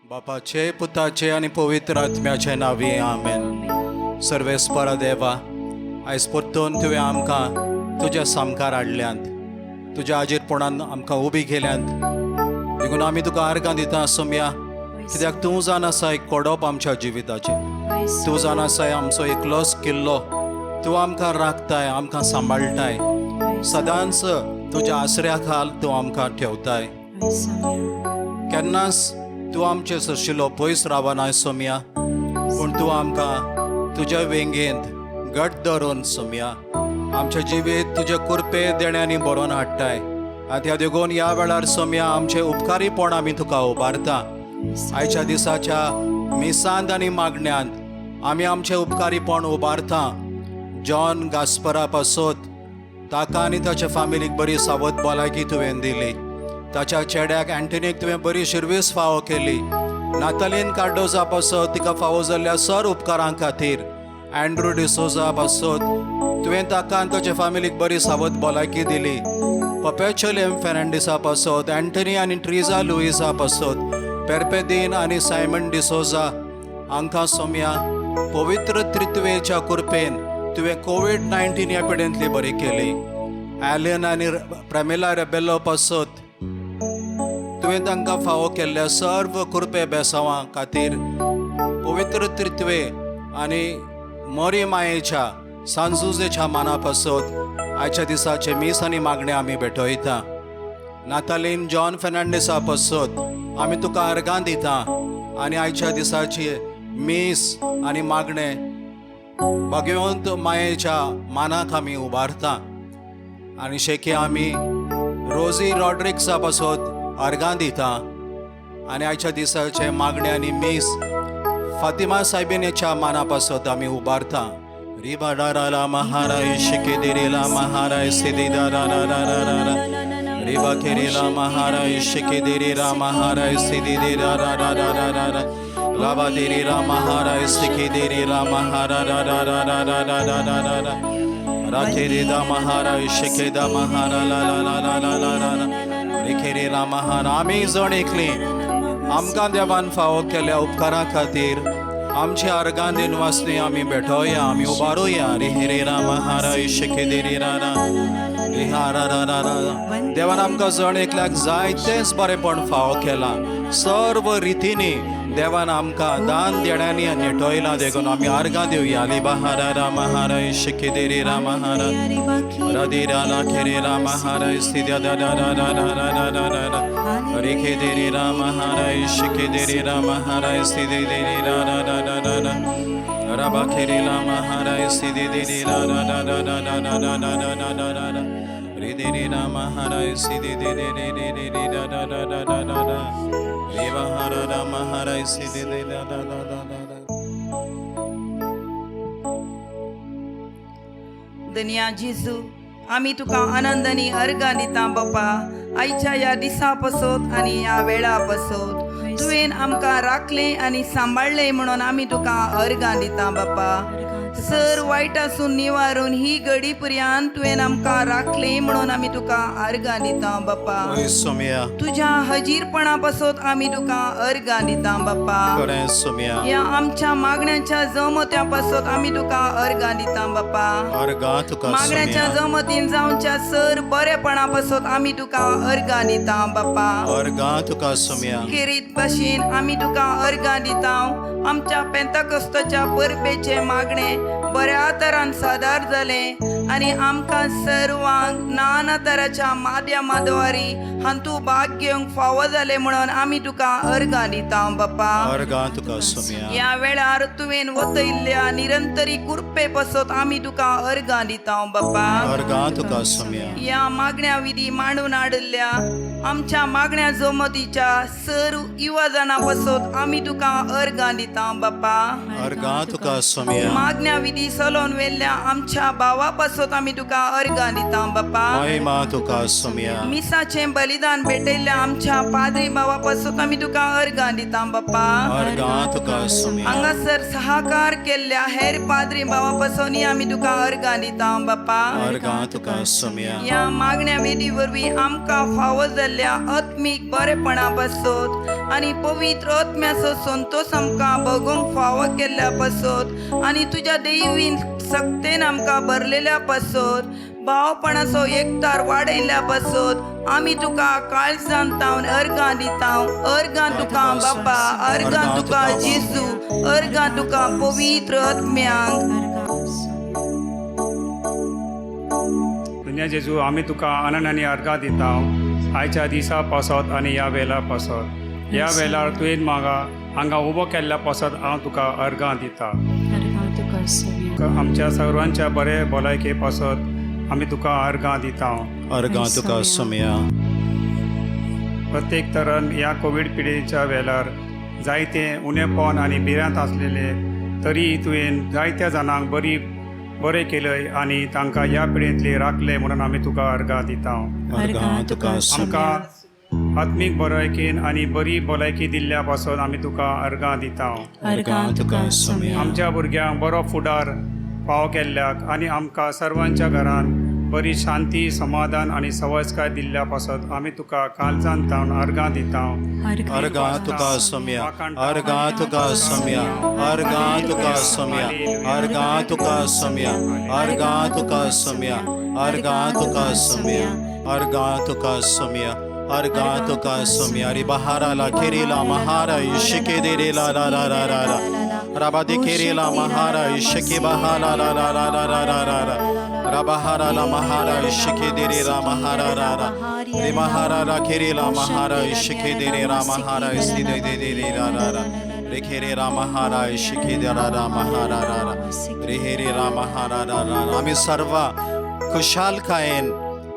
बापाचे, पुताचे आनी पवित्र आत्म्याचे नांवी आमेन. सर्वेस्परा देवा, आयज परतून तुवें आमकां तुज्या सामकार हाडल्यांत, तुज्या आजीरपणान आमकां उबी केल्यांत. देखून आमी तुका आर्गां दिता सोम्या, कित्याक तूं जाण आसा एक कोडप आमच्या जिविताचें, तूं जाण आसाय आमचो एकलोच किल्लो, तूं आमकां राखताय, आमकां सांबाळटाय, सदांच तुज्या आसऱ्या खाल तूं आमकां ठेवताय. केन्नाच तूं आमचे सरशिलो पयस रावना सोम्या, पूण तूं आमकां तुज्या वेंगेंत घट धरून सोम्या आमचें जिवीत तुजे कुरपे देण्यांनी बरोवन हाडटाय. आनी त्या देखून ह्या वेळार सोम्या आमचें उपकारीपण आमी तुका उबारता. आयच्या दिसाच्या मिसांत आनी मागण्यांत आमी आमचें उपकारीपण उबारता. जॉन गास्परा पासत ताका आनी ताच्या फामिलीक बरी सावत भलायकी तुवें दिली. ताच्या चेड्याक अँटनीक तुवें बरी शिरवीस फावो केली. नातालीन कार्डोजा पासत तिका फावो जाल्ल्या सर उपकारां खातीर, अँड्रू डिसोजा पासत तुवें ताका आनी ताच्या फामिलीक बरी सावत भलायकी दिली. पपेचल एम फेर्नांडीसा पासत, अँटनी आनी ट्रिजा लुईसा पासत, पेरपेदीन आनी सायमन डिसोजा हांकां सोम्या पवित्र त्रित्वेच्या कुरपेन तुवें कोवीड-19 ह्या पिडेंतली बरी केली. ॲलन आनी प्रमिला रेबेलो पासत तुवें तांकां फावो केल्ल्या सर्व कुरपे बेसांवां खातीर पवित्र त्रित्वे आनी मोरी मायेच्या सांजुजेच्या माना पासत आयच्या दिसाचे मीस आनी मागणें आमी भेटयता. नातालीन जॉन फेर्नांडीसा पासत आमी तुका अर्गां दिता आनी आयच्या दिसाची मीस आनी मागणें भाग्यवंत मायेच्या मानाक आमी उबारता. आनी शेकी आमी रोजी रॉड्रिक्सा पासत अर्गां दिता आनी आयच्या दिसाचे मागणें आनी मीस फातिमा सायबिनेच्या माना पासत आमी उबारता. रिबा महाराय शिकेदिरीला महाराय सिदिदा रा रा रा रा रा रिबा खेरीला महाराय शिकेदिरीला महाराय सिदिदिरा रा रा रा रा रा रा लाबा दिरीला महाराय सिकेदिरीला महारा रा रा रा रा रा रा रा रा रा रा राखेरीदा महाराय शिकेदा महारा ला ला ला ला ला ला ला ला रिखेरीला महारा. आमी जण एकली आमकां देवान फावो केल्या उपकारा खातीर आमची आर्गां दिनवासनी आमी भेटोया, आमी उबारुया. रे रे राम हारा शिकेदेरी रा रा रे हा रा रा रा रा. देवान आमकां जण एकल्याक जायतेंच बरेंपण फावो केलां. सर्व रितींनी देवान आमकां दान देण्यांनी नेटयलां. देखून आमी आर्गां दिवया. लिबा हारा राम हारा शिकेदेरी राम हारा रदिरा ला खेरे राम हारा स्थित्या दा दा दा दा दा दा दा दा दा रिखे देरी राम हारा शिके देरी राम हारा स्थिति देरी रा रा रा रा रा रा रबा खेरे राम हारा स्थिति देरी रा रा रा रा रा रा रा रा रा रा रा रा रा रे देरी राम हारा स्थिति दे दे रे रे रे रे रा रा रा रा रा रा रा रे हारा राम हारा स्थिति दे दा दा दा दा दा दा. धनया जेजू, आमी तुका आनंद आनी अर्गां दिता बापा. आयच्या ह्या दिसा पसत आनी ह्या वेळा पसत तुवें आमकां राखलें आनी सांबाळ्ळें म्हणून आमी तुका अर्गां दिता बापा. सर वायटासून निवारून ही घडी पर्यंत तुवें आमकां राखलें म्हणून आमी तुका अर्गां दिता बापा. तुज्या हजीरपणा पासत आमी तुका अर्गां दिता बापा. ह्या आमच्या मागण्याच्या जमत्या पासत आमी तुका अर्गां दिता बापा. मागण्याच्या जमतीन जावच्या सर बरेपणा पासत आमी तुका अर्गां दिता बापा. खेरीत भाशेन आमी तुका अर्गां दिता. आमच्या पेंताकोस्ताच्या परबेचे मागणे बऱ्या तरान सादार जालें आनी आमकां सर्वांक नाना तराच्या माध्यमाद्वारी हांतू भाग घेवंक फावो जालें म्हणून आमी तुका अर्गां दिता बापा. ह्या वेळार तुवें वतयल्ल्या निरंतरी कुरपे पासत आमी तुका अर्गां दिता बापा. ह्या मागण्या विधी मांडून हाडिल्ल्या आमच्या मागण्या जमतीच्या सर युवा पासत आमी तुका अर्गां दिता बापा. मागण्या विधी सलोन वेल्ल्या आमच्या भावा पासत आमी तुका अर्गां दिता बापा. मिसाचें बलिदान भेटयल्ल्या आमच्या पाद्री भावा पासत आमी तुका अर्गां दिता बापा. हांगासर सहाकार केल्ल्या हेर पाद्री भावा पासूनय आमी तुका अर्गां दिता बापा. ह्या मागण्या विधी वरवीं आमकां फावो जाल्ल्या केल्ल्या आत्मीक बरेपणा पासत आनी पवित्र आत्म्याचो संतोश आमकां भोगोवंक फावो केल्ल्या पासत आनी तुज्या दैवीन सक्तेन आमकां भरलेल्या पासत भावपणाचो एकतार वाडयल्ल्या पासत आमी तुका काळजान तावन अर्गां दिता. अर्गां तुका बापा, अर्गां तुका जेजू, अर्गां तुका पवित्र आत्म्यांक. धन्य जेजू, आमी तुका आनंद आनी अर्गां दिता आयच्या दिसा पासत आनी ह्या वेळार पासत. ह्या वेळार तुवें म्हाका हांगा उबो केल्ल्या पासत हांव तुका अर्गां दिता. आमच्या सर्वांच्या बरे भलायके पासत आमी तुका अर्गां दिता. अर्गां तुका सोमया. प्रत्येक तरान ह्या कोवीड पिडेच्या वेळार जायते उणेपण आनी भिरांत आसलेले तरी तुवें जायत्या जाणांक बरें केलंय आनी तांकां ह्या पिडेंतले राखले म्हणून आमी तुका अर्गां दिता. अर्गां तुका सोमया. आमकां आत्मीक बरायकेन आनी बरी भलायकी दिल्ल्या पासून आमी तुका अर्गां दिता. अर्गां तुका सोमया. आमच्या भुरग्यांक बरो फुडार फावो केल्ल्याक आनी आमकां सर्वांच्या घरान बरी शांती, समाधान आनी सवस्काय दिल्ल्या पासत आमी तुका काळजान तावन अर्गां दिता. अर्गां तुका सोमया. अर्गां तुका सोमया. अर्गां तुका सोमया. अर्गां तुका सोमया. अर्गां तुका सोमया. अर्गां तुका सोमया. अर्गां तुका सोमया. अर्गां तुका सोमया. रे बहारा ला खेरीला महारा इशिके दे ला ला ला ला ला ला राबा दे खेरीला महारा इशिके बहाला ला ला ला ला ला ला ला ला राबहारा ला महारा इशिके दे रे रा महारा रा रा रे महारा ला खेरीला महारा इशिके दे रे रा महारा इसी दे दे दे रे रा रा रा रे खेरे रा महारा इशिके दे रा रा महारा रा रा रे हे रे रा महारा रा रा. आमी सर्व खुशालकायेन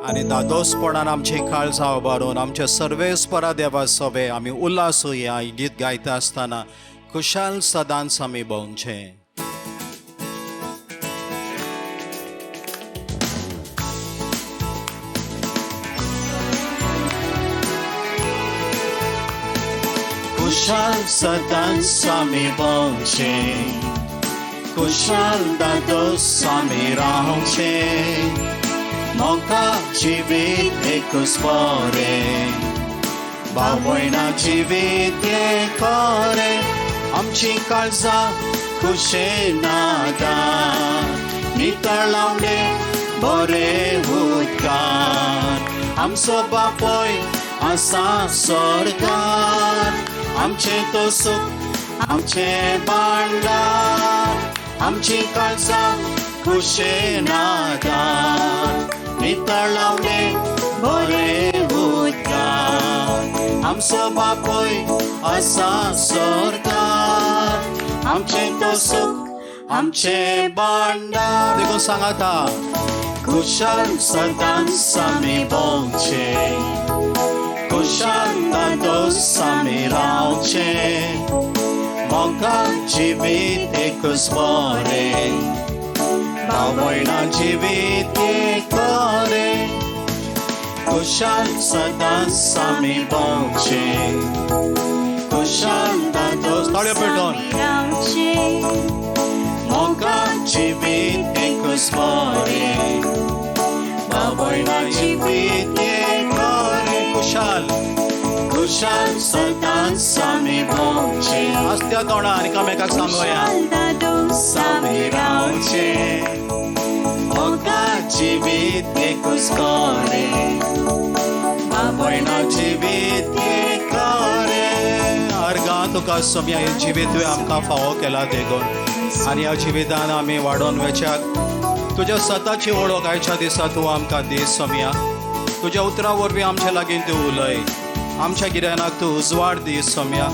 आनी दादोसपणान आमची काळजां उबारून आमच्या सर्वेस्परा देवा सवे आमी उल्हास ह्या गीत गायता आसतना खुशाल सदांच आमी भोंवचें. खुशाल सदांच आमी भोंवचें, खुशाल दादोस आमी रावचें. मोका जिवीत एकूच बरें, भाव भयणां जिवीत एक बरें. आमची काळजां खुशे नादान नितळावणे बरें उदकान. आमचो बापूय आसा स्वर्गान, आमचें तो सूख आमचें भांडार. आमची काळजां खुशे नादान नितळावणे बरें उदकान. आमचो बापूय आसा स्वर्गान, आमचें तो सूख आमचें भांडार. देखून सांगाता खुशाल सदांच आमी भोंवचें, खुशाल दादोस आमी रावचें. मोगा जिवीत एकूच बरें, भाव भयणां जिवीत एक बरें. खुशाल सदांच आमी भोंवचें, खुशाल दादोस. ताळयो पेटोवन. मोगा जिवीत एकूच बरें, भाव भयणां जिवीत एक बरें. खुशाल खुशाल सदांच आमी भोंवचें. आसत्या तोंडा आनी एकामेकाक सांगोया आमी रावचें. मोगा जिवीत एकूच बरें, भाव भयणां जिवीत एक बरें. अर्गां तुका सोमया, हें जिवीत तुवें आमकां फावो केला देखून आनी ह्या जिवितान आमी वाडोवन वेच्याक तुज्या सताची वळख आयच्या दिसा तूं आमकां दी सोमया. तुज्या उतरां वरवीं आमच्या लागीं तूं उलय, आमच्या गिरायणाक तूं उजवाड दी सोमया.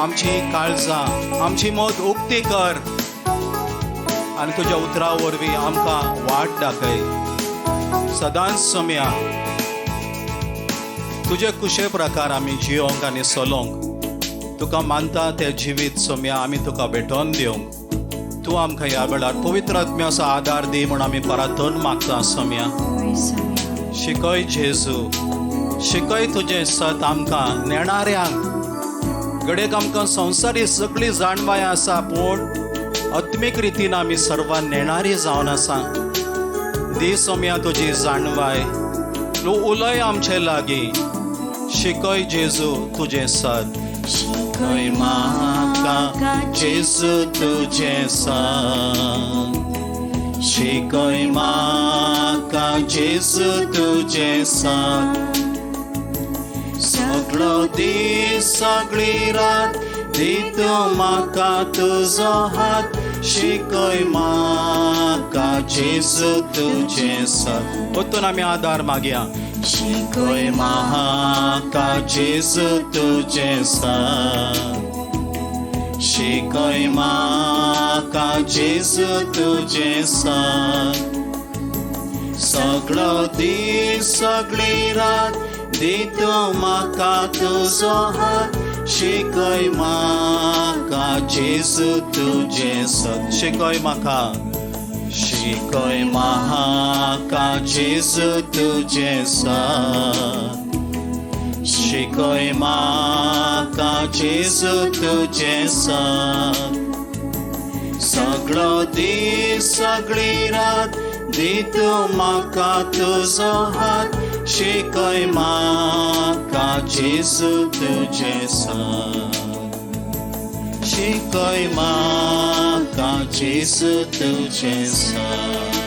आमची काळजां आमची मत उक्ती कर आनी तुज्या उतरां वरवीं आमकां वाट दाखय सदांच सोमया. तुजे कुशे प्रकार आमी जियोंक आनी चलोवंक तुका मानता तें जिवीत सोमया आमी तुका भेटोवन दिवंक तूं आमकां ह्या वेळार पवित्र आत्म्याचो आदार दी म्हूण आमी परातून मागता सोमया. शिकय जेजू, शिकय तुजें सत आमकां नेणाऱ्यांक. घडयेक आमकां संवसारी सगळी जाणवाय आसा, पूण आत्मीक रितीन आमी सर्वां नेणारी जावन आसा. दी सोमया तुजी जाणवाय, तूं उलय आमचे लागीं, शिकय जेजू तुजें सत, शिकय म्हाका जेजू तुजें सत, शिकय म्हाका जेजू तुजें सत। सगळो दीस सगळी रात दी तूं म्हाका तुजो हात, शिकय म्हाका जेजू तुजें सत। परतून आमी आदार मागया। शिकय म्हाका जेजू तुजें सत, शिकय म्हाका जेजू तुजें सत। सगळो दीस सगळी रात दी तूं म्हाका तुजो हात, शिकय म्हाका जेजू तुजें सत। शिकय म्हाका, शिकय म्हाका जेजू तुजें सत, शिकय म्हाका जेजू तुजें सत। सगळो दीस सगळी रात दी तूं म्हाका तुजो हात, शिकय म्हाका जेजू तुजें सत, शिकय म्हाका जेजू तुजें सत,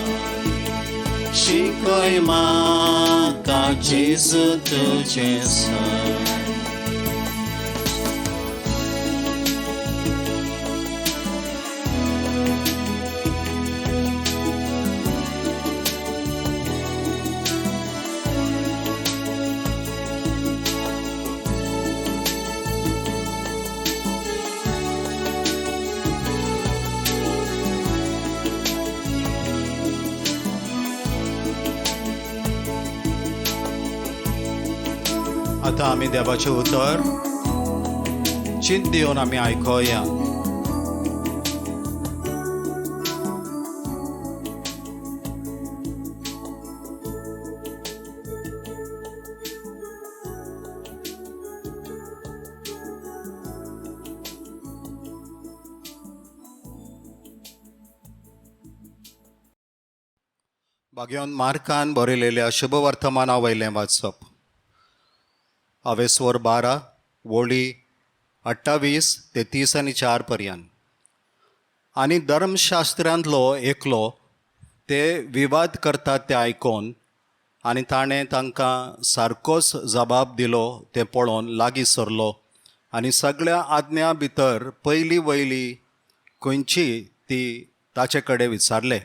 शिकय म्हाका जेजू तुजें सत। आतां आमी देवाचें उतर चिंत दिवन आमी आयकुया। भाग्यवंत मार्कान बरयलेल्या शुभवर्तमाना वयलें वाचप। अवेस्वर 12 वोळी 28 ते 30 आनी 4 पर्यंत। आनी धर्मशास्त्रांतलो एकलो ते विवाद करतात ते आयकोन आनी ताणें तांकां सारकोच जबाब दिलो तें पळोवन लागीं सरलो आनी सगळ्या आज्ञा भितर पयली वयली खंयची ती ताचे कडेन विचारले।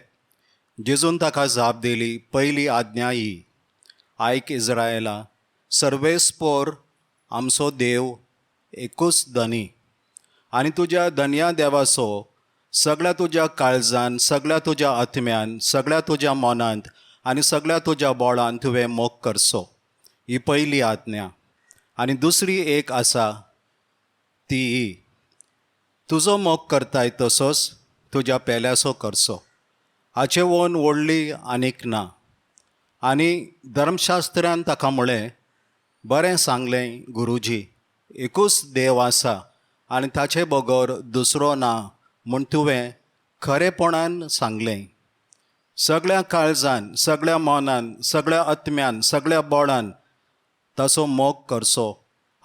जेजून ताका जाप दिली, पयली आज्ञा ही, आयक इस्रायला, सर्वेस्पोर आमचो देव एकूच धनी, आनी तुज्या धनया देवाचो सगळ्या तुज्या काळजान, सगळ्या तुज्या आत्म्यान, सगळ्या तुज्या मनांत आनी सगळ्या तुज्या बोळान तुवें मोग करचो। ही पयली आज्ञा। आनी दुसरी एक आसा ती ही, तुजो मोग करताय तसोच तुज्या पेल्याचो करचो। हाचे वोन व्हडली आनीक ना। आनी धर्मशास्त्रान ताका म्हळें, बरें सांगलें गुरुजी, एकूच देव आसा आनी ताचे बगर दुसरो ना म्हूण तुवें खरेपणान सांगलें। सगळ्या काळजान, सगळ्या मनान, सगळ्या आत्म्यान, सगळ्या बोळान ताचो मोग करचो,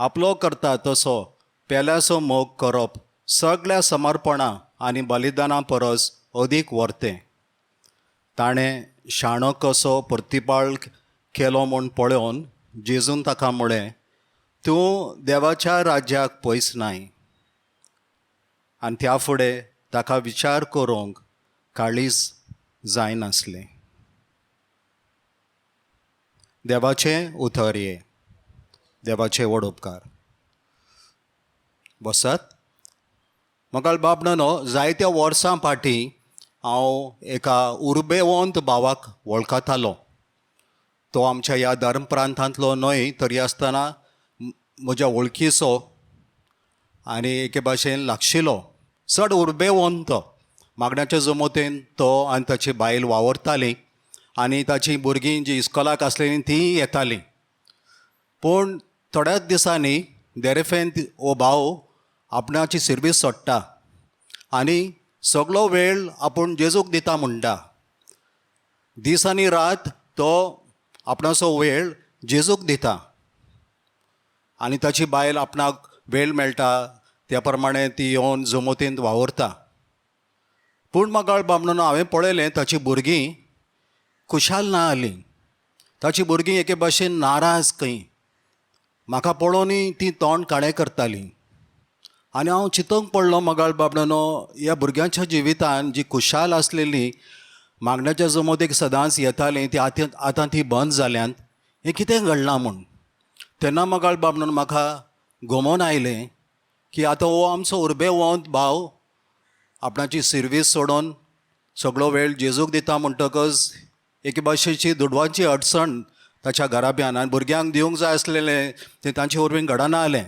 आपलो करता तसो पेल्याचो मोग करप सगळ्या समर्पणां आनी बलिदानां परस अदीक व्हरतें। ताणें शाणो कसो प्रतिपाळ केलो म्हूण पळोवन जेजून ताका म्हळें, तूं देवाच्या राज्याक पयस नाय। आनी त्या फुडें ताका विचार करूंक काळीज जायनासलें। देवाचें उतर हें। देवाचे व्हड उपकार। बसात। म्हाका बाबणानो, जायत्या वर्सां फाटीं हांव एका उर्बेवंत भावाक वळखतालो। तो आमच्या ह्या धर्म प्रांतांतलो न्हय तरी आसतना म्हज्या वळखीचो आनी एके भाशेन लागशिलो, चड उर्बेवंत। मागण्याच्या जमोतेन तो आनी ताची बायल वावरताली आनी ताची भुरगीं जी इस्कोलाक आसलेलीं तीं येतालीं। पूण थोड्याच दिसांनी देरेफेन हो भाव आपणाची सिर्वीस सोडटा आनी सगळो वेळ आपूण जेजूक दिता म्हणटा। दीस आनी रात तो आपणाचो वेळ जेजूक दिता। आनी ताची बायल आपणाक वेळ मेळटा त्या प्रमाणे ती येवन जमोतींत वावुरता. पूण मोगाळ बामणानो, हांवें पळयलें ताची भुरगीं खुशाल ना जालीं. ताची भुरगीं एके भाशेन नाराज खंय, म्हाका पळोवनूय ती तोंड काळें करतालीं. आनी हांव चिंतूंक पडलो मोगाळ बाबडानो, ह्या भुरग्यांच्या जिवितान जी खुशाल आसलेली मागण्याच्या जमोतीक सदांच येतालीं ती आतां आतां ती बंद जाल्यांत, हें कितें घडलां म्हूण. तेन्ना मोगाळ बाबडानो म्हाका गमोन आयलें की आतां हो आमचो उर्बेवंत भाव आपणाची सिर्वीस सोडून सगळो वेळ जेजूक दिता म्हणटकच एके भाशेची दुडवांची अडचण ताच्या घराब्यान आनी भुरग्यांक दिवंक जाय आसलेलें तें तांचे वरवीं घडना जालें.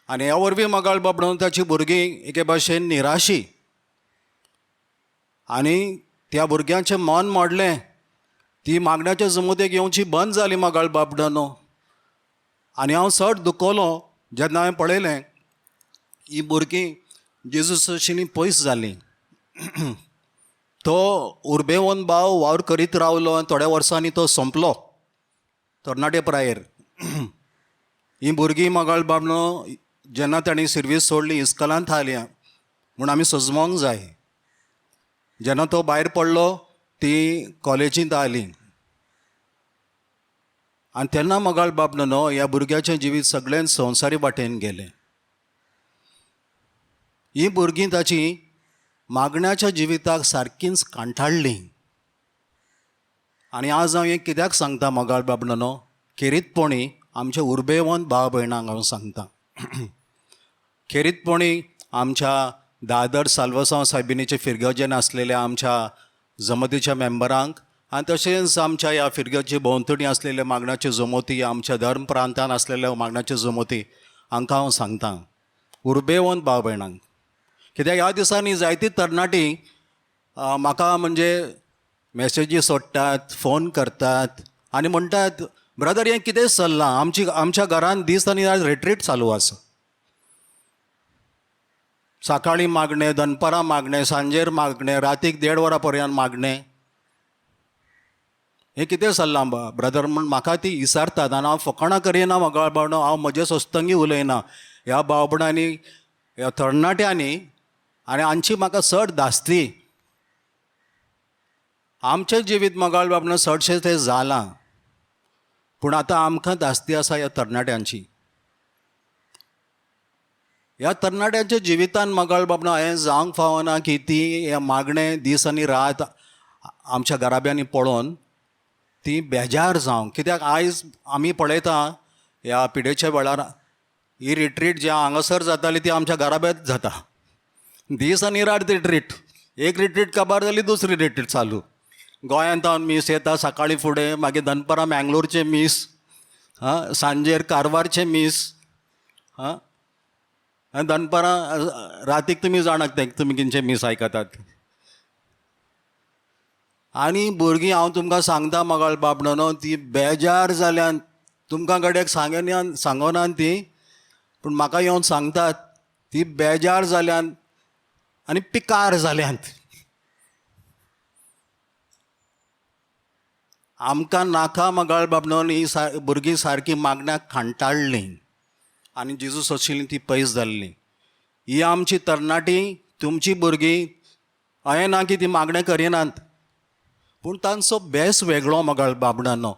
आनी ह्या वरवीं मोगाळ बाबडो ताची भुरगीं एके भाशेन निराशी आनी त्या भुरग्यांचें मन मोडलें. ती मागण्याच्या जमोतेक येवची बंद जाली मोगाळ बाबडानो. आनी हांव चड दुखवलो जेन्ना हांवें पळयलें ही भुरगीं जेजू पयस जालीं. तो उर्बेवन भाव वावर करीत रावलो आनी थोड्या वर्सांनी तो सोंपलो तरणाटे प्रायेर. ही भुरगीं मोगाळ बाबनो जेन्ना तांणी सिर्वीस सोडली इस्कलांत आयल्या म्हूण आमी सजमोंक जाय. जेन्ना तो भायर पडलो ती कॉलेजींत आयली आनी तेन्ना मोगाळ बाबनो ह्या भुरग्याचें जिवीत सगळें संवसारी वाटेन गेलें. ही भुरगीं ताची मागण्याच्या जिविताक सारकींच कांठाळ्ळीं. आनी आज हांव हें कित्याक सांगता मोगाळ बाबडानो, खेरीतपणी आमच्या उर्बेवंत भाव भयणांक हांव सांगता, खेरीतपणी आमच्या दादर साल्वसांव सायबिणीचे फिरगर्जेन आसलेल्या आमच्या जमतीच्या मेंबरांक आनी तशेंच आमच्या ह्या फिरगर्जे भोंवतणी आसलेल्या मागण्याच्यो जमोती, आमच्या धर्म प्रांतान आसलेल्या मागण्याच्यो जमोती हांकां हांव सांगता उर्बेवंत भाव भयणांक, कित्याक ह्या दिसांनी जायती तरणाटी म्हाका म्हणजे मॅसेजी सोडटात, फोन करतात आनी म्हणटात, ब्रदर हें कितें चल्लां, आमची आमच्या घरान दीस आनी रात रिट्रीट चालू आसा. सकाळीं मागणें, दनपारां मागणें, सांजेर मागणें, रातीक 1.5 वरां पर्यंत मागणें, हें कितें चल्लां ब्रदर म्हूण म्हाका ती विचारतात. आनी हांव फकाणां करिना मोगाळ भावणो, हांव म्हजे सस्तंगी उलयना. ह्या भावपणांनी, ह्या तरणाट्यांनी आनी हांची म्हाका चड धास्ती. आमचें जिवीत मोगाळ बाबणो चडशें तें जालां, पूण आतां आमकां धास्ती आसा ह्या तरणाट्यांची. ह्या तरणाट्यांच्या जिवितान मोगाळ बाबणो हें जावंक फावना की ती हें मागणें दीस आनी रात आमच्या घराब्यांनी पळोवन ती बेजार जावंक. कित्याक आयज आमी पळयता ह्या पिडेच्या वेळार ही रिट्रीट जी हांगासर जाताली ती आमच्या घराब्यांत जाता. दीस आनी रात रिट्रीट, एक रिट्रीट काबार जाली दुसरी रिट्रीट चालू. गोंयांत हांव मीस येता सकाळीं फुडें, मागीर दनपारां मँगलोरचें मीस, आं सांजेर कारवारचें मीस, आं आनी दनपारां रातीक तुमी जाणात तें तुमी कितें मीस आयकतात. आनी भुरगीं हांव तुमकां सांगता मोगाळ बाबडानो, ती बेजार जाल्यान. तुमकां घडयेक सांगना सांगना ती, पूण म्हाका येवन सांगतात ती बेजार जाल्यान आनी पिकार जाल्यांत. आमकां नाका मोगाळ बाबडानो ही भुरगीं सारकीं मागण्याक खांटाळ्ळीं आनी जेजू सोशिल्लीं ती पयस जाल्लीं. ही आमची तरणाटी तुमची भुरगीं अशें ना की ती मागणें करिनात, पूण तांचो बेस वेगळो मोगाळ बाबडानो.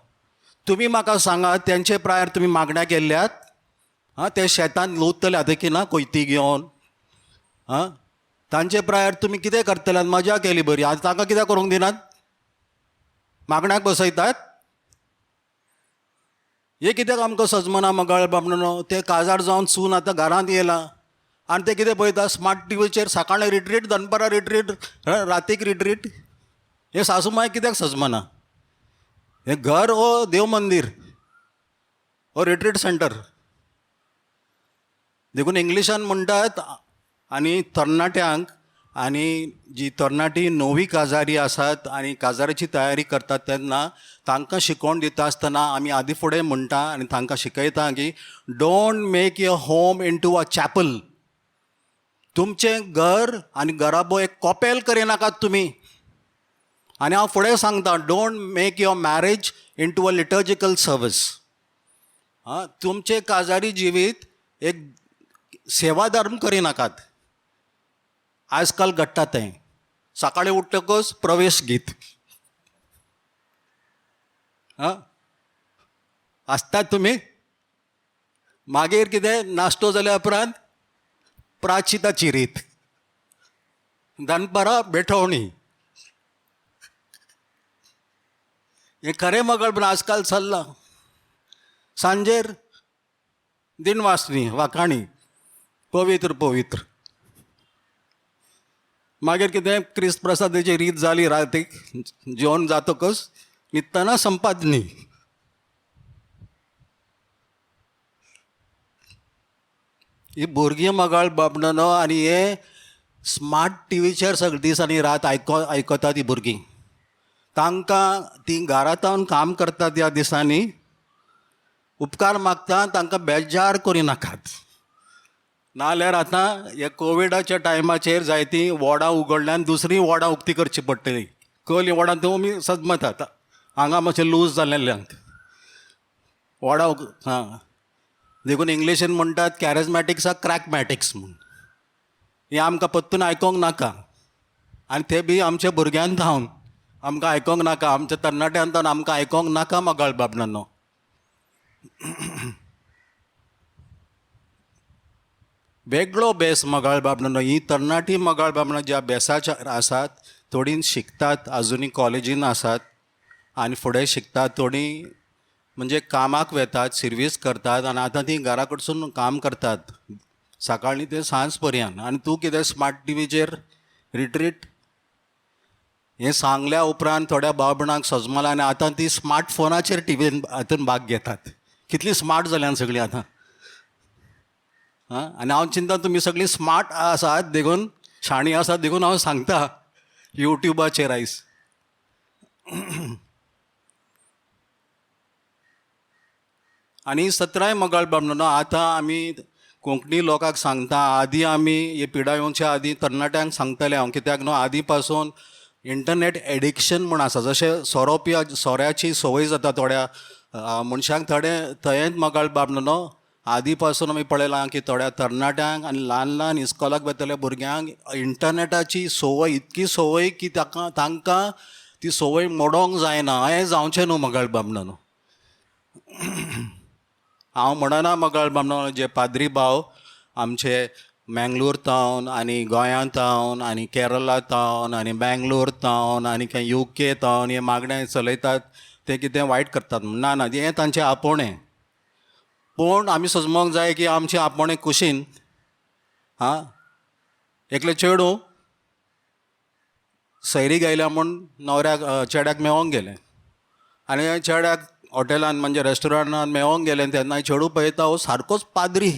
तुमी म्हाका सांगात तेंचे प्रायर तुमी मागण्या केल्ल्यात? आं ते शेतान लुवतले आतां की ना कोयती घेवन, आं तांचे प्रायर तुमी कितें करतले? मजा केली बरी, आतां तांकां कितें करूंक दिनात? मागण्याक बसयतात. हे कित्याक आमकां सजमना मोगाळ बाबडानो? ते काजार जावन सून आतां घरांत येयला आनी ते कितें पळयता स्मार्ट टिवीचेर, सकाळीं रिट्रीट, दनपारां रिट्रीट, रातीक रिट्रीट. हें सासू माय कित्याक सजमना? हें घर हो देव मंदीर हो रिट्रीट सेंटर. देखून इंग्लिशान म्हणटात आनी तरणाट्यांक आनी जी तरणाटी नवी काजारी आसात आनी काजाराची तयारी करतात तेन्ना तांकां शिकोवन दिता आसतना आमी आदी फुडें म्हणटा आनी तांकां शिकयता की don't make your home into a chapel. तुमचें घर आनी घराबो एक कॉपेल करिनाकात तुमी. आनी हांव फुडें सांगता, don't make your marriage into a liturgical service. आं, तुमचें काजारी जिवीत एक सेवाधर्म करिनाकात. आजकाल घडटा तें, सकाळीं उठ्ठकच प्रवेश गीत, आं, आसतात तुमी. मागीर कितें, नाश्तो जाल्या उपरांत प्राचिताची रीत, दनपारां बेठवणी. हें खरें मगळ, पण आजकाल चल्लां. सांजेर दिनवासनी वाखाणी, पवित्र पवित्र. मागीर कितें, क्रिस्त प्रसादाची रीत जाली, रातीक जेवण जातकच न्हिदतना संपादनी. ही भुरगीं मगाळ बाबणानो, आनी हे स्मार्ट टिवीचेर सगळे दीस आनी रात आयकतात हीं भुरगीं. तांकां तीं घरांत काम करतात ह्या दिसांनी, उपकार मागता तांकां बेजार करिनाकात. नाजाल्यार आतां ह्या कोविडाच्या टायमाचेर जायतीं वॉर्डां उगडल्यान दुसरीं वॉर्डां उक्ती करची पडटलीं. कहलीं वॉर्डां तुमी सजमतात हांगा मातशें लूज जाल्ल्यांक वॉर्डां हां, देखून इंग्लिशीन म्हणटात कॅरेजमॅटिक्स आर क्रॅकमॅटिक्स म्हूण. हें आमकां परतून आयकोंक नाका, आनी ते बी आमच्या भुरग्यान धावन आमकां आयकोंक नाका, आमच्या तरणाट्यान धावन आमकां आयकोंक नाका मगाळ बाबणांनो. वेगळो बेस मगाळ बाबणांनो. ही तरणाटी मगाळ बाबणां ज्या बेसाच्या आसात, थोडीं शिकतात, आजुनूय कॉलेजीन आसात आनी फुडें शिकतात, थोडीं म्हणजे कामाक वेतात, सिर्वीस करतात, आनी आतां तीं घरा कडसून काम करतात सकाळीं ते सांज पर्यंत. आनी तूं कितें स्मार्ट टिवीचेर रिट्रीट हें सांगल्या उपरांत थोड्या भाव भयणांक सजमलां, आनी आतां ती स्मार्ट फोनाचेर टिवीन हातून भाग घेतात. कितलीं स्मार्ट जाल्यान सगळीं आतां. आं, आनी हांव चिंता तुमी सगळीं स्मार्ट आसात देखून, शाणी आसात देखून हांव सांगता युट्युबाचेर आयज. आनी सत्राय मगाळ बाबणांनो, आतां आमी कोंकणी लोकांक सांगता, आदी आमी हे पिडा येवच्या आदीं तरणाट्यांक सांगताले हांव, कित्याक न्हू आदी पासून इंटरनेट एडिक्शन म्हूण आसा. जशें सोरो पिया सोऱ्याची संवय जाता थोड्या मनशांक, थोडे थंयच मगाळ बाबणांनो आदी पासून आमी पळयलां की थोड्या तरणाट्यांक आनी ल्हान ल्हान इस्कॉलाक वतल्या भुरग्यांक इंटरनेटाची संवय इतकी संवय की ताका तांकां ती संवय मोडोंक जायना. हें जावचें न्हू मगाळ बाबणांनो. हांव म्हणना मगाळ बाबणांनो, जे पाद्री भाव आमचे मँगलोर तावन आनी गोंयांत तावन आनी केरला तावन आनी बँगलोर तावन आनी खंय युके तावन हे मागणें चलयतात ते कितें वायट करतात ना, ना, हें तांचें आपोवणें. पूण आमी सजमोंक जाय की आमचें आपोवणें कुशीन. हां, एकलें चेडूं सैरी गायल्या म्हूण न्हवऱ्याक चेड्याक मेवोंक गेलें, आनी चेड्याक हॉटेलान म्हणजे रेस्टॉरंटान मेवोंक गेलें तेन्ना चेडूं पळयता हो सारकोच पाद्री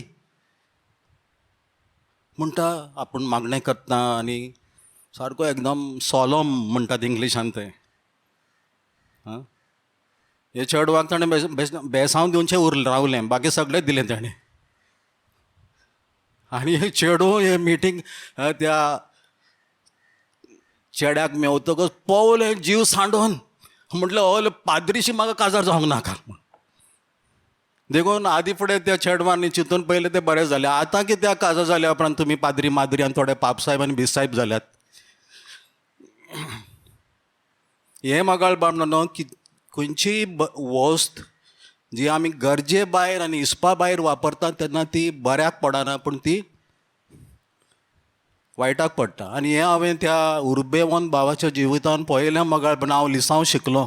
म्हणटा, आपूण मागणें करता आनी सारको एकदम सोलम म्हणटात इंग्लिशान तें. आं, हे चेडवाक ताणें बेसांव दिवचें उरलें रावलें, बाकी सगळें दिलें ताणें. आनी हे चेडूं हे मिटींग त्या चेड्याक मेवतकच पोवलें जीव सांडून, म्हटलें ओले पाद्रीशी म्हाका काजार जावंक नाका. देखून आदी फुडें त्या चेडवांनी चिंतून पयलें तें बरें जालें. आतां कित्याक काजार जाल्या उपरांत तुमी पाद्री माद्री आनी थोडे पापसायब आनी बीसायब जाल्यात. हें मगाळ बाबणांनो की खंयचीय वस्त जी आमी गरजे भायर आनी हिसपा भायर वापरतात तेन्ना ती बऱ्याक पडना, पूण ती वायटाक पडटा. आनी हें हांवें त्या उर्बेवन भावाच्या जिवितान पळयलें मगाळ, पण हांव लिसांव शिकलो,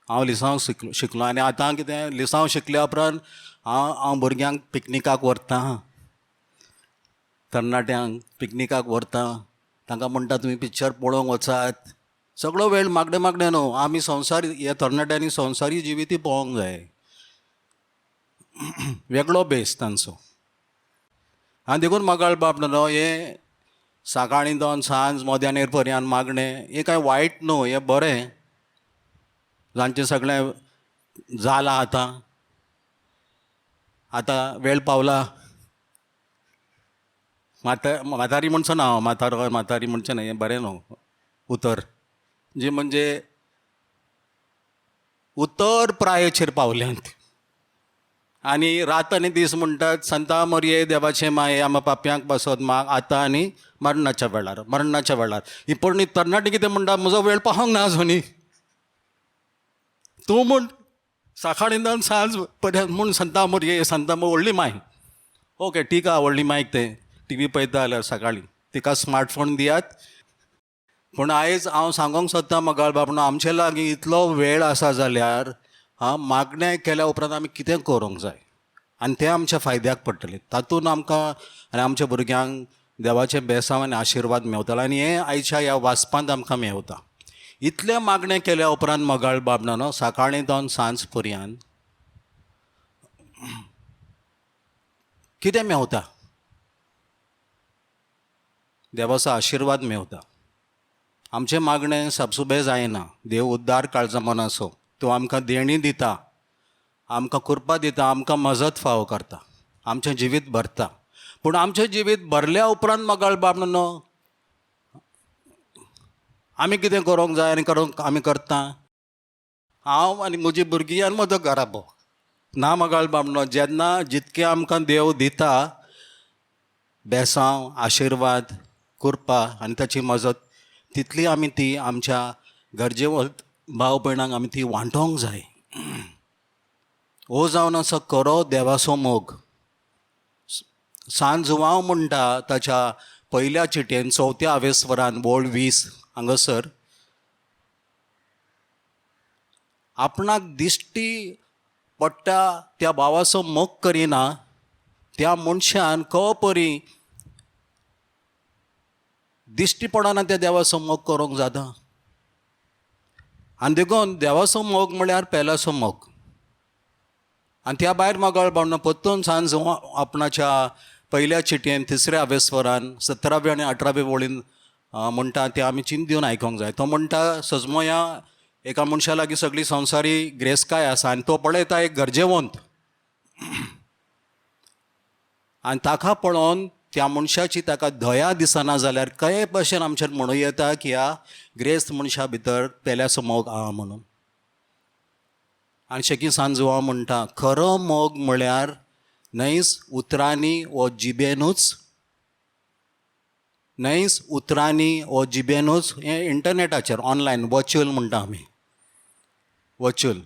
हांव लिसांव शिकलो. आनी आतां कितें लिसांव शिकल्या उपरांत हांव हांव भुरग्यांक पिकनिकाक व्हरता, तरणाट्यांक पिकनिकाक व्हरता, तांकां म्हणटा तुमी पिक्चर पळोवंक वचात. सगळो वेळ मागणें मागणें न्हू, आमी संवसार ह्या तरणाट्यांनी संवसारी जिवितूय पळोवंक जाय, वेगळो बेस तांचो. आनी देखून मगाळ बाब न्हू, हें सकाळीं दोन सांज मध्यानेर पर्यंत मागणें हें कांय वायट न्हू, हें बरें. जांचें सगळें जालां आतां, आतां वेळ पावला. म्हातारी म्हणचो ना हांव, म्हातारो म्हातारी म्हणचें ना, हें बरें न्हू उतर, जी म्हणजे उतर प्रायेचेर पावल्यांत आनी रात आनी दीस म्हणटात संता मोरये देवाचे माये आमा पापयांक बसत माग आतां आनी मरणाच्या वेळार, मरणाच्या वेळार. ही पोरणी तरणाटी कितें म्हणटा, म्हजो वेळ पावोंक ना अजुनी, तूं म्हूण सकाळीं सांज पर्यंत म्हूण संता मोरये संता मोर व्हडली माय. ओके ठीक आहा, व्हडली मायक तें टी व्ही पळयता जाल्यार सकाळीं तिका स्मार्टफोन दियात. पूण आयज हांव सांगोंक सोदतां मगाळ बाबा, आमचे लागीं इतलो वेळ आसा जाल्यार हां मागणें केल्या उपरांत आमी कितें करूंक जाय आनी तें आमच्या फायद्याक पडटलें. तातूंत आमकां आनी आमच्या भुरग्यांक देवाचें बेसांव आनी आशिर्वाद मेवतालो आनी हें आयच्या ह्या वाचपांत आमकां मेवता. इतलें मागणें केल्या उपरांत मगाळ बाबा न्हू सकाळीं जावन सांज पर्यंत कितें मेवता? देवाचो आशिर्वाद मेवता. आमचें मागणें सबसुबें जायना, देव उद्दार काळजा मनाचो, तो आमकां देणी दिता, आमकां कृपा दिता, आमकां मजत फावो करता, आमचें जिवीत भरता. पूण आमचें जिवीत भरल्या उपरांत मगाळ बाब न्हू आमी कितें करूंक जाय आनी करूंक आमी करता? हांव आनी म्हजी भुरगीं आनी म्हजो घराबो ना मगाळ बाब न्हू. जेन्ना जितकें आमकां देव दिता बेसांव, आशिर्वाद, कृपा आनी ताची मजत, तितली आमी ती आमच्या गरजेवंत भाव भयणांक आमी ती वांटोंक जाय. हो जावन आसा खरो देवाचो मोग. सांत जुवांव म्हणटा ताच्या पयल्या चिटयेन चवथ्या आवेस्वरान वळ 20 हांगासर, आपणाक दिश्टी पडटा त्या भावाचो मोग करिना त्या मनशान क परी दिश्टी पडना त्या देवाचो मोग करूंक जाता. आनी देखून देवाचो मोग म्हळ्यार पेल्याचो मोग. आनी त्या भायर मगाळ बावना परतून सांज आपणाच्या पयल्या चिटयेन तिसऱ्या आवेस्वरान 17व्या आनी 18व्या वळीन म्हणटा तें आमी चिंत दिवन आयकोंक जाय. तो म्हणटा सजमोया एका मनशा लागीं सगळी संवसारी ग्रेसकाय आसा आनी तो पळयता एक गरजेवंत आनी ताका पळोवन त्या मनशाची ताका दया दिसना जाल्यार कय भशेन आमच्यान म्हणूं येता की ह्या ग्रेस्त मनशा भितर पेल्याचो मोग आहा म्हणून. आनी शेकी सांजुआ म्हणटा खरो मोग म्हळ्यार न्हयच उतरांनी वो जिबेनूच, न्हयच उतरांनी वो जिबेनूच. हें इंटरनेटाचेर ऑनलायन वर्च्युअल म्हणटा आमी, वर्च्युअल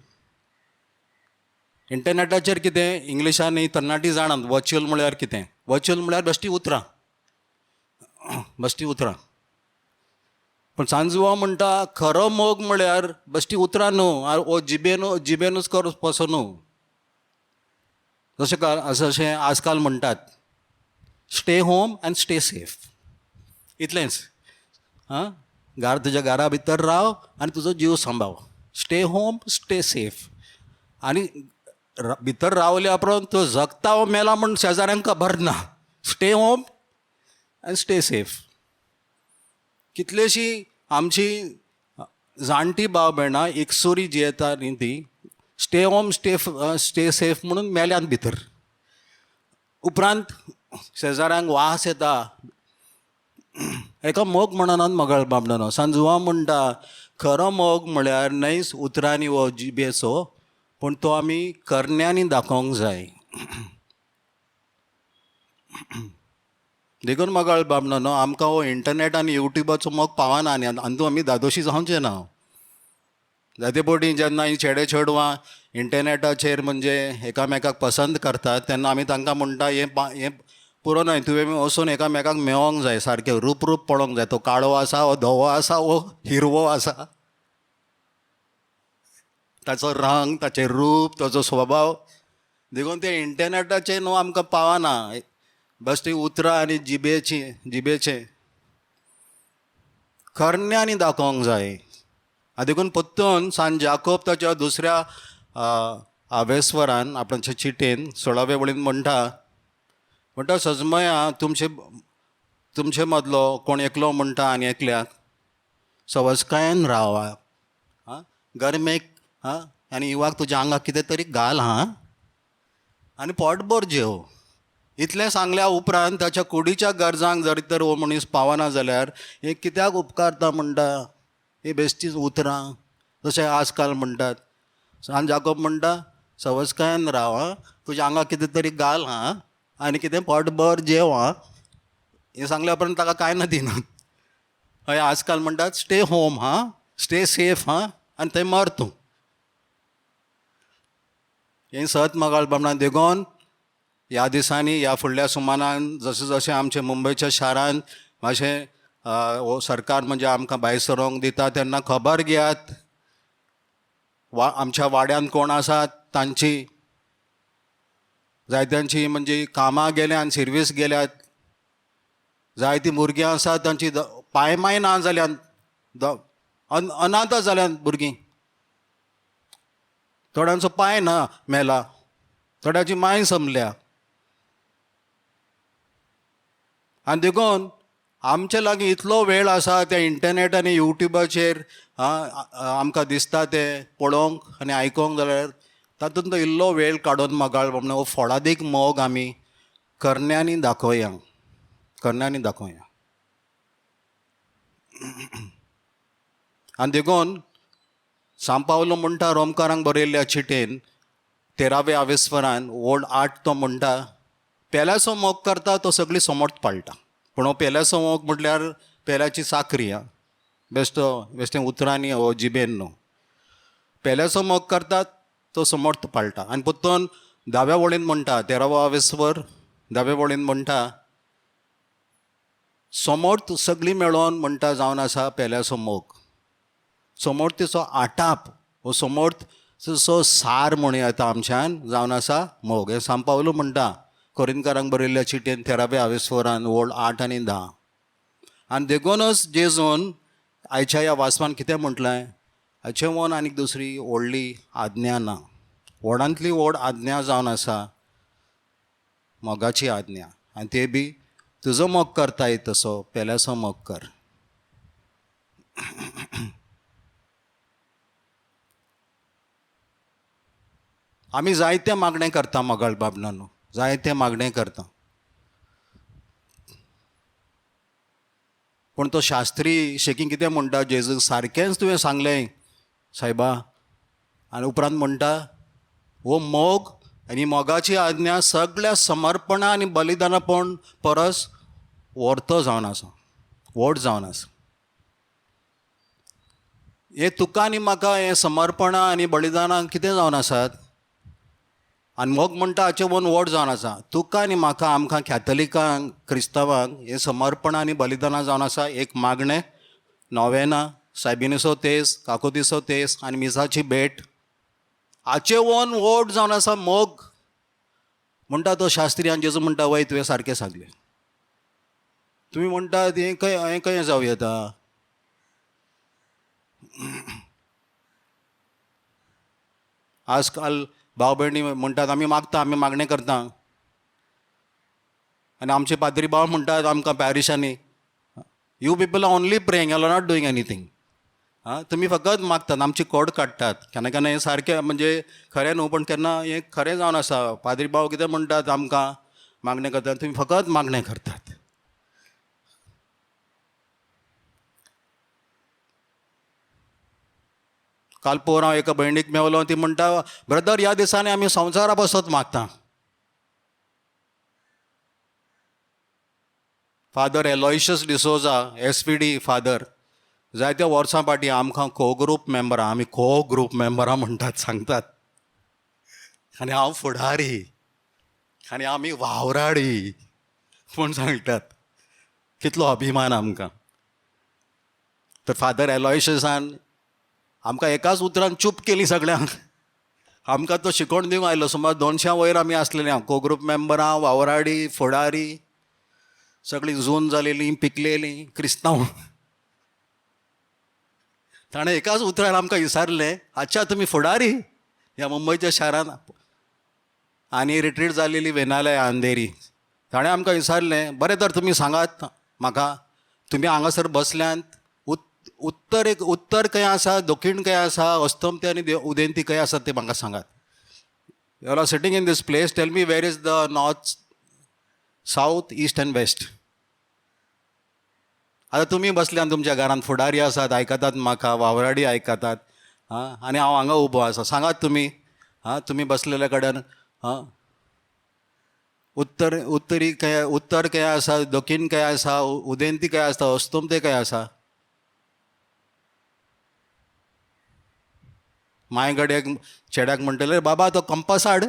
इंटरनेटाचेर कितें इंग्लिशांनी तरणाटी जाणात वर्च्युअल म्हळ्यार कितें. वर्च्युअल म्हळ्यार बेश्टी उतरां, बेश्टी उतरां. पूण सांजुआ म्हणटा खरो मोग म्हळ्यार बेश्टी उतरां न्हू वो जिबेनू जिबेनूच कर पसो न्हू. जशें जशें आजकाल म्हणटात stay home and stay safe, इतलेंच. आं, घरा तुज्या घरा भितर राव आनी तुजो जीव सांबाळ, स्टे होम स्टे सेफ. आनी भितर रावल्या उपरांत तो जगता वो मेला म्हूण शेजाऱ्यांक खबर ना, stay home and stay safe. कितलेशी आमची जाणटी भाव भयणां एकसुरी जियेता न्ही ती स्टे होम स्टे सेफ म्हणून मेल्यान भितर. उपरांत शेजाऱ्यांक वास येता. एका मोग म्हणनात मगाळ बाबडानो. सांजुआ म्हणटा खरो मोग म्हळ्यार न्हयच उतरांनी वो जिबेचो, पूण तो आमी करण्यांनी दाखोवंक जाय. देखून मगाळ बाबडानो आमकां हो इंटरनेट आनी युट्यूबाचो मोग पावना आनी अंदू आमी धादोशी जावचें ना. जायते फावटी जेन्ना ही चेडे चेडवां इंटरनेटाचेर म्हणजे एकामेकाक पसंत करतात तेन्ना आमी तांकां म्हणटा हें पुरो न्हय, तुवें वचून एकामेकाक मेळोंक जाय, सारकें रूप रूप पळोवंक जाय, तो काळो आसा वो धवो आसा वो हिरवो आसा, ताचो रंग, ताचें रूप, ताचो स्वभाव. देखून तें इंटरनेटाचेर न्हू आमकां पावना, बस ती उतरां आनी जिबेचें करण्यांनी दाखोवंक जाय. आनी देखून परतून सांत जाकोब ताच्या दुसऱ्या आवेस्वरान आपणाचे चिटयेन 16व्या वळीन म्हणटा, म्हणटा सजमया तुमचे मदलो कोण एकलो म्हणटा आनी एकल्याक सवसकायेन रावा, आं गरमेक, आं आनी इवाक तुज्या आंगाक कितें तरी घाल, हां आनी पोटभर जेव. इतलें सांगल्या उपरांत ताच्या कुडीच्या गरजांक जर तर हो मनीस पावना जाल्यार हें कित्याक उपकारता म्हणटा, ही बेश्टीच उतरां. जशें आजकाल म्हणटात सांत जाकोब म्हणटा सवसकायेन राव आं, तुज्या आंगाक कितें तरी घाल आं आनी कितें पोटभर जेव आं. हें सांगल्या उपरांत ताका कांय ना दिना. हय, आजकाल म्हणटात स्टे होम हां, स्टे सेफ हां, आनी थंय मर तूं. हें सत मगाळ बामणां. देखून ह्या दिसांनी ह्या फुडल्या सुमानान जशें जशें आमचे मुंबयच्या शारान मातशें हो सरकार म्हणजे आमकां भायर सरोंक दिता तेन्ना खबर घेयात, वा आमच्या वाड्यांत कोण आसात तांची जायत्यांची म्हणजे कामां गेल्या आनी सिर्वीस गेल्यात. जायतीं भुरगीं आसात तांची पांय माय ना जाल्यान, अनाथ जाल्यान भुरगीं. थोड्यांचो पांय ना मेला, थोड्याची माय सोंपल्या. आनी देखून आमचे लागीं इतलो वेळ आसा त्या इंटरनेट आनी युट्यूबाचेर आमकां दिसता तें पळोवंक आनी आयकोंक, जाल्यार तातूंत तो इल्लो वेळ काडून मगाळ म्हणून हो फोडादीक मोग आमी करण्यांनी दाखोवया, करण्यांनी दाखोवया. आनी देखून सांत पावलो म्हणटा रोमकारांक बरयल्ल्या चिटयेन 13व्या आवेस्वरान ओड 8 तो म्हणटा, पेल्याचो मोग करता तो सगळी समर्थ पाळटा. पूण हो पेल्याचो मोग म्हटल्यार पेल्याची चाकरी आं, बेश्टो बेश्टें उतरांनी हो जिबेन न्हू. पेल्याचो मोग करता तो समर्थ पाळटा. आनी पोत्तून 10व्या वळीन म्हणटा, 13वो आवेस्वर 10व्या वळीन म्हणटा, समर्थ सगळी मेळोन म्हणटा जावन आसा पेल्याचो मोग. समर्थेचो आटाप हो समर्थचो सार म्हणूं येता आमच्यान जावन आसा मोग. हें सांत पावलो म्हणटा कोरिंतकारांक बरयल्ल्या चिटयेन 13व्या आवेस्वरान ओळ 8 आनी 10. आनी देखूनच जेजून आयच्या ह्या वाचपान कितें म्हटलें, हाचे वन आनीक दुसरी व्हडली आज्ञा ना. व्हडांतली व्हड आज्ञा जावन आसा मोगाची आज्ञा, आनी ते बी तुजो मोग करताय तसो पेल्याचो मोग कर. आमी जायते मागणें करता मोगाळ बाबनानो, जायते मागणें करता, पूण तो शास्त्री शेकीं कितें म्हणटा, जेजूक सारकेंच तुवें सांगलें सायबा, आनी उपरांत म्हणटा हो मोग आनी मोगाची आज्ञा सगळ्या समर्पणा आनी बलिदाना पण परस व्हरतो जावन आसा, व्हड जावन आसा. हें तुका आनी म्हाका हें समर्पणां आनी बलिदानां कितें जावन आसात? आनी मोग म्हणटा हाचें वन व्हड जावन आसा. तुका आनी म्हाका, आमकां कॅथलिकांक क्रिस्तांवांक हें समर्पणां आनी बलिदानां जावन आसा एक मागणें, नोवेना, सायबिनीचो तेज, काकोतीचो तेज आनी मिसाची भेट. हाचें वन व्हड जावन आसा मोग म्हणटा तो शास्त्री. आनी जेजू म्हणटा वय तुवें सारकें सांगलें. तुमी म्हणटात हें खंय, हें खंय जावं येता? आजकाल भाव भयणी म्हणटात आमी मागता, आमी मागणें करता, आनी आमचे पाद्री भाव म्हणटात आमकां पॅरिशांनी, you people are only praying, you are not doing anything. आं, तुमी फकत मागतात, आमची कोड काडटात. केन्ना केन्ना हें सारकें म्हणजे खरें न्हू, पूण केन्ना हें खरें जावन आसा. पाद्री भाव कितें म्हणटात आमकां, मागणें करतात, तुमी फकत मागणें करतात. काल पोर हांव एका भयणीक मेवलो, ती म्हणटा ब्रदर ह्या दिसांनी आमी संवसारा बसत मागता. Father Aloysius D'Souza SPD father, जायत्या वर्सां फाटीं आमकां को ग्रूप मेंबरां, आमी को ग्रूप मेंबरां म्हणटात, सांगतात, आनी हांव फुडारी आनी आमी वावराडी म्हूण सांगतात. कितलो अभिमान आमकां. तर फादर एलॉयशियसान आमकां एकाच उतरान चूप केली सगळ्यांक. आमकां तो शिकोवन दिवंक आयलो. सुमार 200 वयर आमी आसलेले, हांव को ग्रूप मेंबरां, वावराडी, फुडारी, सगळीं जून जालेलीं, पिकलेलीं क्रिस्तांव. ताणें एकाच उतरान आमकां विचारलें, अच्छा तुमी फुडारी ह्या मुंबयच्या शारान आनी रिट्रीट जालेली वेनालय अंधेरी. ताणें आमकां विचारलें, बरें तर तुमी सांगात म्हाका, तुमी हांगासर बसल्यांत, उत्तर एक उत्तर खंय आसा, दक्षिण खंय आसा, अस्तमते आनी उदेंती खंय आसा तें म्हाका सांगात. You are sitting in this place, tell me where is the north, south, east and west. आतां तुमी बसल्यान तुमच्या घरांत फुडारी आसात, आयकतात म्हाका, वावराडी आयकतात, आं, आनी हांव हांगा उबो आसा. सांगात तुमी, आं, तुमी बसलेल्या कडेन, आं, उत्तर उत्तरी खंय, उत्तर खंय आसा, दक्षिण खंय आसा, उदेंती खंय आसा, अस्तंते खंय आसा. मांय गड्याक चेड्याक म्हणटले, बाबा तो कंपास हाड,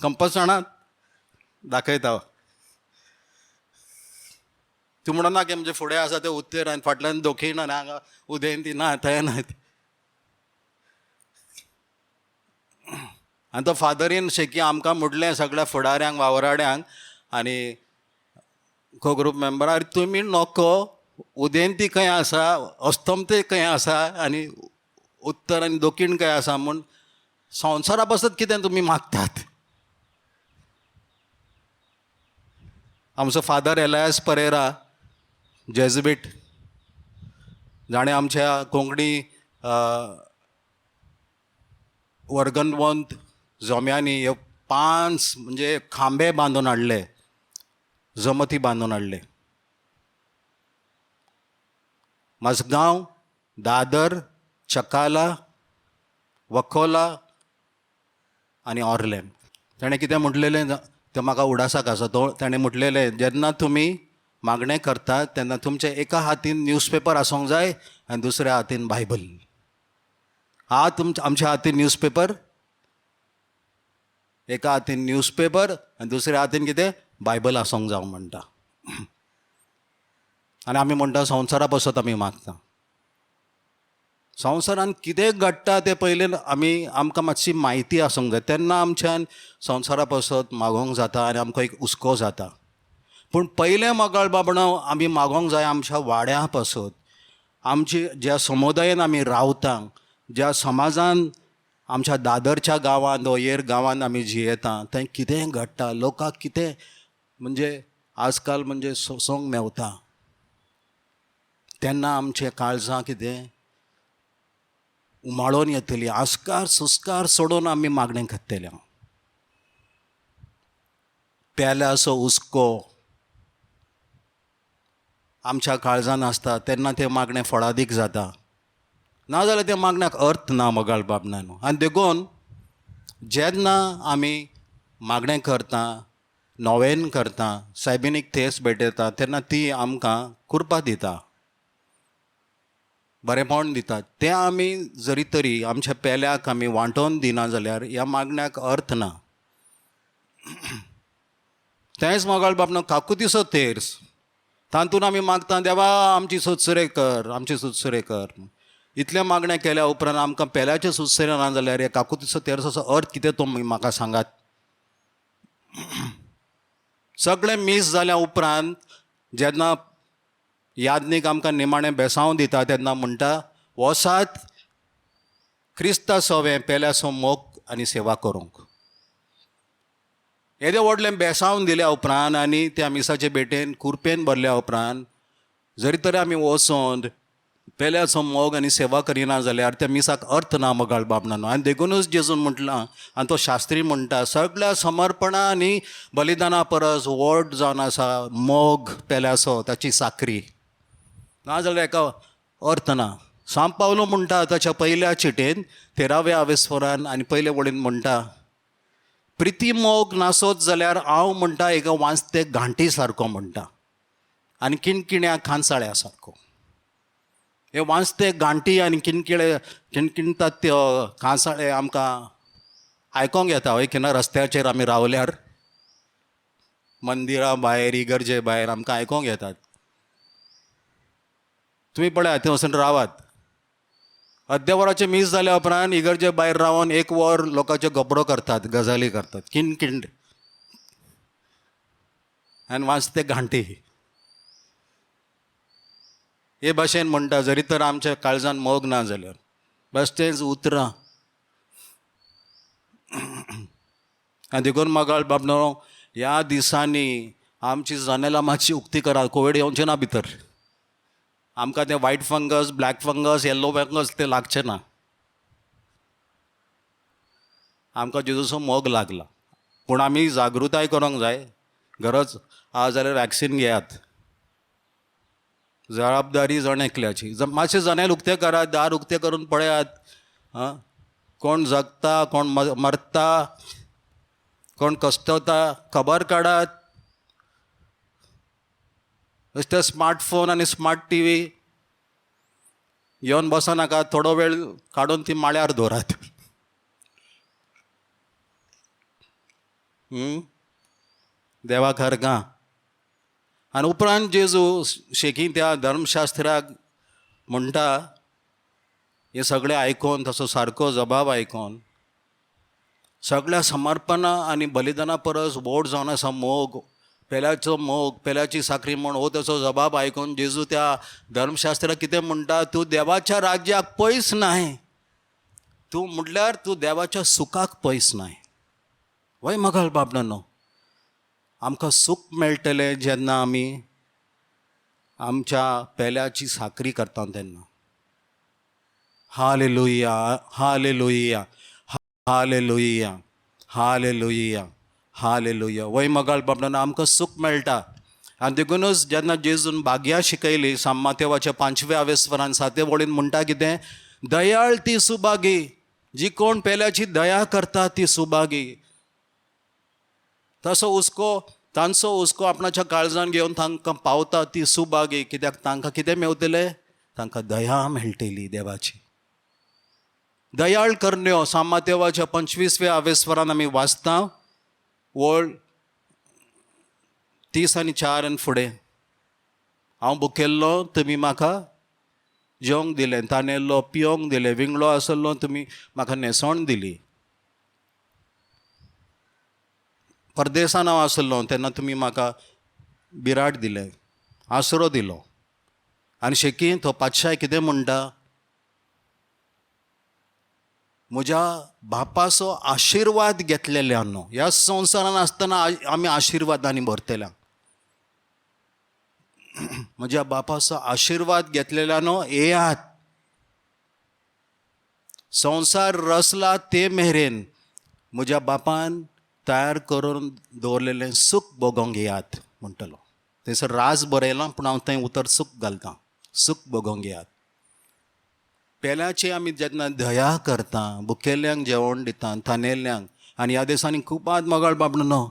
कंपास जाणा दाखयता. तूं म्हणना की म्हणजे फुडें आसा तें उत्तर आनी फाटल्यान दक्षिण आनी हांगा उदेंती ना, थंय ना. आनी तो फादरीन शेकी आमकां म्हटलें सगळ्या फुडाऱ्यांक, वावराड्यांक आनी को ग्रूप मेंबरां, अरे तुमी नको उदेंती खंय आसा, अस्तमते खंय आसा आनी उत्तर आनी दक्षिण खंय आसा म्हूण संवसारा पासत कितें तुमी मागतात. आमचो फादर एलायस परेरा जेजबीट, जाणें आमच्या कोंकणी वर्गनवंत जोम्यांनी ह्यो 5 म्हणजे खांबे बांदून हाडले, जमती बांदून हाडले. मजगांव, दादर, चकाला, वकोला आनी ऑर्लेम. ताणें कितें म्हटलेलें तें म्हाका उडासाक आसा. तो ताणें म्हटलेलें, जेन्ना तुमी मागणें करतात तेन्ना तुमच्या एका हातीन न्यूजपेपर आसूंक जाय आनी दुसऱ्या हातीन बायबल. हा, तुमच्या आमच्या हातीन न्यूजपेपर, एका हातीन न्यूजपेपर आनी दुसऱ्या हातीन कितें बायबल आसूंक जावं म्हणटा. आनी आमी म्हणटा संवसारा पासत आमी मागता. संवसारान कितें घडटा तें पयलीं आमी आमकां मातशी म्हायती आसूंक जाय, तेन्ना आमच्यान संवसारा पासत मागोवंक जाता आनी आमकां एक हुस्को जाता. पूण पयलें मगाळ बाबणो आमी मागोवंक जाय आमच्या वाड्या पासत, आमची ज्या समुदायेन आमी रावता, ज्या समाजान आमच्या दादरच्या गांवांत, वयर गांवांत आमी जियेता, थंय कितें घडटा, लोकांक कितें म्हणजे आजकाल म्हणजे सोंसूंक मेवता, तेन्ना आमचें काळजां कितें उमाळोन येतली. आस्कार सुस्कार सोडून आमी मागणें करतले. पेल्याचो हुस्को आमच्या काळजान आसता तेन्ना तें मागणें फळादीक जाता, नाजाल्यार त्या मागण्याक अर्थ ना मगाळ बाबनानो. आनी देखून जेन्ना आमी मागणें करता, नोवेन करता, सायबिनीक थेस भेटयता, तेन्ना ती आमकां कृपा दिता, बरेंपण दिता. तें आमी जरी तरी आमच्या पेल्याक आमी वांटोवन दिना जाल्यार ह्या मागण्याक अर्थ ना. तेंच मगाळ बाबनो काकुतीचो तेर्स, तातूंत आमी मागता, देवा आमची सुदसुरे कर, आमची सुदसुरे कर. इतलें मागणें केल्या उपरांत आमकां पेल्याचें सुदसुरे ना जाल्यार ह्या काकुतीचो तेर्साचो अर्थ कितें तो म्हाका सांगात. सगळें मीस जाल्या उपरांत जेन्ना यादनीक आमकां निमाणें बेसांव दिता तेन्ना म्हणटा, वसात क्रिस्ता सवें पेल्याचो मोग आनी सेवा करूंक. येदें व्हडलें बेसांव दिल्या उपरांत आनी त्या मिसाचे भेटेन कुरपेन भरल्या उपरांत जरी तर आमी वचोन पेल्याचो मोग आनी सेवा करिना जाल्यार त्या मिसाक अर्थ ना मगाळ बाबनानो. आनी देखुनूच जेजून म्हटलां, आनी तो शास्त्री म्हणटा, सगळ्या समर्पणा आनी बलिदाना परस व्हड जावन आसा मोग पेल्याचो, ताची साकरी. नाजाल्यार एका अर्थ ना. सांव पावलो म्हणटा ताच्या पयल्या चिटेन 13व्या आवेस्वरान आनी पयले वळीन म्हणटा, प्रिती मोग नासत जाल्यार हांव म्हणटा एका वांचते घांटी सारको म्हणटा आनी किणकिण्या खांसाळ्या सारको. हे वांचते घांटी आनी किणकिणे किणकिणतात ते खांसाळे आमकां आयकोंक येता हय की ना. रस्त्याचेर आमी रावल्यार, मंदिरा भायर, इगर्जे भायर आमकां आयकोंक येतात. तुमी पळयात थंय वचून रावात, अर्द्या वराचें मीस जाल्या उपरांत इगर्जे भायर रावन एक वर लोकांच्यो गबरो करतात, गजाली करतात, किणकिण आनी वाजते घांटी. हे भाशेन म्हणटा, जरी तर आमच्या काळजान मोग ना जाल्यार बेश्टेच उतरां. आनी देखून मगाळ बाबनो, ह्या दिसांनी आमची जनेलां मातशी उक्ती करा, कोवीड येवचें ना भितर. आमकां तें white fungus, black fungus, yellow fungus तें लागचें ना. आमकां जेजूचो मोग लागला. पूण आमी जागृताय करूंक जाय. गरज आसा जाल्यार वॅक्सीन घेयात. जबाबदारी जण एकल्याची. मातशें जनेल उक्तें करात, दार उक्तें करून पळयात, आं, कोण जगता, कोण मरता, कोण कश्टवता, खबर काडात. ते स्मार्टफोन आनी स्मार्ट टी व्ही घेवन बसनाका, थोडो वेळ काडून ती माळ्यार दवरात. देवाक अर्गां. आनी उपरांत जेजू शेकी त्या धर्मशास्त्राक म्हणटा, हें सगळें आयकोन, तसो सारको जबाब आयकोन, सगळ्या समर्पणा आनी बलिदाना परस व्हड जावन आसा मोग, पेल्याचो मोग, पेल्याची साकरी म्हण हो ताचो जबाब आयकून जेजू त्या धर्मशास्त्राक कितें म्हणटा, तूं देवाच्या राज्याक पयस नाय, तूं म्हटल्यार तूं देवाच्या सुखाक पयस नाय. वय मगल बाबडानो, आमकां सूख मेळटलें जेन्ना आमी आमच्या पेल्याची साकरी करता तेन्ना. हालेलुया, हालेलुया, हालेलुया, हालेलुया, hallelujah. वय मगाल बाबडानो, आमकां सूख मेळटा. आनी देखुनूच जेन्ना जेजून भाग्यां शिकयली साम मातेवाच्या 5व्या आवेस्वरान 7 वळीन म्हणटा कितें, दयाळ ती सुभागी, जी कोण पेल्याची दया करता ती सुभागी. तसो हुस्को, तांचो हुस्को आपणाच्या काळजान घेवन तांकां पावता ती सुभागी. कित्याक तांकां कितें मेवतलें, तांकां दया मेळटली देवाची. दयाळ करण्यो साम मातेवाच्या 25व्या आवेस्वरान आमी वाचता, वळ 30 आनी 4 आनी फुडें. हांव भुकेल्लो तुमी म्हाका जेवंक दिलें, तानेल्लो पियोंक दिलें, विंगळो आसलो तुमी म्हाका न्हेसवण दिली, परदेसान हांव आसलो तेन्ना तुमी म्हाका बिराड दिलें, आसरो दिलो. आनी शेकी तो पातशाय कितें म्हणटा, म्हज्या बापाचो आशिर्वाद घेतलेल्यानो, ह्या संवसारान आसतना आमी आशिर्वादांनी भरतल्या, म्हज्या बापाचो आशिर्वाद घेतलेल्यानो येयात, संवसार रसला ते मेरेन म्हज्या बापान तयार करून दवरलेलें सूख भोगोंक येयात म्हणटलो. थंयसर राज बरयलां पूण हांव थंय उतर सूख घालतां, सूख भोगोंक येयात. पेल्याची आमी जेन्ना दया करता, भुकेल्ल्यांक जेवण दिता, तानेल्ल्यांक, आनी ह्या दिसांनी खूब मगाळ बाबडो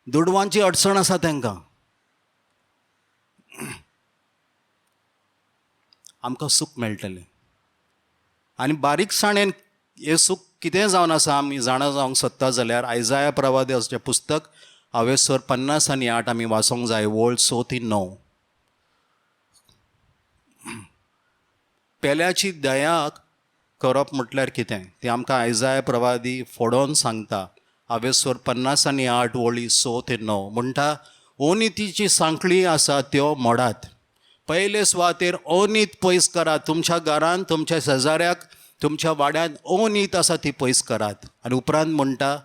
दुडवांची अडचण आसा तांकां, आमकां सूख मेळटलें. आनी बारीकसाणेन हें सूख कितें जावन आसा आमी जाणा जावंक सोदता जाल्यार आयजाया प्रवाद्याचें पुस्तक आवेसर 50 आनी 8 आमी वाचोंक जाय, वळ 6 ते 9. पेल्याची दया करप म्हटल्यार कितें तें आमकां आयजाया प्रवादी फोडोन सांगता. आवेसर 50 आनी 8 वळी 6 ते 9 म्हणटा, अनितीची सांखळी आसा त्यो मोडात, पयले सुवातेर अनीत पयस करात, तुमच्या घरान, तुमच्या शेजाऱ्याक, तुमच्या वाड्यांत अनीत आसा ती पयस करात. आनी उपरांत म्हणटा,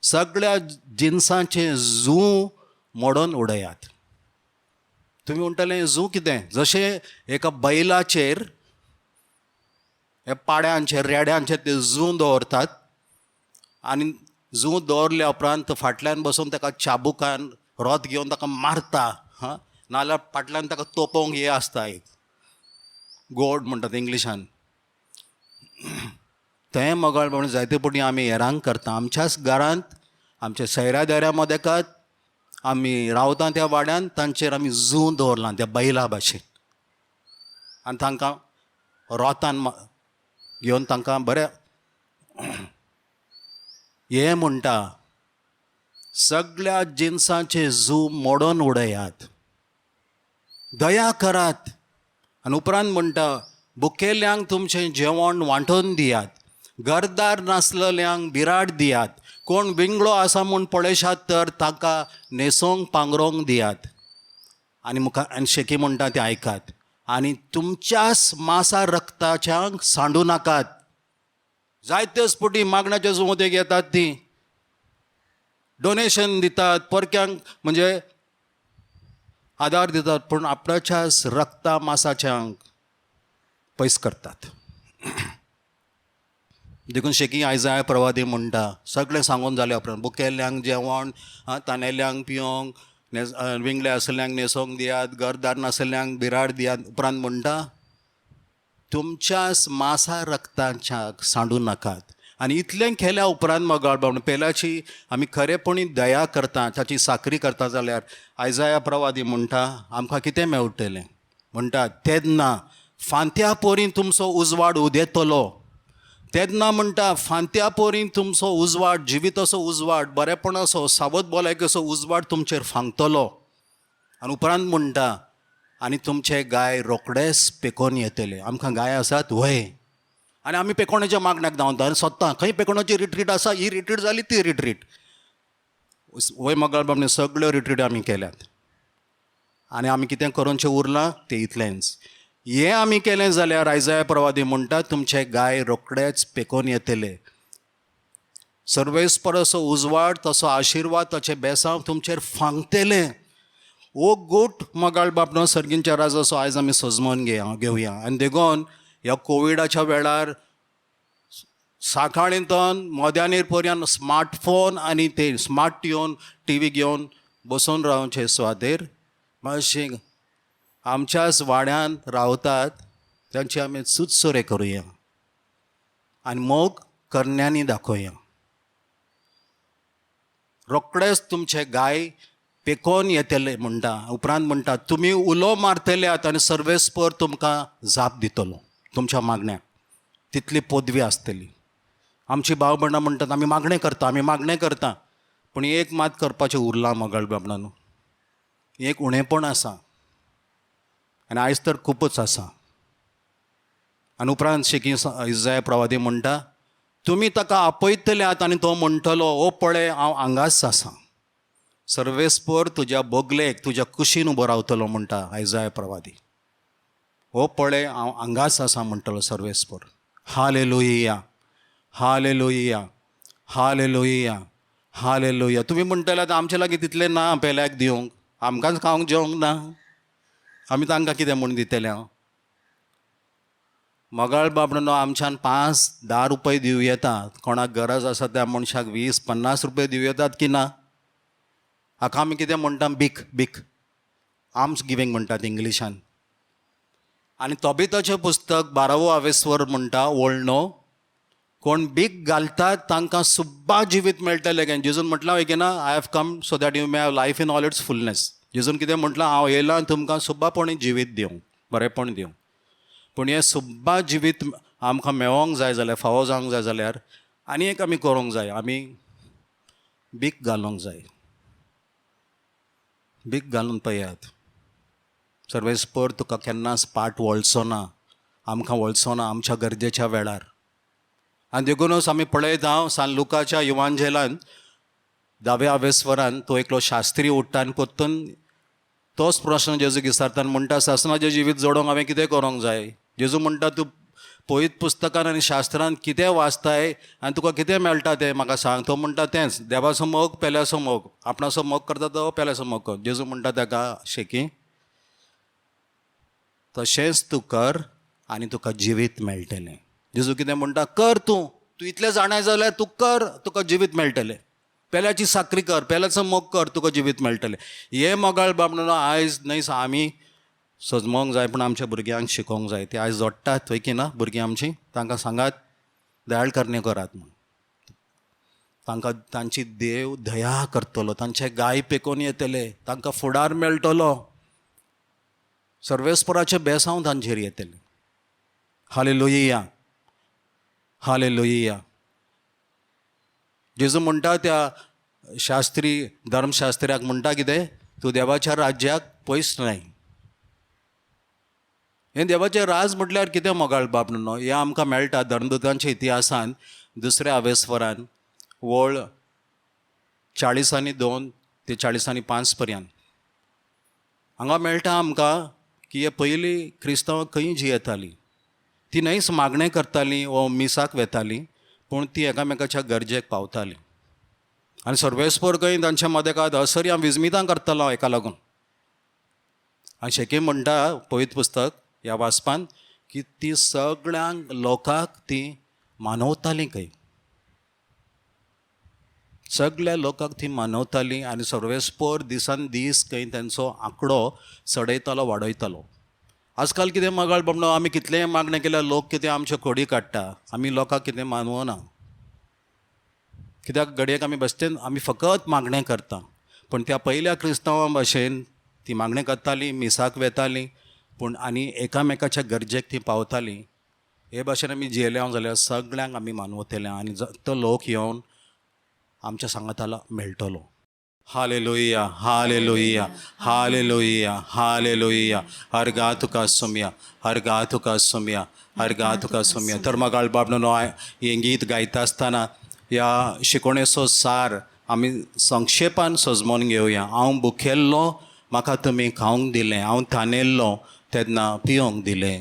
सगळ्या जिनसांचें जू मोडोन उडयात. तुमी म्हणटले जू कितें, जशें एका बैलाचेर, हे पाड्यांचेर, रेड्यांचेर ते जू दवरतात आनी जू दवरल्या उपरांत फाटल्यान बसून ताका चाबुकान रोत घेवन ताका मारता, हां, नाजाल्यार फाटल्यान ताका तोपोवंक हें आसता, एक गोड म्हणटात इंग्लिशान. तें मगाळ म्हणून जायते पटी आमी हेरांक करता, आमच्याच घरांत, आमच्या सैऱ्या दाऱ्या मदेकात आमी रावता त्या वाड्यांत तांचेर आमी जू दवरलां त्या बैला भाशेन, आनी तांकां रोतान घेवन तांकां बरें हें म्हणटा, सगळ्या जिनसांचे जू मोडोन उडयात, दया करात. आनी उपरांत म्हणटा, भुकेल्यांक तुमचें जेवण वांटून दियात, घरदार नासलेल्यांक बिराड दियात, कोण विंगळो आसा म्हूण पळयशात तर ताका न्हेसोंक पांगरोंक दियात. आनी मुखार आनी शेकी म्हणटा तें आयकात, आनी तुमच्याच मासा रक्ताच्यांक सांडू नाकात. जायतेच पटी मागण्याच्या सुमतेक येतात, ती डोनेशन दितात, परक्यांक म्हणजे आदार दितात, पूण आपणाच्याच रक्ता मासाच्यांक पयस करतात. देखून शेकी आयजाय प्रवादी म्हणटा, सगळें सांगून जाल्या उपरांत भुकेल्ल्यांक जेवण, तानेल्यांक पियोंक, विंगळे आसल्ल्यांक न्हेसोंक दियात, घरदार नासल्ल्यांक बिराड दियात. उपरांत म्हणटा, तुमच्याच मासा रक्तांच्या सांडू नाकात. आनी इतलें केल्या उपरांत मगाळ बाबा पेल्याची आमी खरेपणी दया करता, ताची साकरी करता जाल्यार आयजाया प्रवादी म्हणटा आमकां कितें मेळटलें? म्हणटा तेन्ना फांत्या पोरीं तुमचो उजवाड उदेतलो. तेन्ना म्हणटा फांत्या पोरीं तुमचो उजवाड, जिविताचो उजवाड, बरेपणाचो, सावध भलायकेचो उजवाड तुमचेर फांकतलो. आनी उपरांत म्हणटा आनी तुमचे गाय रोखडेच पेकोन येतले. आमकां गाय आसात व्हय, आनी आमी पेकोणाच्या मागण्याक धांवता आनी सोदता खंय पेकोणाची रिट्रीट आसा, ही रिट्रीट जाली ती रिट्रीट. वय मगाळ बाबा सगळ्यो रिट्रीट आमी केल्यात आनी आमी कितें करूनचें उरलां तें इतलेंच. हें आमी केलें जाल्यार आयजाया प्रवादी म्हणटा तुमचे गाय रोखडेच पेकोन येतले. सर्वेस्पराचो उजवाड, तसो आशिर्वाद, ताचें बेसांव तुमचेर फांकतलें. हो गोट मगाळ बाबनो सर्गींच्या राजाचो आयज आमी सजमोन घेवया. आनी देखून ह्या कोविडाच्या वेळार सकाळींतून मध्यानीर पर्यंत स्मार्टफोन आनी ते स्मार्ट येवन टी व्ही घेवन बसून रावचे सुवातेर मातशें आमच्याच वाड्यान रावतात तांची आमी सुचसुरे करुया आनी मोग करण्यांनी दाखोवया. रोखडेच तुमचे गाय पेकोन येतले म्हणटा. उपरांत म्हणटा तुमी उलो मारतल्यात आनी सर्वेस्पर तुमकां जाप दितलो तुमच्या मागण्याक. तितली पदवी आसतली. आमची भाव भयणां म्हणटात आमी मागणें करता, आमी मागणें करता, पूण एक मात करपाचें उरलां मगाळ बाबणांनो, एक उणेपण आसा आनी आयज तर खुबूच आसा. आनी उपरांत शेकी इजाय प्रवादी म्हणटा तुमी ताका आपयतल्यात आनी तो म्हणटलो ओ पळय हांव हांगाच आसा. सर्वेस्पर तुज्या बगलेक, तुज्या कुशीन उबो रावतलो म्हणटा आयजाय प्रवादी. हो पळय हांव हांगाच आसा म्हणटलो सर्वेस्पर. हालेलुया, हालेलुया, हालेलुया, हालेलुया. तुमी म्हणटले आतां आमचे लागीं तितलें ना पेल्याक दिवंक, आमकांच खावंक जेवंक ना, आमी तांकां कितें म्हूण दितले? हांव मगाळ बाबडो आमच्यान 5-10 रुपये दिवं येता, कोणाक गरज आसा त्या मनशाक 20-50 रुपये दिवं येतात की ना? हाका आमी कितें म्हणटा? बीक, बीक, आर्म्स गिवींग म्हणटात इंग्लिशान. आनी तोबिताचें पुस्तक 12वो आवेस्वर म्हणटा वळणो कोण बीक घालतात तांकां सुब्बा जिवीत मेळटलें. काय जेजून म्हटलां की ना, I have come so that you may have life in all its fullness. जेजून कितें म्हटलां, हांव येयलां तुमकां सुब्बापणी जिवीत दिवंक, बरेंपण दिवंक. पूण हें सुब्बा जिवीत आमकां मेळोंक जाय जाल्यार, फावो जावंक जाय जाल्यार आनी एक आमी करूंक जाय, आमी बीक घालूंक जाय. बीक घालून पळयात, सर्वेस्पर तुका केन्नाच पाट वळचो ना, आमकां वळचो ना आमच्या गरजेच्या वेळार. आनी देखूनच आमी पळयत हांव सान लुकाच्या युवांजेलान 10व्या आवेस्वरान तो एकलो शास्त्री उठ्ठा आनी परतून तोच प्रश्न जेजू विचारता आनी म्हणटा सासणाचें जिवीत जोडोंक हांवें कितें करूंक जाय? जेजू म्हणटा तूं पवित्र पुस्तकान आनी शास्त्रान कितें वाचताय आनी तुका कितें मेळटा तें म्हाका सांग. तो म्हणटा तेंच, देवाचो मोग, पेल्याचो मोग, आपणाचो मोग करता तो पेल्याचो मोग कर. जेजू म्हणटा ताका शेकी तशेंच तूं कर आनी तुका जिवीत मेळटलें. जेजू कितें म्हणटा, कर तूं, तूं इतलें जाणाय जाल्यार तूं कर, तुका जिवीत मेळटलें. पेल्याची साकरी कर, पेल्याचो मोग कर, तुका जिवीत मेळटलें. हे मोगाळ बाबडो आयज न्हय आमी सजमोंक जाय, पूण आमच्या भुरग्यांक शिकोवंक जाय. ते आयज जोडटात थंय की ना भुरगीं आमचीं, तांकां सांगात दयाळ करणे करात म्हूण. तांकां तांची देव दया करतलो, तांचे गाय पेकोवन येतले, तांकां फुडार मेळटलो, सर्वेस्पराचें बेसांव तांचेर येतलें. Hallelujah, hallelujah. जेजू म्हणटा त्या शास्त्री धर्मशास्त्र्याक म्हणटा कितें, तूं देवाच्या राज्याक पयस न्हय. हें देवाचें राज म्हटल्यार कितें मोगाळ बाब न्हू, हें आमकां मेळटा धर्मदूतांच्या इतिहासान 2ऱ्या आवेस्वरान वळ 42 ते 45 पर्यंत. हांगा मेळटा आमकां की हे पयलीं क्रिस्तांव खंय जियेतालीं, ती न्हयच मागणें करतालीं वो मिसाक वेतालीं, पूण ती एकामेकाच्या गरजेक पावतालीं. आनी सर्वेस्पर खंय तांच्या मदेकात असरी हांव विजमितां करतालो हेका लागून. आनी शेकी म्हणटा पवित्र पुस्तक ह्या वाचपान की ती सगळ्यांक लोकांक ती मानवताली खंय, सगळ्या लोकांक ती मानवताली. आनी सर्वेस्पर दिसान दीस खंय तेंचो आंकडो चडयतालो, वाडयतालो. आजकाल कितें मगाळ बाबडो आमी कितलेंय मागणें केल्यार लोक कितें आमच्यो खोडी काडटा, आमी लोकांक कितें मानवना. कित्याक घडयेक आमी बसतेन आमी फकत मागणें करता. पूण त्या पयल्या क्रिस्तांवां भाशेन ती मागणें करतालीं, मिसाक वेतालीं, पूण आनी एकामेकाच्या गरजेक ती पावतालीं. हे भाशेन आमी जियेले जाल्यार सगळ्यांक आमी मानवतले आनी तो लोक येवन आमच्या सांगाताला मेळटलो. हालेलुया, हालेलुया, हालेलुया, हालेलुया. हर गा तुका सोमया, हर गा तुका सोमया, हर गा तुका सोमया. तर मगाळ बाबनो हें गीत गायता आसतना ह्या शिकोवणेचो सार आमी संक्षेपान सजमोन घेवया. हांव भुकेल्लो म्हाका तुमी खावंक दिलें, हांव तानेल्लो तेन्ना पिवंक दिलें.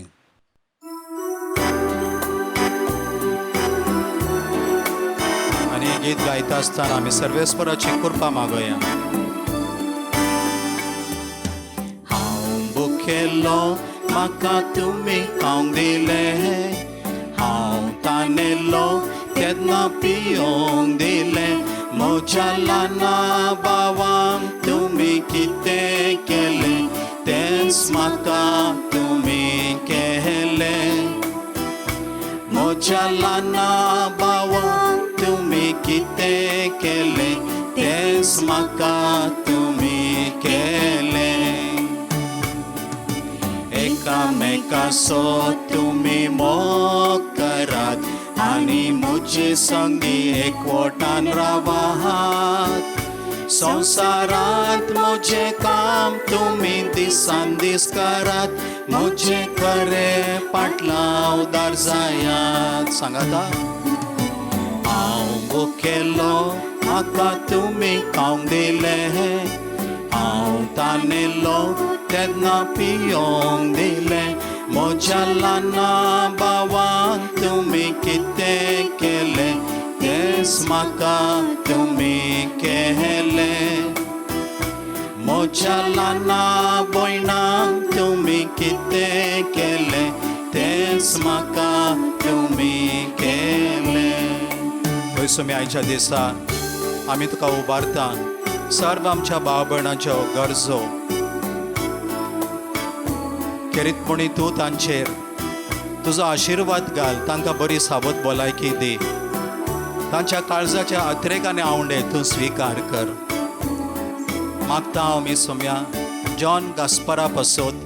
आनी हें गीत गायता आसतना आमी सर्वेस्पराची कृपा मागोया. हांव भुकेल्लो म्हाका तुमी खावंक दिलें, हांव तानेल्लो तेन्ना पिवंक दिलें. म्हज्या ल्हाना भावांक तुमी कितें केलें तेंच म्हाका तुमी केलें. म्हज्या ल्हाना भावांक तुमी कितें केलें तेंच म्हाका तुमी केलें. एकामेकाचो तुमी मोग करात आनी म्हजे संगी एकवटान रावात. संवसारांत म्हजें काम तुमी दिसान दीस करात, म्हजें खरें पाटलावदार जायात. सांगाता, हांव भुकेल्लो म्हाका तुमी खावंक दिलें, हांव तानेल्लो तेन्ना पिवंक दिलें. म्हज्या ल्हाना भावांक तुमी कितें केलें तेंच म्हाका तुमी केलें. म्हज्या ल्हाना भयणांक तुमी कितें केलें तेंच म्हाका तुमी केलें. पयसो मी आयच्या दिसा आमी तुका उबारता सर्व आमच्या भाव भयणाच्यो गरजो खेरीतपणी तूं तांचेर तुजो आशिर्वाद घाल, तांकां बरी साबत भलायकी दी, तांच्या काळजाच्या अत्रेक आनी आवंडे तूं स्विकार कर. मागता हांव मी सोम्या जॉन गास्परा पासत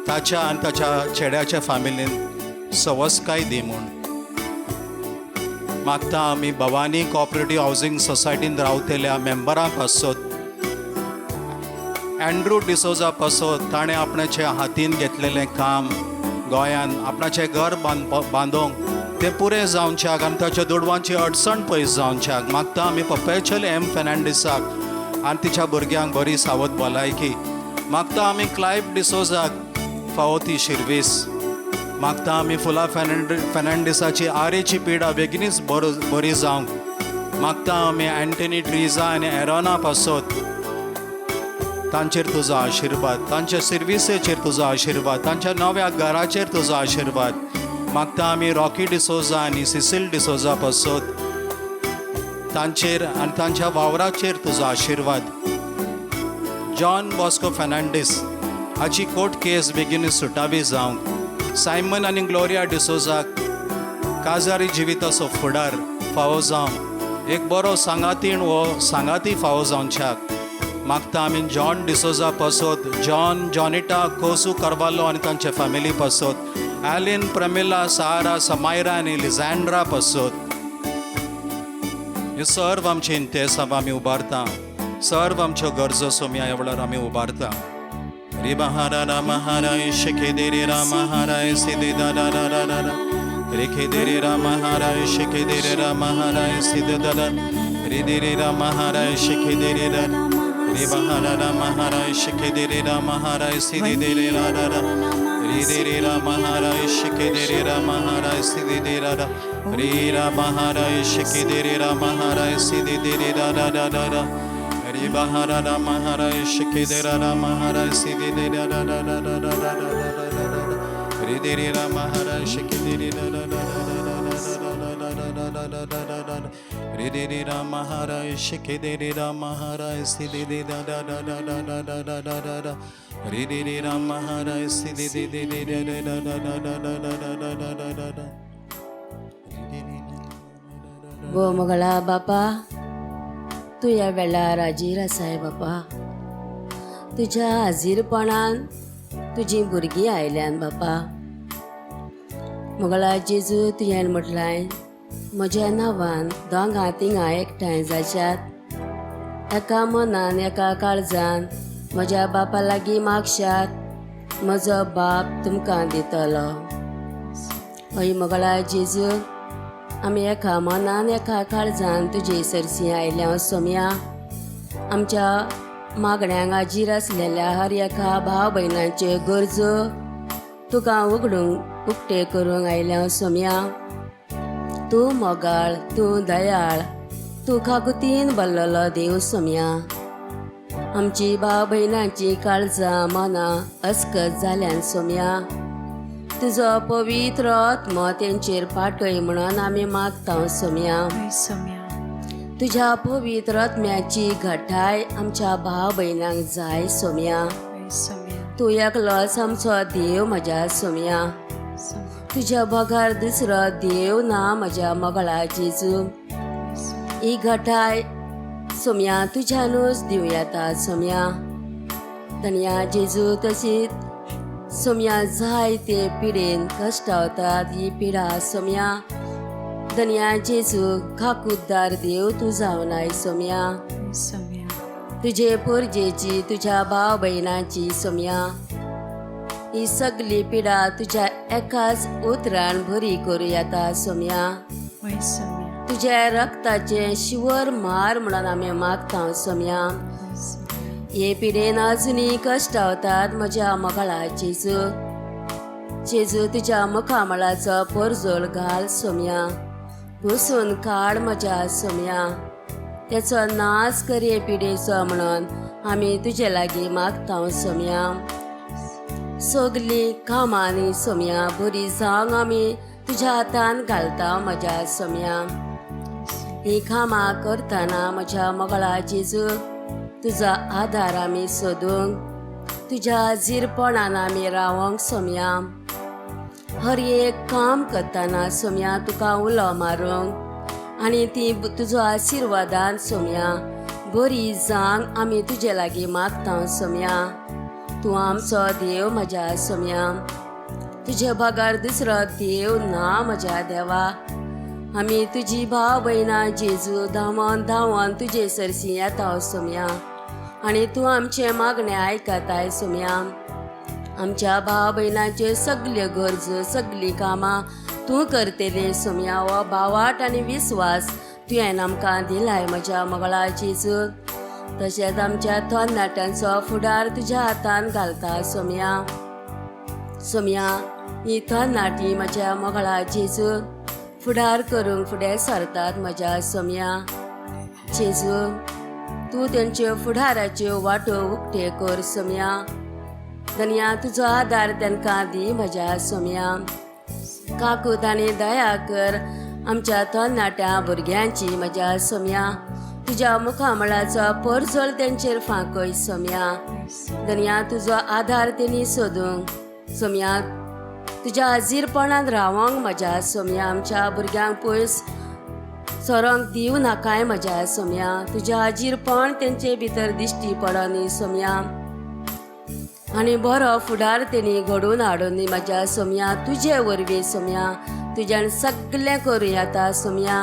ताच्या आनी ताच्या चेड्याच्या फामिलीन सवसकाय दी म्हूण. मागता आमी भवानी कॉपरेटीव हावजींग सोसायटीन रावतल्या मेंबरां पासत, एंड्रू डिसोजा पासत ताणें आपणाच्या हातीन घेतलेलें काम गोंयान आपणाचें घर बांदूंक तें पुरें जावच्याक आनी ताच्या दुडवांची अडचण पयस जावच्याक. मागता आमी पपेचल एम फेर्नांडीसाक आनी तिच्या भुरग्यांक बरी सावत भलायकी. मागता आमी क्लायव डिसोजाक फावो ती शिर्वीस. मागता आमी फुला फेर्नांडीसाची आरेची पिडा बेगीनच बरी जावंक. मागता आमी एंटनी ट्रिजा आनी एरोना पासत तांचेर तुजो आशिर्वाद, तांच्या सिर्विसेचेर तुजो आशिर्वाद, तांच्या नव्या घराचेर तुजो आशिर्वाद. मागता आमी रॉकी डिसोजा आनी सिसील डिसोजा पासत तांचेर आनी तांच्या वावराचेर तुजो आशिर्वाद. जॉन बॉस्को फेर्नांडीस हाची कोर्ट केस बेगीन सुटावी जावंक. सायमन आनी ग्लोरिया डिसोजाक काजारी जिविताचो फुडार फावो जावंक, एक बरो सांगातीण हो सांगाती फावो जावच्याक. मागता आमी जॉन डिसोजा पासत, जॉन जॉनिटा कोसू करवालो आनी तांचे फॅमिली पासत, एलिन प्रमिला सारा समायरा आनी लिझांड्रा पासत. हे सर्व आमचे इंतेसांव आमी उबारता, सर्व आमच्यो गरजो सोम्या ह्या वेळार आमी उबारता. रे बहारा राम हाराय शिखे दे रे राम हाराय सिद्धे दादा रा रा रा रेखे दे रे राम हाराय शिखे दे रे राम हाराय सिद्धे दादा रे दे रे राम हाराय शिखे दे रे रा रे बहारा राम हाराय शिखे दे रे राम हाराय सिद्धे दे रे रा रा रा रे दे रे राम हाराय शिखे दे रे राम हाराय सिद्धे दे रा रा रे राम हाराय शिखे दे रे राम हाराय सिद्धे दे रे रा रा रा रा रा रे बहारा राम हाराय शिखे दे रा राम हाराय सिद्धे दे रा रा रा रा रा रा रा रा रा रा रे दे रे राम हाराय शिखे दे रे रा रा रा रा रा रा रा रा रा रा रा रा रा रा रे रे रे राम हराय शिखे दे रे राम हराय सी दे दे दा दा दा दा दा दा दा दा दा दा दा रे रे रे राम हराय सी दे दे दे दे दे दे दा दा दा दा दा दा दा दा दा दा दा रे रे रे गो मगळा बापा, तूं ह्या वेळार हाजीर आसाय बापा. तुज्या हाजीरपणान तुजीं भुरगीं आयल्यान बापा. मोगळा जेजू, तुवें म्हटलां म्हज्या नांवान दोगां तिंगा एकठांय जाशात, एका मनान एका काळजान म्हज्या बापा लागीं मागशात, म्हजो बाप तुमकां दितलो. हय मोगळा जेजू, आमी एका मनान एका काळजान तुजे सरशी आयल्या सोम्या. आमच्या मागण्यांक हाजीर आसलेल्या हर एका भाव भयणाच्यो गरजो तुका उगडूंक उक्ते करूंक आयल्या सोम्या. तूं मोगाळ, तूं दयाळ, तूं खाकुतीन भरलेलो देव सोम्या. आमची भाव भयणाची काळजां मनां अस्कत जाल्यान सोम्या, तुजो पवित्र आत्मो तेंचेर पाठय म्हणून आमी मागता सोम्या. तुज्या पवित्र आत्म्याची घटाय आमच्या भाव भयणांक जाय सोम्या. तूं एकलोच आमचो देव म्हज्या सोम्या, तुज्या बगर दुसरो देव ना म्हज्या मोगळा जेजू. ही घटाय सोम्या तुज्यानूच दिवं येता सोम्या. धनया जेजू, तशीच सोम्या जाय ते पिडेन कश्टावतात ही पिडा सोम्या. धनया जेजू, खाकुद्दार देव तूं जावन सोम्या. तुजे पोरजेची, तुज्या भाव भयणाची सोम्या ही सगली पिडा तुज्या एकाच उतरान बरी करूं येता सोम्या. तुज्या रक्ताचें शिवर मार म्हणून आमी मागता सोम्या. हे पिडेन अजुनूय कश्टावतात म्हज्या मोगाळा जेजू. जेजू, तुज्या मुखामळाचो परजोळ घाल सोम्या, पुसून काड म्हज्या सोम्या. तेचो नाश कर हे पिडेचो म्हणून आमी तुजे लागीं मागता सोम्या. सगलीं कामांनी सोम्या बरी जावंक आमी तुज्या हातान घालता म्हज्या सोम्या. हीं कामां करतना म्हज्या मोगळा जेजू, तुजो आदार आमी सोदूंक, तुज्या हाजीरपणान आमी रावोंक सोम्या. हर एक काम करतना सोम्या तुका उलो मारूंक आनी ती तुजो आशिर्वादान सोम्या बरी जावंक आमी तुजे लागीं मागता सोम्या. तूं आमचो देव म्हज्या सोम्या, तुजे बगर दुसरो देव ना म्हज्या देवा. आमी तुजी भाव भयणां जेजू धांवन धांवन तुजे सरशी येता सोम्या आनी तूं आमचें मागणें आयकताय सोम्या. आमच्या भाव भयणाच्यो सगल्यो गरजो, सगलीं कामां तूं करतली सोम्या. हो भावाट आनी विस्वास तुवें आमकां दिलाय म्हज्या मोगळा जेजू. तशेंच आमच्या तरणाट्यांचो फुडार तुज्या हातान घालता सोम्या. सोम्या, ही तरणाटी म्हज्या मोगळा जेजू फुडार करूंक फुडें सरतात म्हज्या सोम्या. जेजू, तूं तेंच्यो फुडाराच्यो वाटो उक्त्यो कर सोम्या. धनया, तुजो आदार तांकां दी म्हज्या सोम्या. काकूत आनी दया कर आमच्या तरणाट्या भुरग्यांची म्हज्या सोम्या. तुज्या मुखामळाचो परजोळ तेंचेर फांकय सोम्या. धनया, तुजो आदार तेणी सोदूंक सोम्या, तुज्या हाजीरपणान रावोंक म्हज्या सोम्या. आमच्या भुरग्यांक पयस सरोंक दिवं नाकाय म्हज्या सोम्या. तुज्या हाजीरपण तेंचे भितर दिश्टी पडनी सोम्या आनी बरो फुडार तेणी घडोवन हाडूनी म्हज्या सोम्या. तुजे वरवीं सोम्या तुज्यान सगलें करूं येता सोम्या.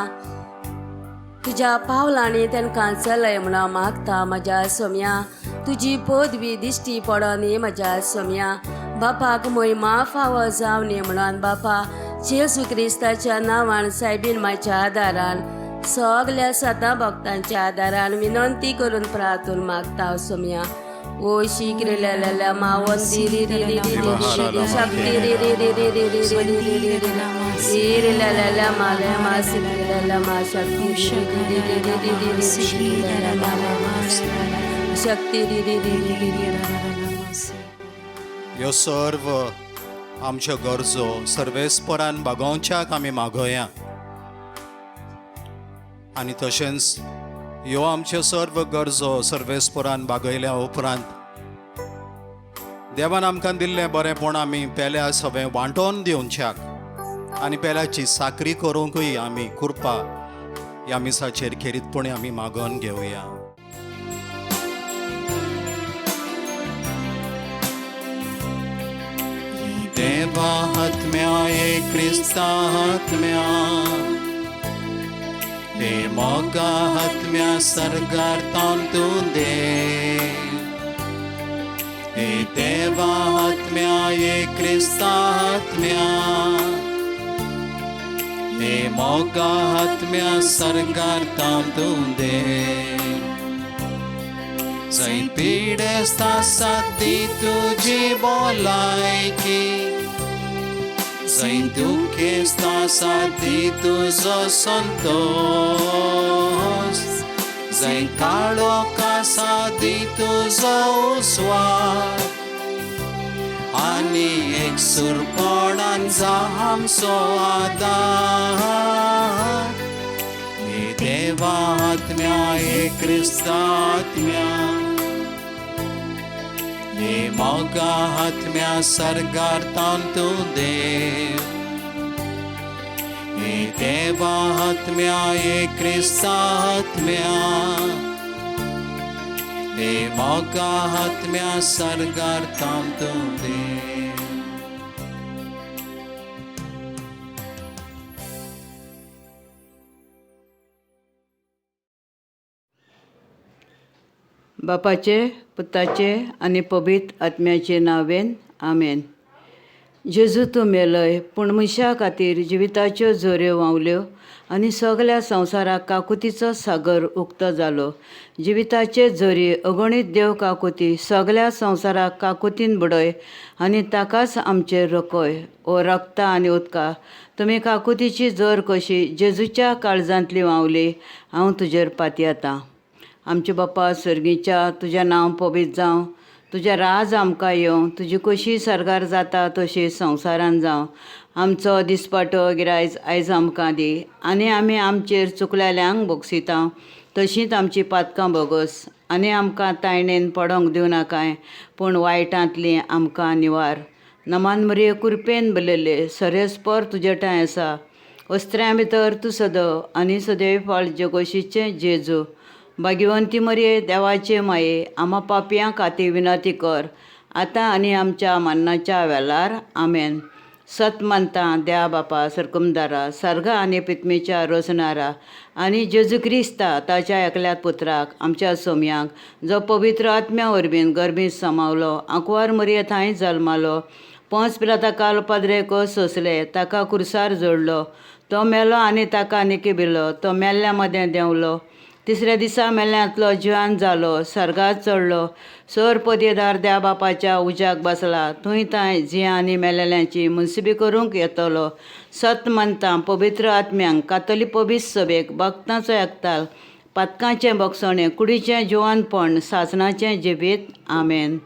तुज्या पावलांनी तांकां चलय म्हणून मागता म्हज्या सोम्या. तुजी पदवी दिश्टी पडनी म्हज्या सोम्या. बापाक महिमा फावो जावनी म्हणून बापा जेजू क्रिस्ताच्या नांवान सायबीन मायच्या आदारान सगल्या सदां भक्तांच्या आदारान विनंती करून प्रार्थून मागता सोम्या. ओ शिकरेल्या मावन री री री री री शक्ती री री री री री री री री री री री री ला मा ले मा सी ला मा शक्ती री री री री री री री ला मा शक्ती री री री री री. ह्यो सर्व आमच्यो गरजो सर्वेस्परान भागोवच्याक आमी मागोया. आनी तशेंच ह्यो आमच्यो सर्व गरजो सर्वेस्परान भागयल्या उपरांत देवान आमकां दिल्लें बरेंपण आमी पेल्या सगळें वांटोवन दिवच्याक आनी पेल्याची साकरी करूंकूय आमी कृपा ह्या मिसाचेर खेरीतपणी आमी मागोवन घेवया. देवा आत्म्या हे क्रिस्ता आत्म्या हे मोगा आत्म्या सर्गार तावन तूं दे हे देवा आत्म्या हे क्रिस्ता आत्म्या हे मोगा आत्म्या सर्गार तावन तूं दे. जंय पिडेस्त आसा ती तुजी भलायकी जंय दुखेस्त आसा ती तुजो संतोश जंय काळोख आसा ती तुजो उस्वास आनी एक सुरपणान जा आमचो आदार. हे देवा आत्म्या हे क्रिस्ता आत्म्या हे मोगा आत्म्या सर्गार तावन तूं देव. हे देवा आत्म्या हे क्रिस्ता आत्म्या हे मोगा आत्म्या सर्गार तावन तूं देव. बापाचे पुताचे आनी पवित्र आत्म्याचे नांवेन आमेन. जेजू तूं मेलय पूण मनशा खातीर जिविताच्यो झऱ्यो व्हांवल्यो आनी सगल्या संवसाराक काकुतीचो सागर उक्तो जालो. जिविताचे झरी अगणीत देव काकुती सगल्या संवसाराक काकुतीन बुडय आनी ताकाच आमचेर रकय. ओ रक्ता आनी उदका तुमी काकुतीची जोर कशी जेजूच्या काळजांतली व्हांवली हांव तुजेर पातयेतां. आमच्या बापा सर्गीच्या तुजें नांव पवित्र जावं, तुजें राज आमकां येवं, तुजी कशी सर्गार जाता तशी संवसारान जावं. आमचो दिसपाटो गिरायज आयज आमकां दी आनी आमी आमचेर चुकलेल्यांक भोगसिता तशींच आमची पातकां भोगस आनी आमकां तायणेन पडोंक दिवं नाकाय पूण वायटांतली आमकां निवार. नमान मरिये कुरपेन भरलेले सरेस्पर तुजे ठांय आसा, वस्त्र्यां भितर तूं सदव आनी सदैव फळ जगोशीचें जेजू. भाग्यवंती मरिये देवाचे माये आमा पापयां खातीर विनंती कर आतां आनी आमच्या मरणाच्या वेळार आमेन. सत मानता देवा बापा सरकुमदारा सर्ग आनी पितमेच्या रोसणारा आनी जेजू क्रिस्ता ताच्या एकल्या पुत्राक आमच्या सोमयांक जो पवित्र आत्म्या वरवीं गर्भीत समावलो आंकवार मरिये थंय जल्मालो पोंच पिलाता काल पाद्रे कोस सोंसले ताका कुर्सार जोडलो तो मेलो आनी ताका निकी भिलो तो मेल्ल्या मदें देंवलो तिसऱ्या दिसा मेल्ल्यांतलो जिवान जालो सर्गात चडलो सोर पदयेदार द्या बापाच्या उज्याक बसला थंय तांय जियां आनी मेलेल्यांची मुनसिबी करूंक येतलो. सत मानता पवित्र आत्म्यांक कातोली पवित्र सभेक भक्तांचो एकताल पातकांचें भोगसणें कुडीचें जिवानपण सासणाचें जिवीत आमेन.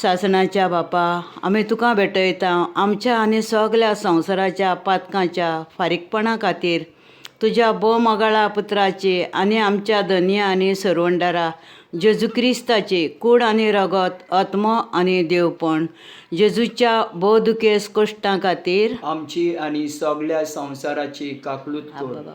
सासणाच्या बापा आमी तुका भेटयता आमच्या आनी सगल्या संवसाराच्या पातकांच्या फारीकपणा खातीर तुज्या भोव मोगाळा पुत्राची आनी आमच्या धनया आनी सरवंडारा जेजू क्रिस्ताची कूड आनी रगत आत्मो आनी देवपण जेजूच्या भोव दुखेस कश्टां खातीर आमची आनी सगल्या संवसाराची काकलूत कर.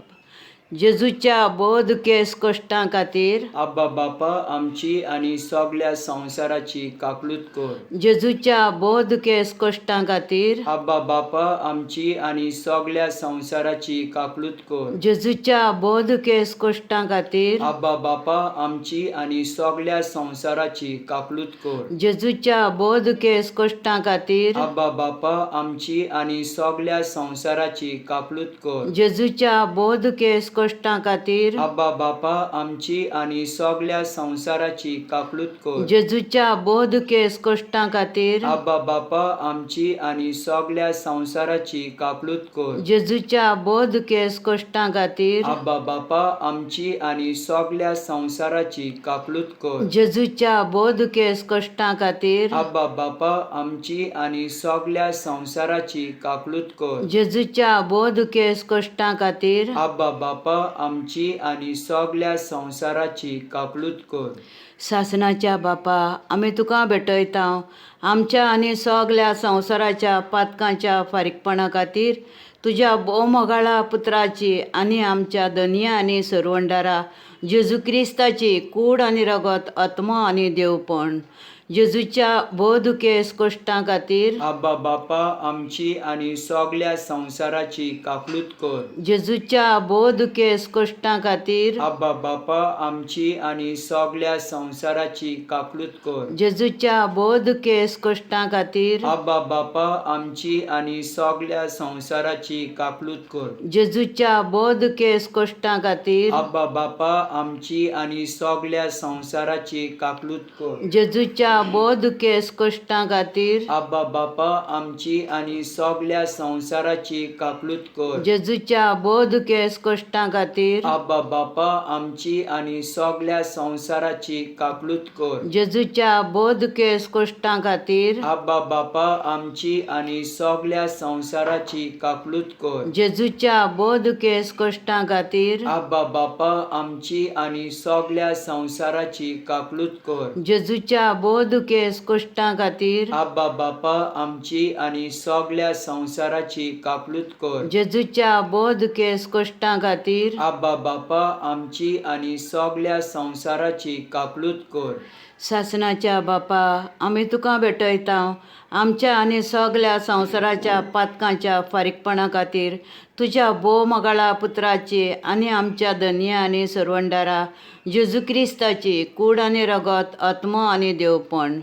जेजूच्या भोव दुखेस कश्टां खातीर आब्बा बापा आमची आनी सगल्या संवसाराची काकलूत कर. जेजूच्या भोव दुखेस कश्टां खातीर आब्बा बापा आमची आनी सगल्या संवसाराची काकलूत कर. जेजूच्या भोव दुखेस कश्टां खातीर आब्बा बापा आमची आनी सगल्या संवसाराची काकलूत कर. जेजूच्या भोव दुखेस कश्टां खातीर आब्बा बापा आमची आनी सगल्या संवसाराची काकलूत कर. जेजूच्या भोव दुखेस कश्टां खातीर आब्बा बापा आमची आनी सगल्या संवसाराची काकलूत कर. जेजूच्या भोव दुखेस कश्टां खातीर आब्बा बापा आमची आनी सगल्या संवसाराची काकलूत कर. जेजूच्या भोव दुखेस कश्टां खातीर आब्बा बापा आमची आनी सगल्या संवसाराची काकलूत कर. जेजूच्या भोव दुखेस कश्टां खातीर आब्बा बापा आमची आनी सगल्या संवसाराची काकलूत कर. जेजूच्या भोव दुखेस कश्टां खातीर आब्बा बापा बापा आमची आनी सगल्या संवसाराची काकलूत कर. सासणाच्या बापा, आमी तुका भेटयता आमच्या आनी सगल्या संवसाराच्या पातकांच्या फारीकपणा खातीर तुज्या भोवमोगाळा पुत्राची आनी आमच्या धनया आनी सरवंडारा जेजू क्रिस्ताची कूड आनी रगत, आत्मो आनी देवपण, जेजूच्या भोव दुखेस कश्टां खातीर. आब्बा बापा आमची आनी सगल्या संवसाराची काकलूत कर. जेजूच्या भोव दुखेस कश्टां खातीर. आब्बा बापा आमची आनी सगल्या संवसाराची काकलूत कर. जेजूच्या भोव दुखेस कश्टां खातीर. आब्बा बापा आमची आनी सगल्या संवसाराची काकलूत कर. जेजूच्या भोव दुखेस कश्टां खातीर. आब्बा बापा आमची आनी सगल्या संवसाराची काकलूत कर. जेजूच्या भोव दुखेस कश्टां खातीर. आब्बा बापा आमची आनी सगल्या संवसाराची काकलूत कर. जेजूच्या भोव दुखेस कश्टां खातीर. आब्बा बापा आमची आनी सगल्या संवसाराची काकलूत कर. जेजूच्या भोव दुखेस कश्टां खातीर. आब्बा बापा आमची आनी सगल्या संवसाराची काकलूत कर. जेजूच्या भोव दुखेस कश्टां खातीर. आब्बा बापा आमची आनी सगल्या संवसाराची काकलूत कर. जेजूच्या भोव दुखेस कश्टां खातीर. आब्बा बापा आमची आनी सगल्या संवसाराची काकलूत कर. जेजूच्या भोव दुखेस कश्टां खातीर. आब्बा बापा आमची आनी सगल्या संवसाराची काकलूत कर. सासणाच्या बापा, आमी तुका भेटयता आमच्या आनी सगल्या संवसाराच्या पातकांच्या फारीकपणा खातीर तुज्या भोव मोगाळा पुत्राची आनी आमच्या धनया आनी सरवंडारा जेजू क्रिस्ताची कूड आनी रगत, आत्मो आनी देवपण,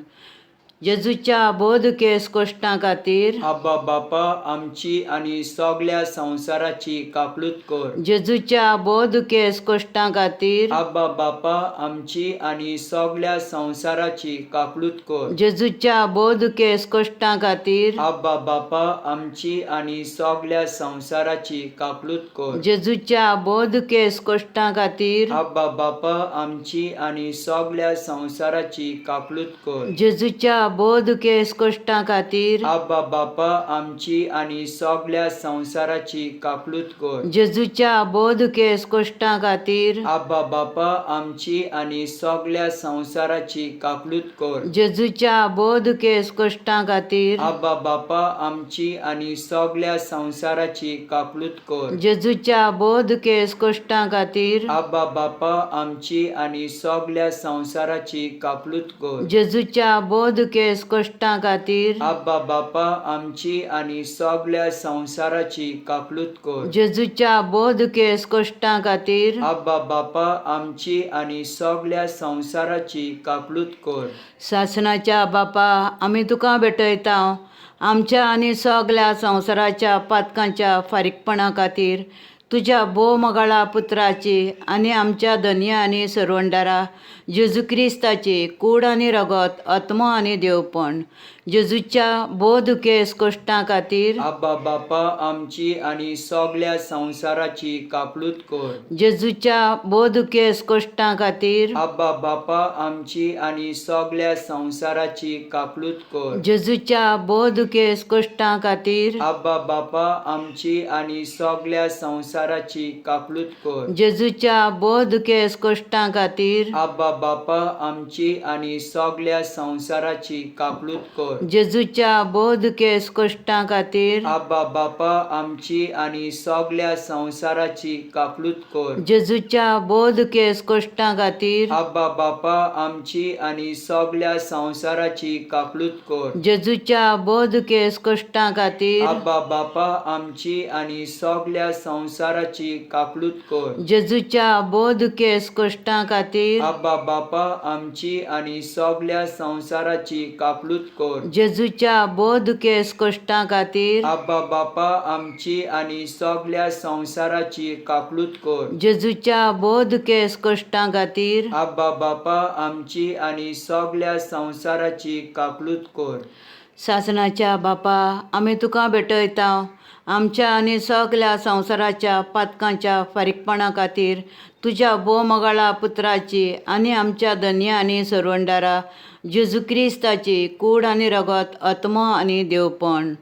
जेजूच्या भोव दुखेस कश्टां खातीर. आब्बा बापा आमची आनी सगल्या संवसाराची काकलूत कर. जेजूच्या भोव दुखेस कश्टां खातीर. आब्बा बापा आमची आनी सगल्या संवसाराची काकलूत कर. जेजूच्या भोव दुखेस कश्टां खातीर. आब्बा बापा आमची आनी सगल्या संवसाराची काकलूत कर. जेजूच्या भोव दुखेस कश्टां खातीर. आब्बा बापा आमची आनी सगल्या संवसाराची काकलूत कर. जेजूच्या भोव दुखेस कश्टां खातीर. आब्बा बापा आमची आनी सगल्या संवसाराची काकलूत कर. जेजूच्या भोव दुखेस कश्टां खातीर. आब्बा बापा आमची आनी सगल्या संवसाराची काकलूत कर. जेजूच्या भोव दुखेस कश्टां खातीर. आब्बा बापा आमची आनी सगल्या संवसाराची काकलूत कर. जेजूच्या भोव दुखेस कश्टां खातीर. आब्बा बापा आमची आनी सगल्या संवसाराची काकलूत कर. जेजूच्या भोव दुखेस कश्टां खातीर. आब्बा बापा आमची आनी सगल्या संवसाराची काकलूत कर. जेजूच्या भोव दुखेस कश्टां खातीर. आब्बा बापा आमची आनी सगल्या संवसाराची काकलूत कर. सासणाच्या बापा, आमी तुका भेटयता आमच्या आनी सगल्या संवसाराच्या पातकांच्या फारीकपणा खातीर तुज्या भोव मोगाळा पुत्राची आनी आमच्या धनया आनी सरवंडारा जेजू क्रिस्ताची कूड आनी रगत, आत्मो आनी देवपण, जेजूच्या भोव दुखेस कश्टां खातीर. आब्बा बापा आमची आनी सगल्या संवसाराची काकलूत कर. जेजूच्या भोव दुखेस कश्टां खातीर. आब्बा बापा आमची आनी सगल्या संवसाराची काकलूत कर. जेजूच्या भोव दुखेस कश्टां खातीर. आब्बा बापा आमची आनी सगल्या संवसाराची काकलूत कर. जेजूच्या भोव दुखेस कश्टां खातीर. आब्बा बापा आमची आनी सगल्या संवसाराची काकलूत कर. जेजूच्या भोव दुखेस कश्टां खातीर. आब्बा बापा आमची आनी सगल्या संवसाराची काकलूत कर. जेजूच्या भोव दुखेस कश्टां खातीर. आब्बा बापा आमची आनी सगल्या संवसाराची काकलूत कर. जेजूच्या भोव दुखेस कश्टां खातीर. आब्बा बापा आमची आनी सगल्या संवसाराची काकलूत कर. जेजूच्या भोव दुखेस कश्टां खातीर. आब्बा बापा आमची आनी सगल्या संवसाराची काकलूत कर. जेजूच्या भोव दुखेस कश्टां खातीर. आब्बा बापा आमची आनी सगल्या संवसाराची काकलूत कर. जेजूच्या भोव दुखेस कश्टां खातीर. आब्बा बापा आमची आनी सगल्या संवसाराची काकलूत कर. सासणाच्या बापा, आमी तुका भेटयता आमच्या आनी सगल्या संवसाराच्या पातकांच्या फारीकपणा खातीर तुज्या भोव मोगाळा पुत्राची आनी आमच्या धनया आनी सरवंडारा जेजू क्रिस्ताची कूड आनी रगत, आत्मो आनी देवपण,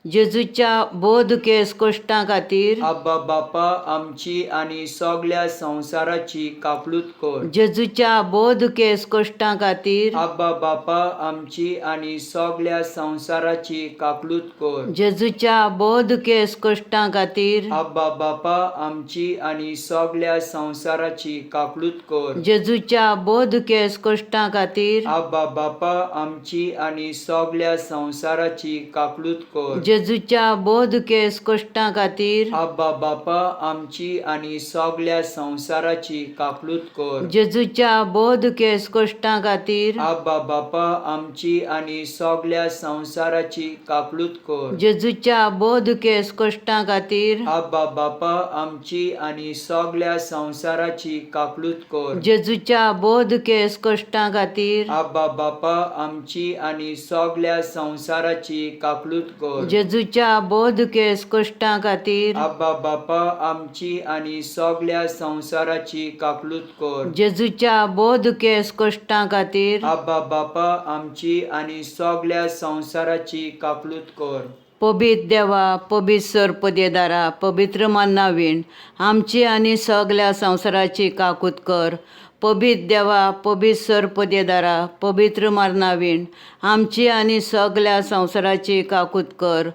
जेजूच्या भोव दुखेस कश्टां खातीर आब्बा बापा आमची आनी सगळ्या संवसाराची काकलूत कर. जेजूच्या भोव दुखेस कश्टां खातीर आब्बा बापा आमची आनी सगळ्या संवसाराची काकलूत कर. जेजूच्या भोव दुखेस कश्टां खातीर आब्बा बापा आमची आनी सगळ्या संवसाराची काकलूत कर. जेजूच्या भोव दुखेस कश्टां खातीर आब्बा बापा आमची आनी सगळ्या संवसाराची काकलूत कर. जेजूच्या भोव दुखेस कश्टां खातीर आब्बा बापा आमची आनी सगळ्या संवसाराची काकलूत कर. जेजूच्या भोव दुखेस कश्टां खातीर आब्बा बापा आमची आनी सगळ्या संवसाराची काकलूत कर. जेजूच्या भोव दुखेस कश्टां खातीर आब्बा बापा आमची आनी सगळ्या संवसाराची काकलूत कर. जेजूच्या भोव दुखेस कश्टां खातीर आब्बा बापा आमची आनी सगळ्या संवसाराची काकलूत कर. जेजूच्या भोव दुखेस कश्टां खातीर आब्बा बापा आमची आनी सगळ्या संवसाराची काकलूत कर. जेजूच्या भोव दुखेस कश्टां खातीर आब्बा बापा आमची आनी सगळ्या संवसाराची काकलूत कर. पबित देवा, पबित सरपदेदारा, पवित्र मान्नावीण, आमची आनी सगल्या संवसाराची काकूत कर. पबित देवा, पबित सरपदेदारा, पवित्र मारनावीण, आमची आनी सगल्या संवसाराची काकूत कर.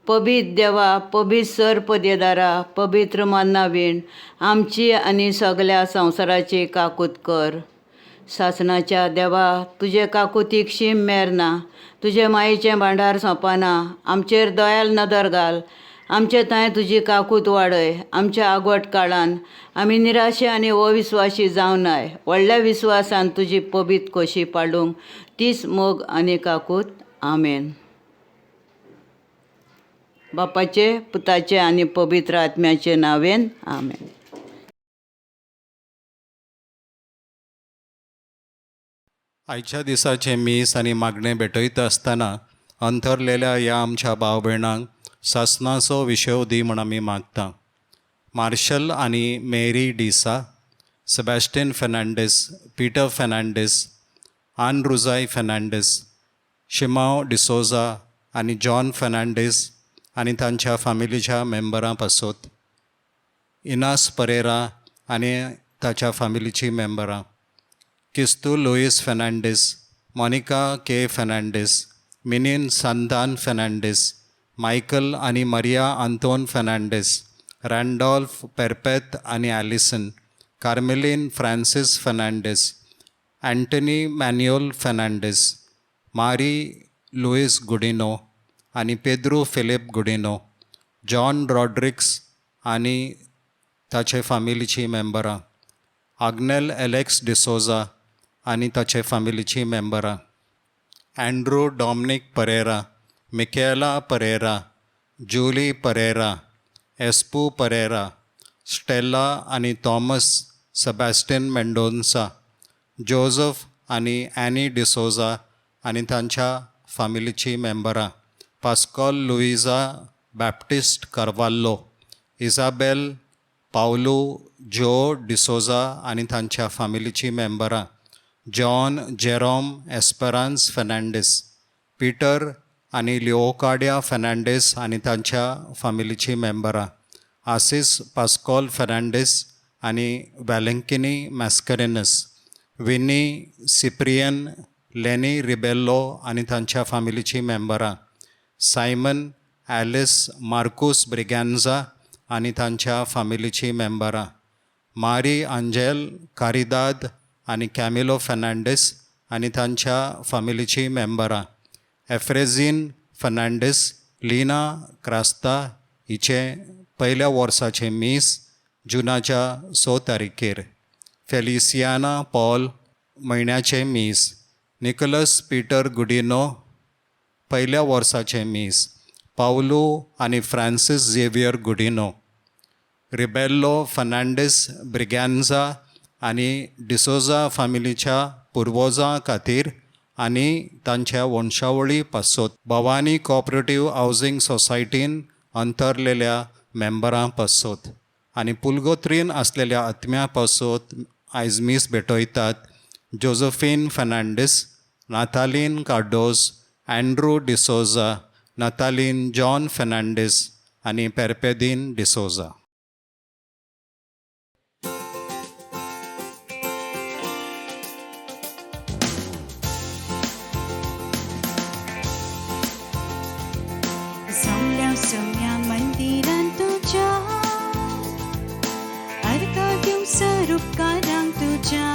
पबित देवा, पबित सरपदेदारा, पवित्र मान्नावीण, आमची आनी सगल्या संवसाराची काकूत कर. सासणाच्या देवा, तुजे काकुतीक शीम मेर ना, तुजे मायेचें भांडार सोंपना. आमचेर दयाल नदर घाल, आमचे थंय तुजी काकूत वाडय. आमच्या आगवट काळान आमी निराशे आनी अविस्वाशी जावं नये, व्हडल्या विस्वासान तुजी पबीत खोशी पाडूंक तीच मोग आनी काकूत. आमेन. बापाचे, पुताचे आनी पवित्र आत्म्याचे नांवेन, आमेन. आयच्या दिसाचें मीस आनी मागणें भेटयता आसतना अंतरलेल्या ह्या आमच्या भाव भयणांक सासणाचो विशय दी म्हूण आमी मागता. मार्शल आनी Mary D'Sa, Sebastian Fernandes, Peter Fernandes, आन रुजाय फेर्नांडीस, शिमांव डिसोजा आनी जॉन फेर्नांडीस आनी तांच्या फामिलीच्या मेंबरां पासत, इनास परेरा आनी ताच्या फामिलीची मेंबरां, किस्तू Luis Fernandes, Monica K Fernandes, Minin Santan Fernandes, Michael आनी मरिया आंतोन फेर्नांडीस, रँडॉल्फ पेरपेत आनी Allison, Carmelin Francis Fernandes, Antony Manuel Fernandes, Mari Luis Godinho आनी Pedro Philip Godinho, John Rodrigues आनी ताचे फामिलीची मेंबरां, आग्नेल एलेक्स डिसोजा आनी ताचे फामिलीची मेंबरां, Andrew Dominic Pereira, Michaela Pereira, Julie Pereira, एस्पू परेरा, Stella आनी थॉमस सेबास्टियन मेंडोन्सा, जोजफ आनी एनी डिसोजा आनी तांच्या फामिलीची मेंबरां, Pascal Luisa Baptist Carvalho, Isabel Paulo Jo D'Souza आनी तांच्या फामिलीची मेंबरां, John Jerome Esperance Fernandes, Peter आनी लिओकाड्या फेर्नांडीस आनी तांच्या फामिलीची मेंबरां, आसीस पास्कॉल फेर्नांडीस आनी वॅलेंकिनी मॅस्करेनस, विनी सिप्रियन लेनी रिबेल्लो आनी तांच्या फामिलीची मेंबरां, सायमन एलिस मार्कूस ब्रिगॅन्जा आनी तांच्या फामिलीची मेंबरां, मारी आंजेल कारिदाद आनी कॅमिलो फेर्नांडीस आनी तांच्या फामिलीची मेंबरां, एफ्रेझीन फेर्नांडीस, लिना क्रास्ता हिचें पयल्या वर्साचें मीस जुनाच्या 6 तारखेर, फेलिसियाना पॉल म्हयन्याचें मीस, निकोलस पिटर गुडिनो पयल्या वर्साचें मीस, पावलू आनी Francis Xavier Godinho, Rebello Fernandes Braganza आनी डिसोजा फामिलीच्या पुर्वजां खातीर आनी तांच्या वंशावळी पासत, भवानी कॉपरेटीव हावजींग सोसायटीन अंतरलेल्या मेंबरां पासत आनी पुलगोत्रीन आसलेल्या आत्म्या पासत आयज मीस भेटयतात Josephine Fernandes, Nataline Cardoz, Andrew D'Souza, Nataline John Fernandes आनी पेरपेदीन डिसोजा. सोम्या सोम्या मंदिरान तुज्या अर्घा दिवं सर उपकारांक तुज्या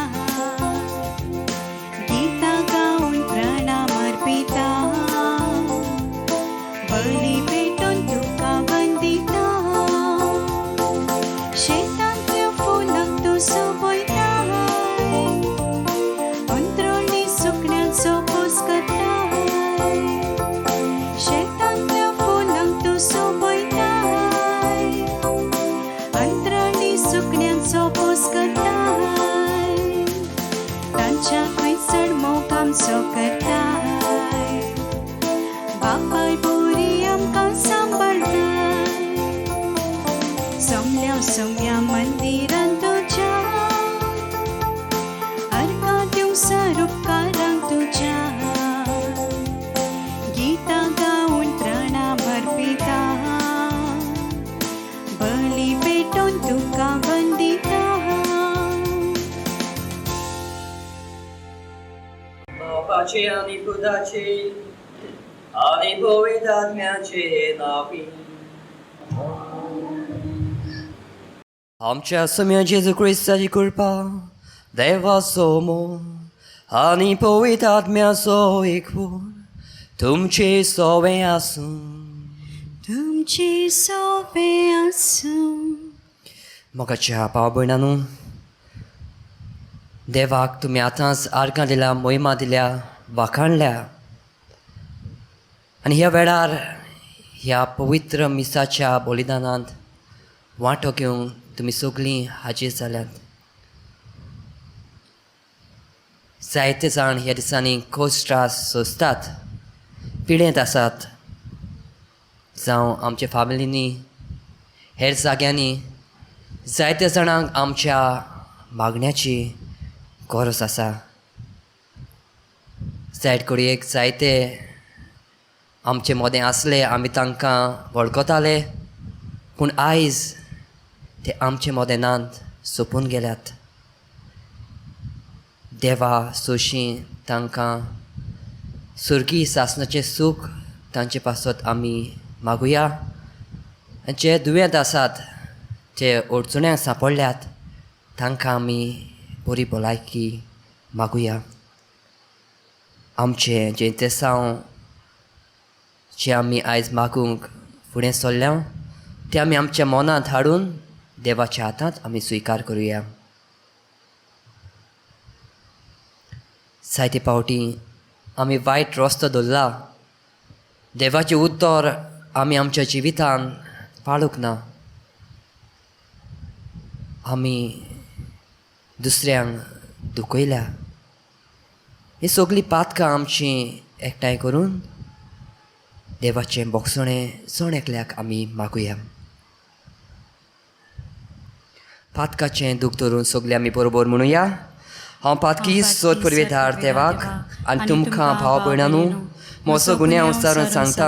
गीतां गावन प्रणाम अर्पिता बली पेटोवन तुका वंदिता शेतांतल्या फुलांक तूं सोबयता अंत्रोणी सुकण्यांचो पोस करता शेतांतल्या फुलांक तूं सोबयताय अंत्राणी सुकण्यांचो पोस करताय तांच्याकूय चड मोग आमचो करताय बापाय बोरी आमकां सांबाळटाय सोमल्या सोम्या मंदिरान तुज्या अर्घां दिवं सर उपकारांक तुज्या गीतां गावन प्रणाम अर्पिता बली पेटोवन तुका वंदिता. बापाचे आनी पुताचे आनी पवित्र आत्म्याचे नांवी. आमच्या सोम्या जेजू क्रिस्ताची कृपा, देवाचो मोग आनी पवित्र आत्म्याचो एकवट तुमचे सोवे आसूं. तुमचे सोवे आसूं. मोगाच्या भाव भयणांनो, देवाक तुमी आतांच आर्गां दिल्या, मोहिमा दिल्या, वाखाणल्या आनी ह्या वेळार ह्या पवित्र मिसाच्या बलिदानांत वांटो घेवंक तुमी सगळीं हाजीर जाल्यात. जायते जाण ह्या दिसांनी खोस त्रास सोंसतात, पिडेंत आसात, जावं आमच्या फामिलींनी हेर जाग्यांनी जायत्या जाणांक आमच्या मागण्याची गरज आसा. जायत घडयेक जायते आमचे मोदें आसले, आमी तांकां वळखताले, पूण आयज ते आमचे मोदें नात, सोंपून गेल्यात. देवा सोशी तांकां सुर्गी सासणाचें सूख तांचे पासत आमी मागुया. जे दुयेंत आसात, जे अडचण्यांक सांपडल्यात, तांकां आमी बरी भलायकी मागुया. आमचें जें तेसांव जें आमी आयज मागूंक फुडें सरल्या तें आमी आमच्या मनांत हाडून देवाच्या हातांत आमी स्विकार करुया. जायते फावटी आमी वायट रस्तो धरला, देवाचें उतर आमी आमच्या जिवितान पाळूंक ना, आमी दुसऱ्यांक दुखयल्या. ही सगळीं पातकां आमचीं एकठांय करून देवाचें बोगसणें जण एकल्याक आमी मागुया. पातकाचें दूख धरून सगळें आमी बरोबर म्हणुया. हांव पातकी सोद पुर्वेदार देवाक आनी तुमकां भाव भयणांनू म्हजो गुन्यांव उच्चारून सांगता,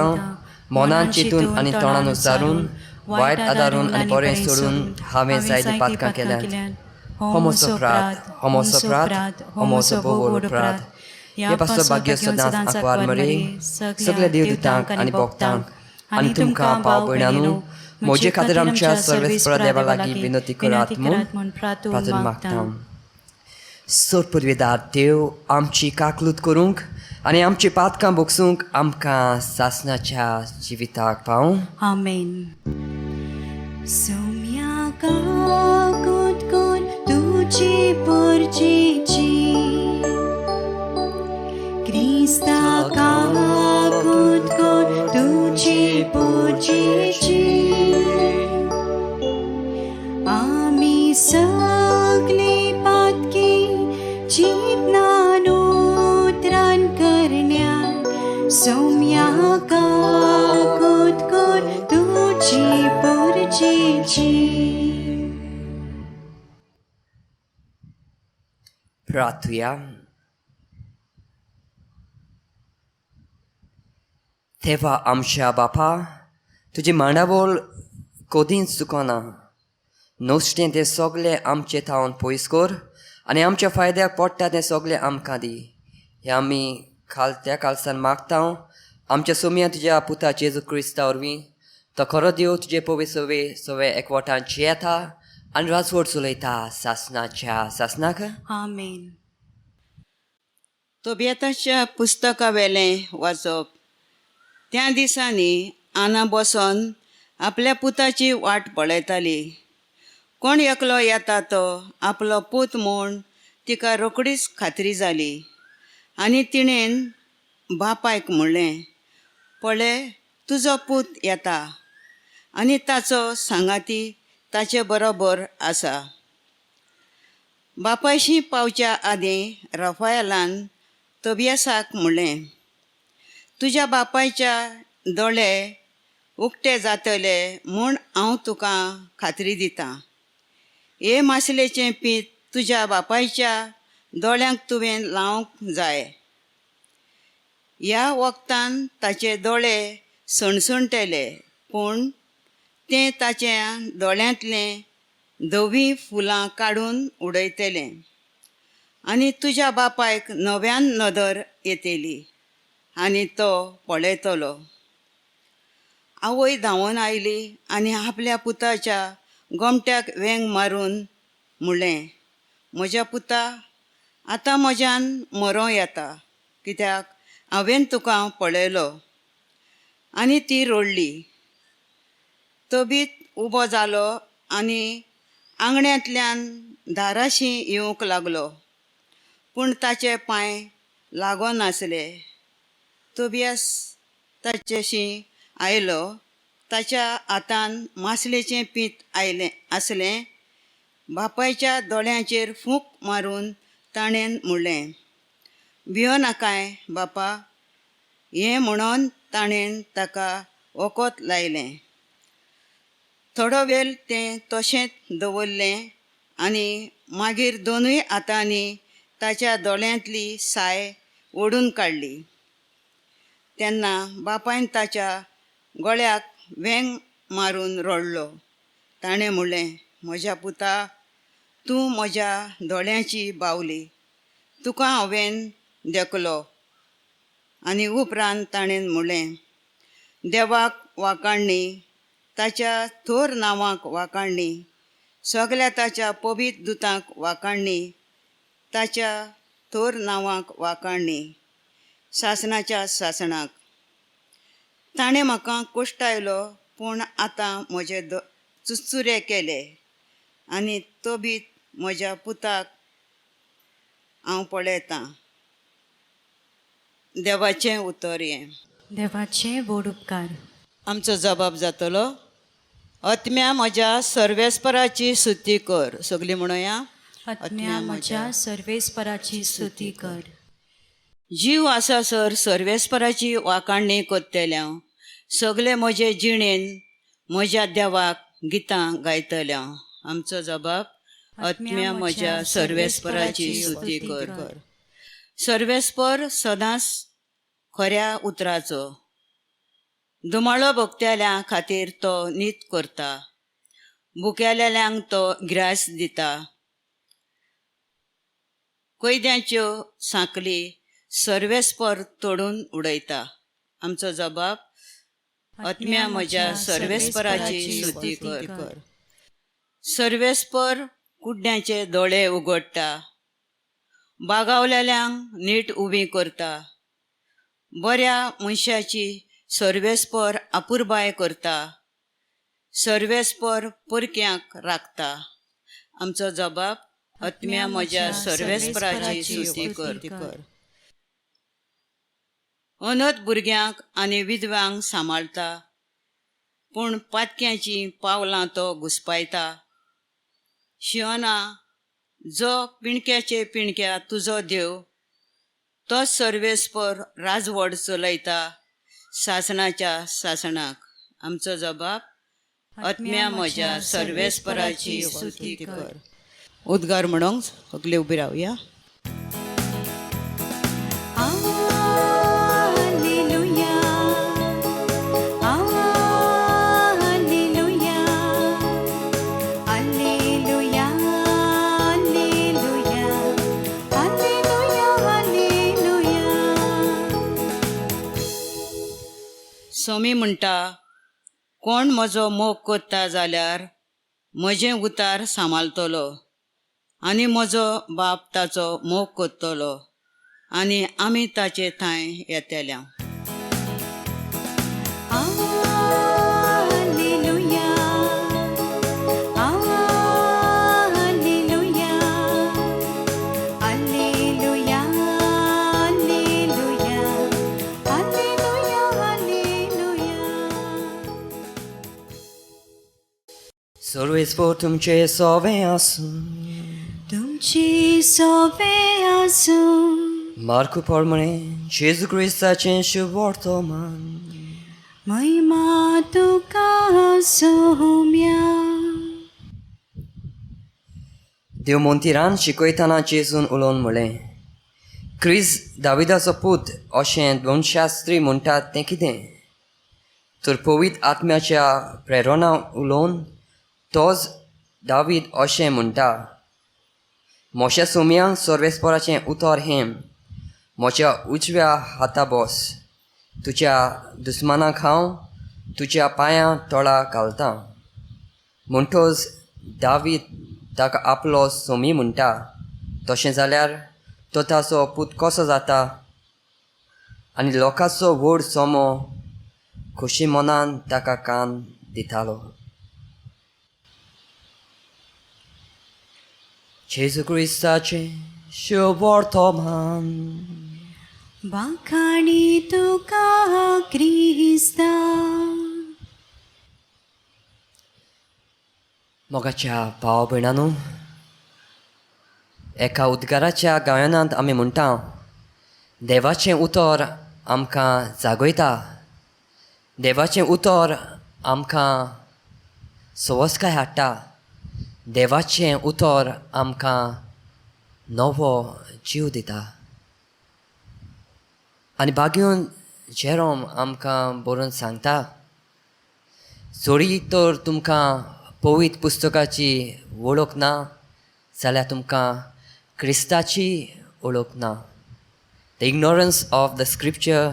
मनान चिंतून आनी तोंडान उच्चारून, वायट आदारून आनी बरें सोडून हांवें जायतीं पातकां केल्यांत. हो म्हजो अपराध, हो म्हजो अपराध, हो म्हजो भोव व्हड अपराध. हे पासत भाग्य सदांच आंकवार मरे, सगल्या देवदुतांक आनी भक्तांक आनी तुमकां भाव भयणांनू म्हजे खातीर आमच्या सर्वेस्परा देवा लागीं विनंती करात म्हूण प्रार्थना मागता. सोद पुर्वेदार देव आमची काकलूत करूंक आनी आमची पातकां भोगसूंक आमकां सासणाच्या जिविताक पावूं. आमेन. सोम्या काकूत कर तुजी परजेची, क्रिस्ता काकूत कर तुजी परजेची, आमी सगळी पातकी चिंतनान उतरान करण्यान सोम्या काकूत कर तुजी परजेची. प्रार्थुया. तेवा आमच्या बापा तुजी मांडावळ कदींच चुकना. नश्टें तें सगळें आमचे थावन पयस कर आनी आमच्या फायद्याक पडटा तें सगळें आमकां दी. हें आमी खाल त्या कालसान मागता आमच्या सोमया तुज्या पुता जेजू क्रिस्ता वरवीं, तो खरो देव तुजे पवी सवे सवे एकवटान जियेता आनी राजवट चलयता सासनाच्या सासनाक. आमेन. तोबियाताच्या पुस्तका वेलें वाचप. त्या दिसांनी आना बसोन आपल्या पुताची वाट पळयताली. कोण एकलो येता तो आपलो पूत म्हूण तिका रोखडीच खात्री जाली आनी तिणेन बापायक म्हणलें, पळय तुजो पूत येता आनी ताचो सांगाती ताचे बरोबर आसा. बापायशी पावच्या आदीं रफायलान तोबियासाक म्हणलें, तुज्या बापायच्या दोळे उक्ते जातले म्हूण हांव तुका खात्री दितां. हे मासलेचें पीत तुज्या बापायच्या दोळ्यांक तुवें लावंक जाय. ह्या वखदान ताचे दोळे सणसणटले, पूण तें ताच्या दोळ्यांतलें धवीं फुलां काडून उडयतलें आनी तुज्या बापायक नव्यान नदर येतली आनी तो पळयतलो. आवय धांवून आयली आनी आपल्या पुताच्या गोमट्याक वेंग मारून म्हणलें, म्हज्या पुता, आतां म्हज्यान मरों येता, कित्याक हांवें तुका पळयलो. आनी ती रडली. तोबीत उबो जालो आनी आंगण्यांतल्यान दाराशी येवंक लागलो, पूण ताचे पांय लागनासले. तोबियास ताचेशी आयलो. ताच्या हातान मासलेचें पीत आयलें आसलें. बापायच्या दोळ्यांचेर फूंक मारून ताणें म्हणलें, भियो नाकाय बापा. हें म्हणून ताणें ताका वखद लायलें. थोडो वेळ तें तशेंच दवरलें आनी मागीर दोनूय हातांनी ताच्या दोळ्यांतली साय ओडून काडली. तेन्ना बापायन ताच्या गळ्याक वेंग मारून रडलो. ताणें म्हणलें, म्हज्या पुता, तूं म्हज्या दोळ्यांची बावली, तुका हांवें देखलो. आनी उपरांत ताणें म्हणलें, देवाक वाखाणणी, ताच्या थोर नांवाक वाखाणणी, सगल्या ताच्या पवित्र दुतांक वाखाणणी, ताच्या थोर नांवाक वाखाणणी, सासणाच्या सासणाक. ताणें म्हाका कोश्टायलो, पूण आतां म्हजे चुरचुरे केले आनी तोबीत म्हज्या पुताक हांव पळयतां. देवाचें उतर हें. देवाचे व्हड उपकार. आमचो जबाब जातलो, आत्म्या म्हज्या सर्वेस्पराची स्तुती कर. सगळीं म्हणोया, आत्म्या म्हज्या सर्वेस्पराची स्तुती कर. जीव आसा सर सर्वेस्पराची वाखाणणी करतलें हांव. सगळे म्हजे जिणेन म्हज्या देवाक गितां गायतलें हांव. आमचो जबाब, आत्म्या म्हज्या सर्वेस्पराची स्तुती कर. सर्वेस्पर सदांच खऱ्या उतराचो दुमाळो भोगतल्या खातीर तो नीत करता, भुकेलेल्यांक तो ग्रास दिता. कैद्यांच्यो सांखळी सर्वेस्पर तोडून उडयता. आमचो जबाब, आत्म्या म्हज्या सर्वेस्पराची स्तुती कर. सर्वेस्पर कुड्ड्यांचे दोळे उगडटा, बागावलेल्यांक नीट उबी करता, बऱ्या मनशाची सर्वेस्पर आपुरबाय करता, सर्वेस्पर परक्यांक राखता. आमचो जबाब, आत्म्या म्हज्या सर्वेस्पराची स्तुती कर. अनथ भुरग्यांक आनी विधवांक सांबाळटा, पूण पातक्यांचीं पावलां तो घुसपायता. शियोना, जो पिणक्याचे पिणक्या तुजो देव, तो सर्वेस्पर राजवट चलयता सासणाच्या सासणाक. आमचो जबाब, आत्म्या म्हज्या सर्वेस्पराची स्तुती कर. उद्गार म्हणूंक सगळे उबी रावया. Alleluia. सोमी म्हणटा, कोण म्हजो मोग करता जाल्यार म्हजें उतार सांबाळटलो आनी म्हजो बाप ताचो मोग करतलो आनी आमी ताचे थंय येतल्या. Alleluia, Alleluia, Alleluia, Alleluia, Alleluia, Alleluia. सर्वेस्पोर तुमचे सोवे आसूं. तुमची सोवे आसूं. मार्कू प्रमाणे जेजू क्रिस्ताचें शुभ वर्तमान. महिमा तुका सोम्या. देव मंदिरान शिकयतना जेजून उलोवन म्हणलें, क्रिस्त दाविदाचो पूत अशें दोनशास्त्री म्हणटात तें कितें? तर पवित्र आत्म्याच्या प्रेरणा उलोवन तोच दावीद अशें म्हणटा, म्हज्या सोम्या सर्वेस्पराचें उतर हें, म्हज्या उजव्या हाता बस, तुज्या दुस्मानाक हांव तुज्या पांयां तोळा घालतां. म्हणटच दावीद ताका आपलो सोमी म्हणटा, तशें जाल्यार तो ताचो पूत कसो जाता? आनी लोकांचो व्हड सोमो खोशी मनान ताका कान दितालो. जेजू क्रिस्ताचें शुभ वर्तमान. वाखाणी तुका क्रिस्ता. मोगाच्या भाव भयणांनो, एका उद्गाराच्या गायनांत आमी म्हणटा, देवाचें उतर आमकां जागयता, देवाचें उतर आमकां सवसकाय हाडटा, देवाचें उतर आमकां नवो जीव दिता. आनी बागेवन जेरोम आमकां बरोवन सांगता, जोडी तर तुमकां पवित्र पुस्तकाची वळख ना जाल्यार तुमकां क्रिस्ताची वळख ना. The ignorance of the scripture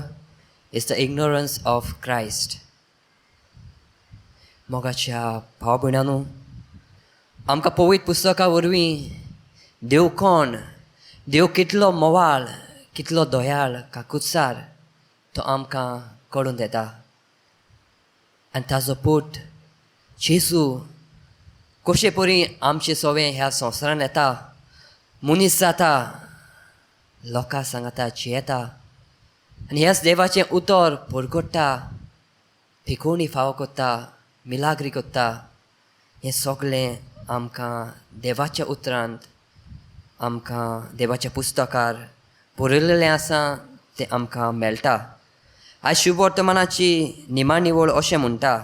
is the ignorance of Christ. मोगाच्या भाव भयणांनो, आमकां पवित्र पुस्तका वरवीं देव कोण, देव कितलो मोवाळ, कितलो दयाळ, काकुत्सार तो आमकां कळून दिता. आनी ताजो पूत जेजू कशे परी आमचे सोवे ह्या संवसारान येता, मनीस जाता, लोकां सांगाता जियेता आनी ह्याच देवाचें उतर परगट्टा, भिकोणी फावो करता, मिलाग्री करता. हें सगळें आमकां देवाच्या उतरांत, आमकां देवाच्या पुस्तकार बरयलेलें आसा, तें आमकां मेळटा. आयज शुभ वर्तमानाची निमाणी वळ अशें म्हणटा,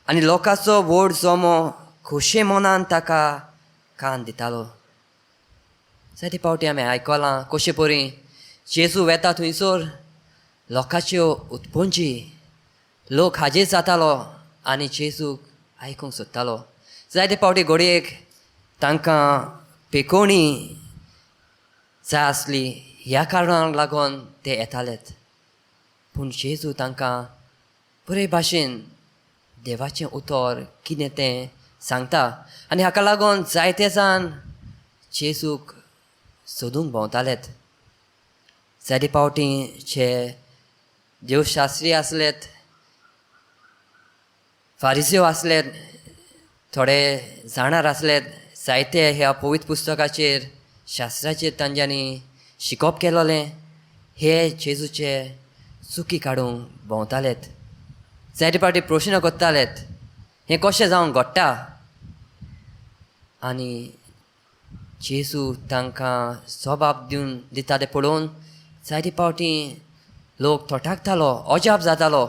आनी लोकांचो व्हड जमो खोशे मनान ताका कान दितालो. जायते फावटी आमी आयकलां कशे परी जेजू वेता थंयसर लोकांच्यो उत्पंजी, लोक हाजीर जातालो आनी जेजूक आयकूंक सोदतालो. जायते फावटी घडयेक तांकां पेकोणी जाय आसली, ह्या कारणाक लागून ते येतालेत. पूण जेजू तांकां बरे भाशेन देवाचें उतर कितें तें सांगता आनी हाका लागून जायते जाण जेजूक सोदूंक भोंवतालेत. जायते फावटी जे देवशास्त्री आसलेत, फारिज्यो आसले, थोडे जाणार आसले, जायते ह्या पवित्र पुस्तकाचेर शास्त्राचेर तांच्यांनी शिकोवप केलोलें, हे जेजूचे चुकी काडूंक भोंवतालेत. जायते फावटी प्रश्न करतालेत, हें कशें जावंक घडटा? आनी जेजू तांकां स्वभाव दिवन दिता तें पळोवन जायते फावटी लोक थोटाकतालो, अजाप जातालो.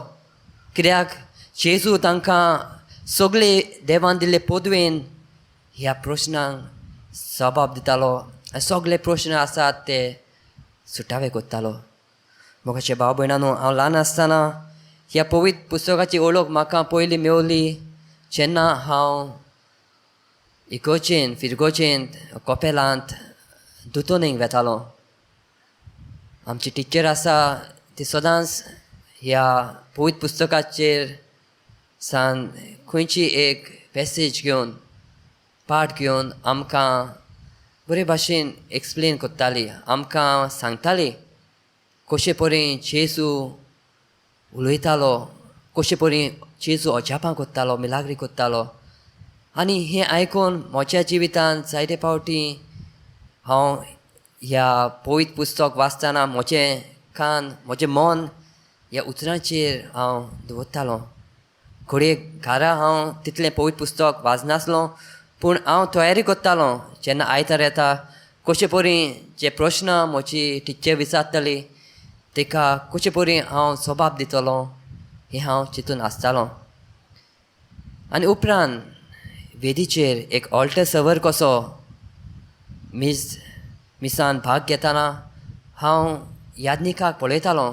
कित्याक जेजू तांकां सगळे देवान दिल्ले पदवेन ह्या प्रश्नांक जबाब दितालो आनी सगळे प्रश्न आसात ते सुटावे करतालो. मोगाचे भाव भयणांनो, हांव ल्हान आसतना ह्या पवित्र पुस्तकाची वळख म्हाका पयलीं मेवली जेन्ना हांव इगोर्जेन, फिरगोजेंत, कपेलांत दुतोनीक वेतालो. आमची टिचर आसा ती सदांच ह्या पवित्र पुस्तकाचेर सान खंयची एक पॅसेज घेवन पाठ घेवन आमकां बरे भाशेन एक्सप्लेन करताली, आमकां सांगताली कशे परी जेजू उलयतालो, कशे परी जेजू अजापां करतालो, मिलाग्री करतालो. आनी हें आयकून म्हज्या जिवितांत जायते फावटी हांव ह्या पवित्र पुस्तक वाचतना म्हजें कान, म्हजें मन ह्या उतरांचेर हांव दवरतालो. घडये घरा हांव तितलें पवित्र पुस्तक वाचनासलो, पूण हांव तयारी करतालो जेन्ना आयतार येता कशे परी जे प्रश्न म्हजी टिचर विचारतली ताका कशे परी हांव जबाब दितलो हें हांव चिंतून आसतालो. आनी उपरांत वेदीचेर एक ऑल्टर सर्वर कसो मिसान भाग घेतना हांव याज्ञिकाक पळयतालो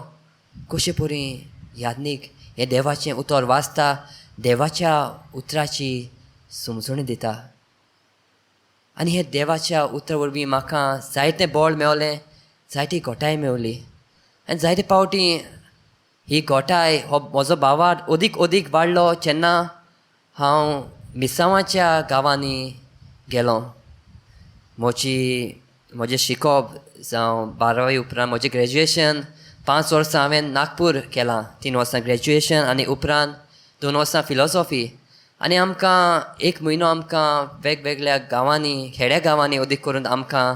कशे परी याज्ञीक हें देवाचें उतर वाचता, देवाच्या उतराची समजणी दिता. आनी हे देवाच्या उतरा वरवीं म्हाका जायतें बळ मेवलें, जायती घटाय मेवली. आनी जायते फावटी ही घटाय हो म्हजो भावार्थ अदीक अदीक वाडलो जेन्ना हांव मिसांवाच्या गांवांनी गेलो. म्हजें शिकप जावं बारावी उपरांत म्हजें ग्रॅज्युएशन 5 वर्सां हांवें नागपूर केलां, 3 वर्सां ग्रॅज्युएशन आनी उपरांत 2 वर्सां फिलॉसॉफी. आनी आमकां एक म्हयनो आमकां वेगवेगळ्या गांवांनी, खेड्या गांवांनी अदीक करून आमकां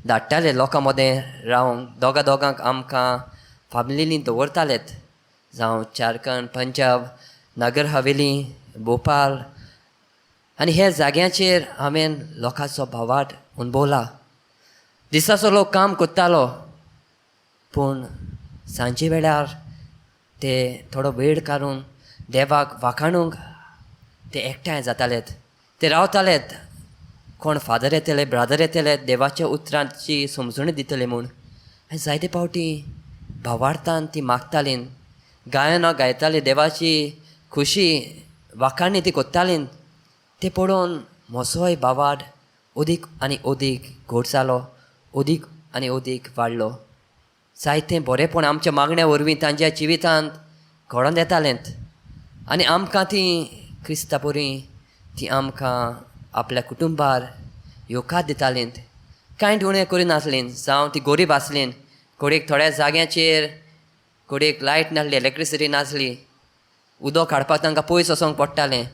धाडटाले लोकां मदें रावंक. दोगा दोगांक आमकां फामिलीनी दवरतालेत, जावं झारखंड, पंजाब, नगर हवेली, भोपाल. आनी ह्या जाग्यांचेर हांवें लोकांचो भावार्थ अणभवला. दिसाचो लोक काम करतालो, पूण सांजे वेळार ते थोडो वेळ काडून देवाक वाखाणूंक ते एकठांय जातालेत, ते रावतालेत. कोण फादर येतले, ब्रादर येतले, देवाच्या उतरांची समजणी दितले म्हूण. आनी जायते फावटी भावार्थान ती मागतालीं, गायनां गायताली, देवाची खुशी वाखाणी ती करतालीं. तें पळोवन म्हजोय भावार्थ अदीक आनी अदीक घट जालो, अदीक आनी अदीक वाडलो. जायतें बरेंपण आमच्या मागण्या वरवीं तांच्या जिवितांत घडोवन येतालें. आनी आमकां ती क्रिस्ता परी ती आमकां आपल्या कुटुंबार येवकार दितालीं. कांय उणें करिनासलीं, जावं ती गरीब आसलीं, घडयेक थोड्या जाग्यांचेर घडयेक लायट नासली, इलॅक्ट्रिसिटी नासली, उदक हाडपाक तांकां पयस वचोंक पडटालें,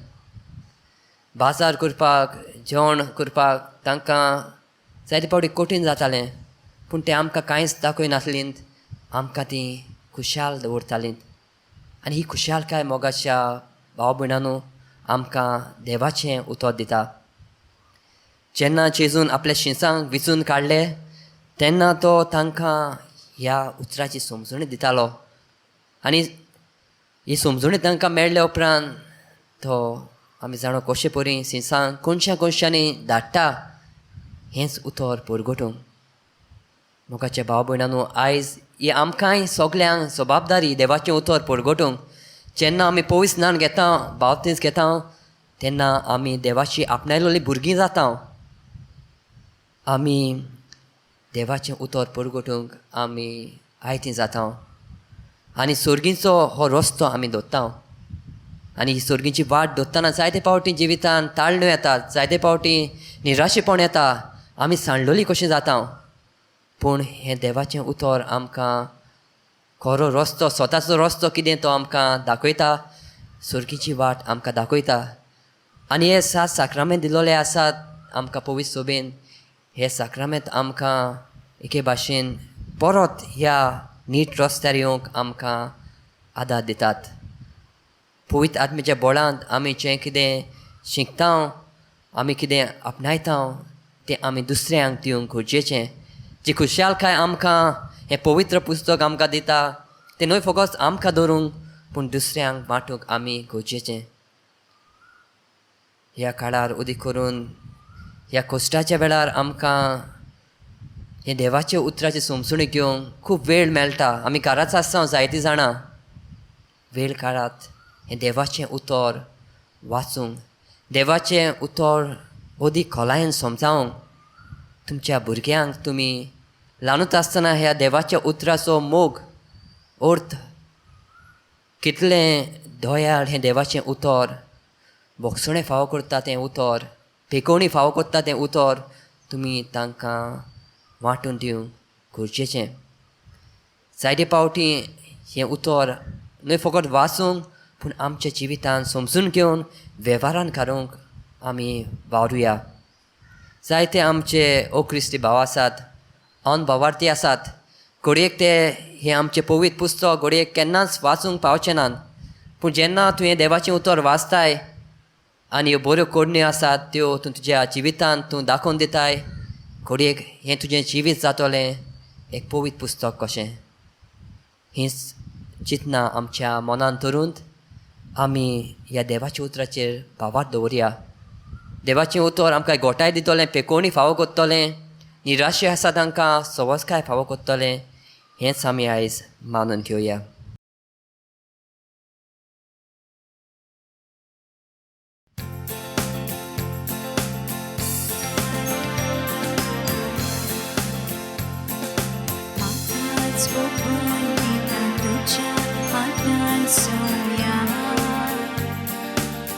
बाजार करपाक, जेवण करपाक तांकां जायते फावटी कठीण जातालें. पूण तें आमकां कांयच दाखयनासलीं, आमकां तीं खुशाल दवरतालीं. आनी ही खुशालकाय मोगाच्या भाव भयणांनो आमकां देवाचें उतर दिता. जेन्ना जेजून आपल्या शिंसांक विचून काडले तेन्ना तो तांकां ह्या उतराची समजणी दितालो. आनी ही समजणी तांकां मेळ्ळ्या उपरांत तो आमी जाणा कशे परी शिंसांक कोनशा कोनशांनी धाडटा हेंच उतर परगटूंक. मोगाच्या भाव भयणांनो, आयज ही आमकांय सगल्यांक जबाबदारी देवाचें उतर परगटूंक. जेन्ना आमी पवित्र स्नान घेता, बाप्तीज घेता, तेन्ना आमी देवाची आपणायलेली भुरगीं जाता. आमी देवाचें उतर परगटूंक आमी आयतीं जाता आनी सर्गीचो हो रस्तो आमी दवरता. आनी ही सर्गीची वाट दवरतना जायते फावटी जिवितान ताळण्यो येतात, जायते फावटी निराशेपण येता, आमी सांडलोली कशीं जाता. पूण हें देवाचें उतर आमकां खरो रस्तो, स्वताचो रस्तो कितें तो आमकां दाखयता, सर्गीची वाट आमकां दाखयता. आनी हे 7 साक्रामेंत दिलोले आसात आमकां पवित्र सोबेन. हे साक्रामेंत आमकां एके भाशेन परत ह्या नीट रस्त्यार येवंक आमकां आदार दितात. पवित्र आत्म्याच्या बळांत आमी जें कितें शिकता, आमी कितें आपणायता तें आमी दुसऱ्यांक दिवंक गरजेचें. जी खुशालकाय आमकां हें पवित्र पुस्तक आमकां दिता तें न्हय फकत आमकां धरूंक, पूण दुसऱ्यांक वांटूंक आमी गरजेचें. ह्या काळार अदीक करून ह्या कश्टाच्या वेळार आमकां हें देवाच्या उतराची समजणी घेवंक खूब वेळ मेळटा. आमी घराच आसता जायतीं जाणां, वेळ काळात हें देवाचें उतर वाचूंक, देवाचें उतर अदीक खोलायेन समजावंक. तुमच्या भुरग्यांक तुमी ल्हानूच आसतना ह्या देवाच्या उतराचो मोग, अर्थ कितलें दयाळ हें देवाचें उतर, भोगसणें फावो करता तें उतर, पेकोवणी फावो करता तें उतर तुमी तांकां वांटून दिवंक गरजेचें. जायते फावटी हें उतर न्हय फकत वाचूंक पूण आमच्या जिवितान समजून घेवन वेव्हारान घालूंक आमी वावरुया. जायते आमचे ओ क्रिस्ती भाव आसात, अनभावार्थी आसात, घडयेक ते हें आमचें पवित्र पुस्तक घडयेक केन्नाच वाचूंक पावचे नात, पूण जेन्ना तुवें देवाचें उतर वाचताय आनी ह्यो बऱ्यो करण्यो आसात त्यो तूं तुज्या जिवितांत तूं दाखोवन दिताय, घडयेक हें तुजें जिवीत जातलें एक पवित्र पुस्तक कशें. हीच चिंतना आमच्या मनान धरून आमी ह्या देवाच्या उतराचेर भावार्थ दवरया. देवाचें उतर आमकां गोठाय दितलें, पेकोवणी फावो करतलें, निराशे आसा तांकां सवसकाय फावो करतलें, हेंच आमी आयज मानून घेवया. म्हाकाच ओपून दिता तुज्या हातान सोम्या,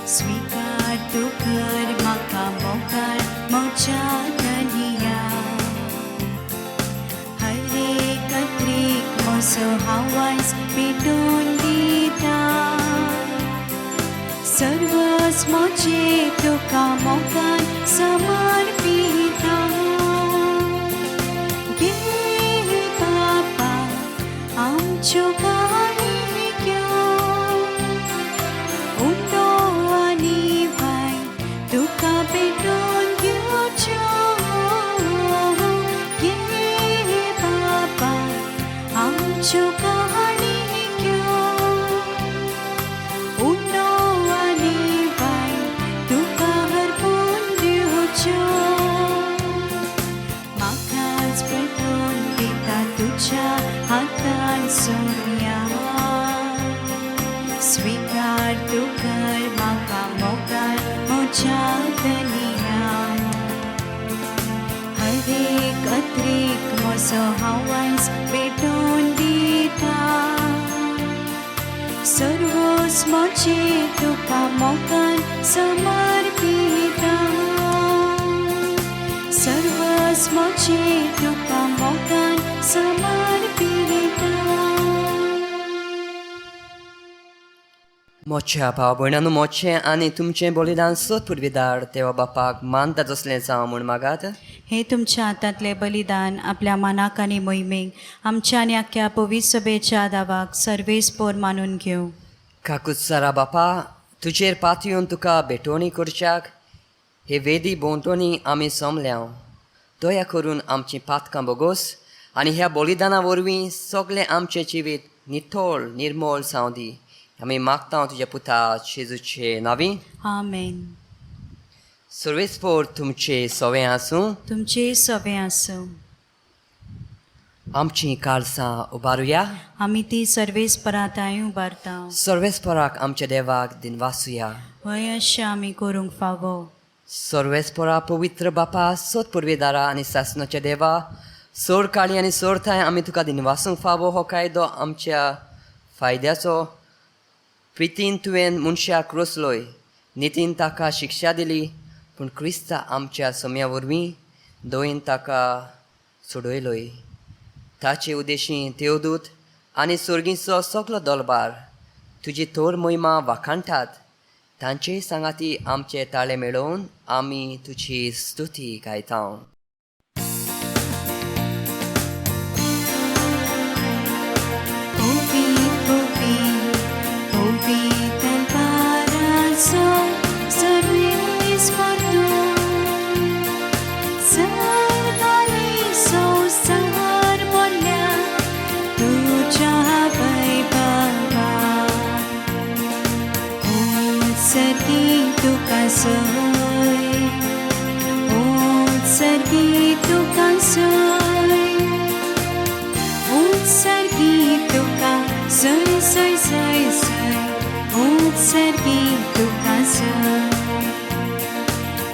स्विकार तूं कर म्हाका मोगाळ म्हज्या धनया. हर एक अत्रेक म्हजो हांव पेटोवन दिता, सर्वच म्हजें तुका मोगान समर्पिता. घे बापा आमच्यो काणक्यो, उंडो आनी वायन तुका पेटोवन घेवच्यो. घे बापा आमच्यो काणक्यो, उंडो आनी वायन तुका हरपून दिवच्यो. म्हाकाच पेटोवन दिता तुज्या हातान सोम्या, स्विकार तूं कर म्हाका मोगाळ म्हज्या धनया. हर एक अत्रेक म्हजो हांव पेटोवन दिता, सर्वच म्हजें तुका मोगान समर्पिता. सर्वच म्हजें तुका मोगान समर्पिता. मोच्या भाव भयणांनो, मोचें आनी तुमचें बलिदान सत पुर्विदार देवा बापाक मानता तसलें जावं म्हूण मागात. हे तुमच्या हातांतलें बलिदान आपल्या मनाक आनी मोहिमेक आमच्या आनी आख्ख्या पवित्र सभेच्या दावाक सर्वेस्पोर मानून घेवं. काकुत्सारा बापा, तुजेर पातयेवन तुका भेटवणी करच्याक हे वेदी भोंवतणी आमी सोमल्या. दया करून आमचीं पातकां बोगोस आनी ह्या बलिदाना वरवीं सगळें आमचें जिवीत नितळ निर्मळ जावं दी. आमी मागता तुज्या पुता जेजूचे नांवी. आमेन. सर्वेस्पोर तुमचे सवें आसूं. तुमचे सवें आसूं. आमचीं काळसां उबारुया. आमी ती सर्वेस्पराताय उबारता. सर्वेस्पराक आमच्या देवाक दिनवासुया. वय अशें आमी करूंक फावो. सर्वेस्परा पवित्र बापा, सत पुर्वेदारा आनी सासणाच्या देवा, सोर काळी आनी सोर थांय आमी तुका दिनवासूंक फावो. हो कायदो आमच्या फायद्याचो. प्रितीन तुवें मनशाक रोसलोय, नितीन ताका शिक्षा दिली, पूण क्रिस्ता आमच्या सम्या वरवीं दयेन ताका सोडयलोय. ताचे उदेशी देवदूत आनी सर्गीचो सगलो दलबार तुजी थोर महिमा वाखाणटात. तांचे सांगाती आमचे ताळे मेळोवन आमी तुजी स्तुती गायता.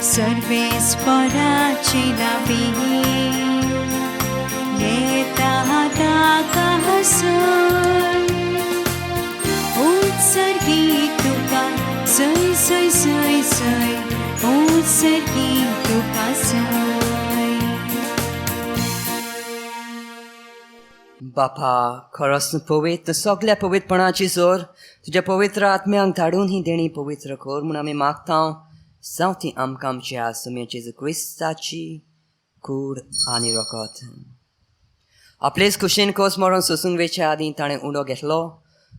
सर्वेस्पराची नावी येता ताका हसय. सर्गी तुका जाय. बापा खरोच तूं पवित्र सगल्या पवित्रपणाची जोर तुज्या पवित्र आत्म्यांक धाडून ही देणी पवित्र कर म्हूण आमी मागता जावं ती आमकां आमच्या सुम्या जेजू क्रिस्ताची कूड आनी रगत. आपलेच खुशेन खोस मरोन सोसूंक वेच्या आदीं ताणें उडो घेतलो,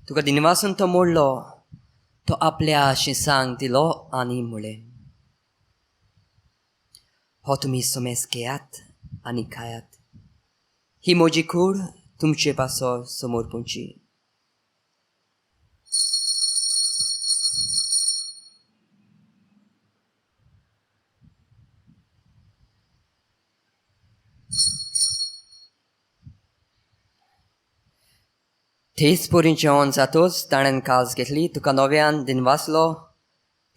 तुका दिनवासून तो मोडलो, तो आपल्या शिसांक दिलो आनी म्हणलें, हो तुमी सोमेस घेयात आनी खायात, ही म्हजी कूड तुमचे पासो समोर पुंची. थेच पोरीं जेवण जातोच ताणें काज घेतली, तुका नव्यान दिनवासलो,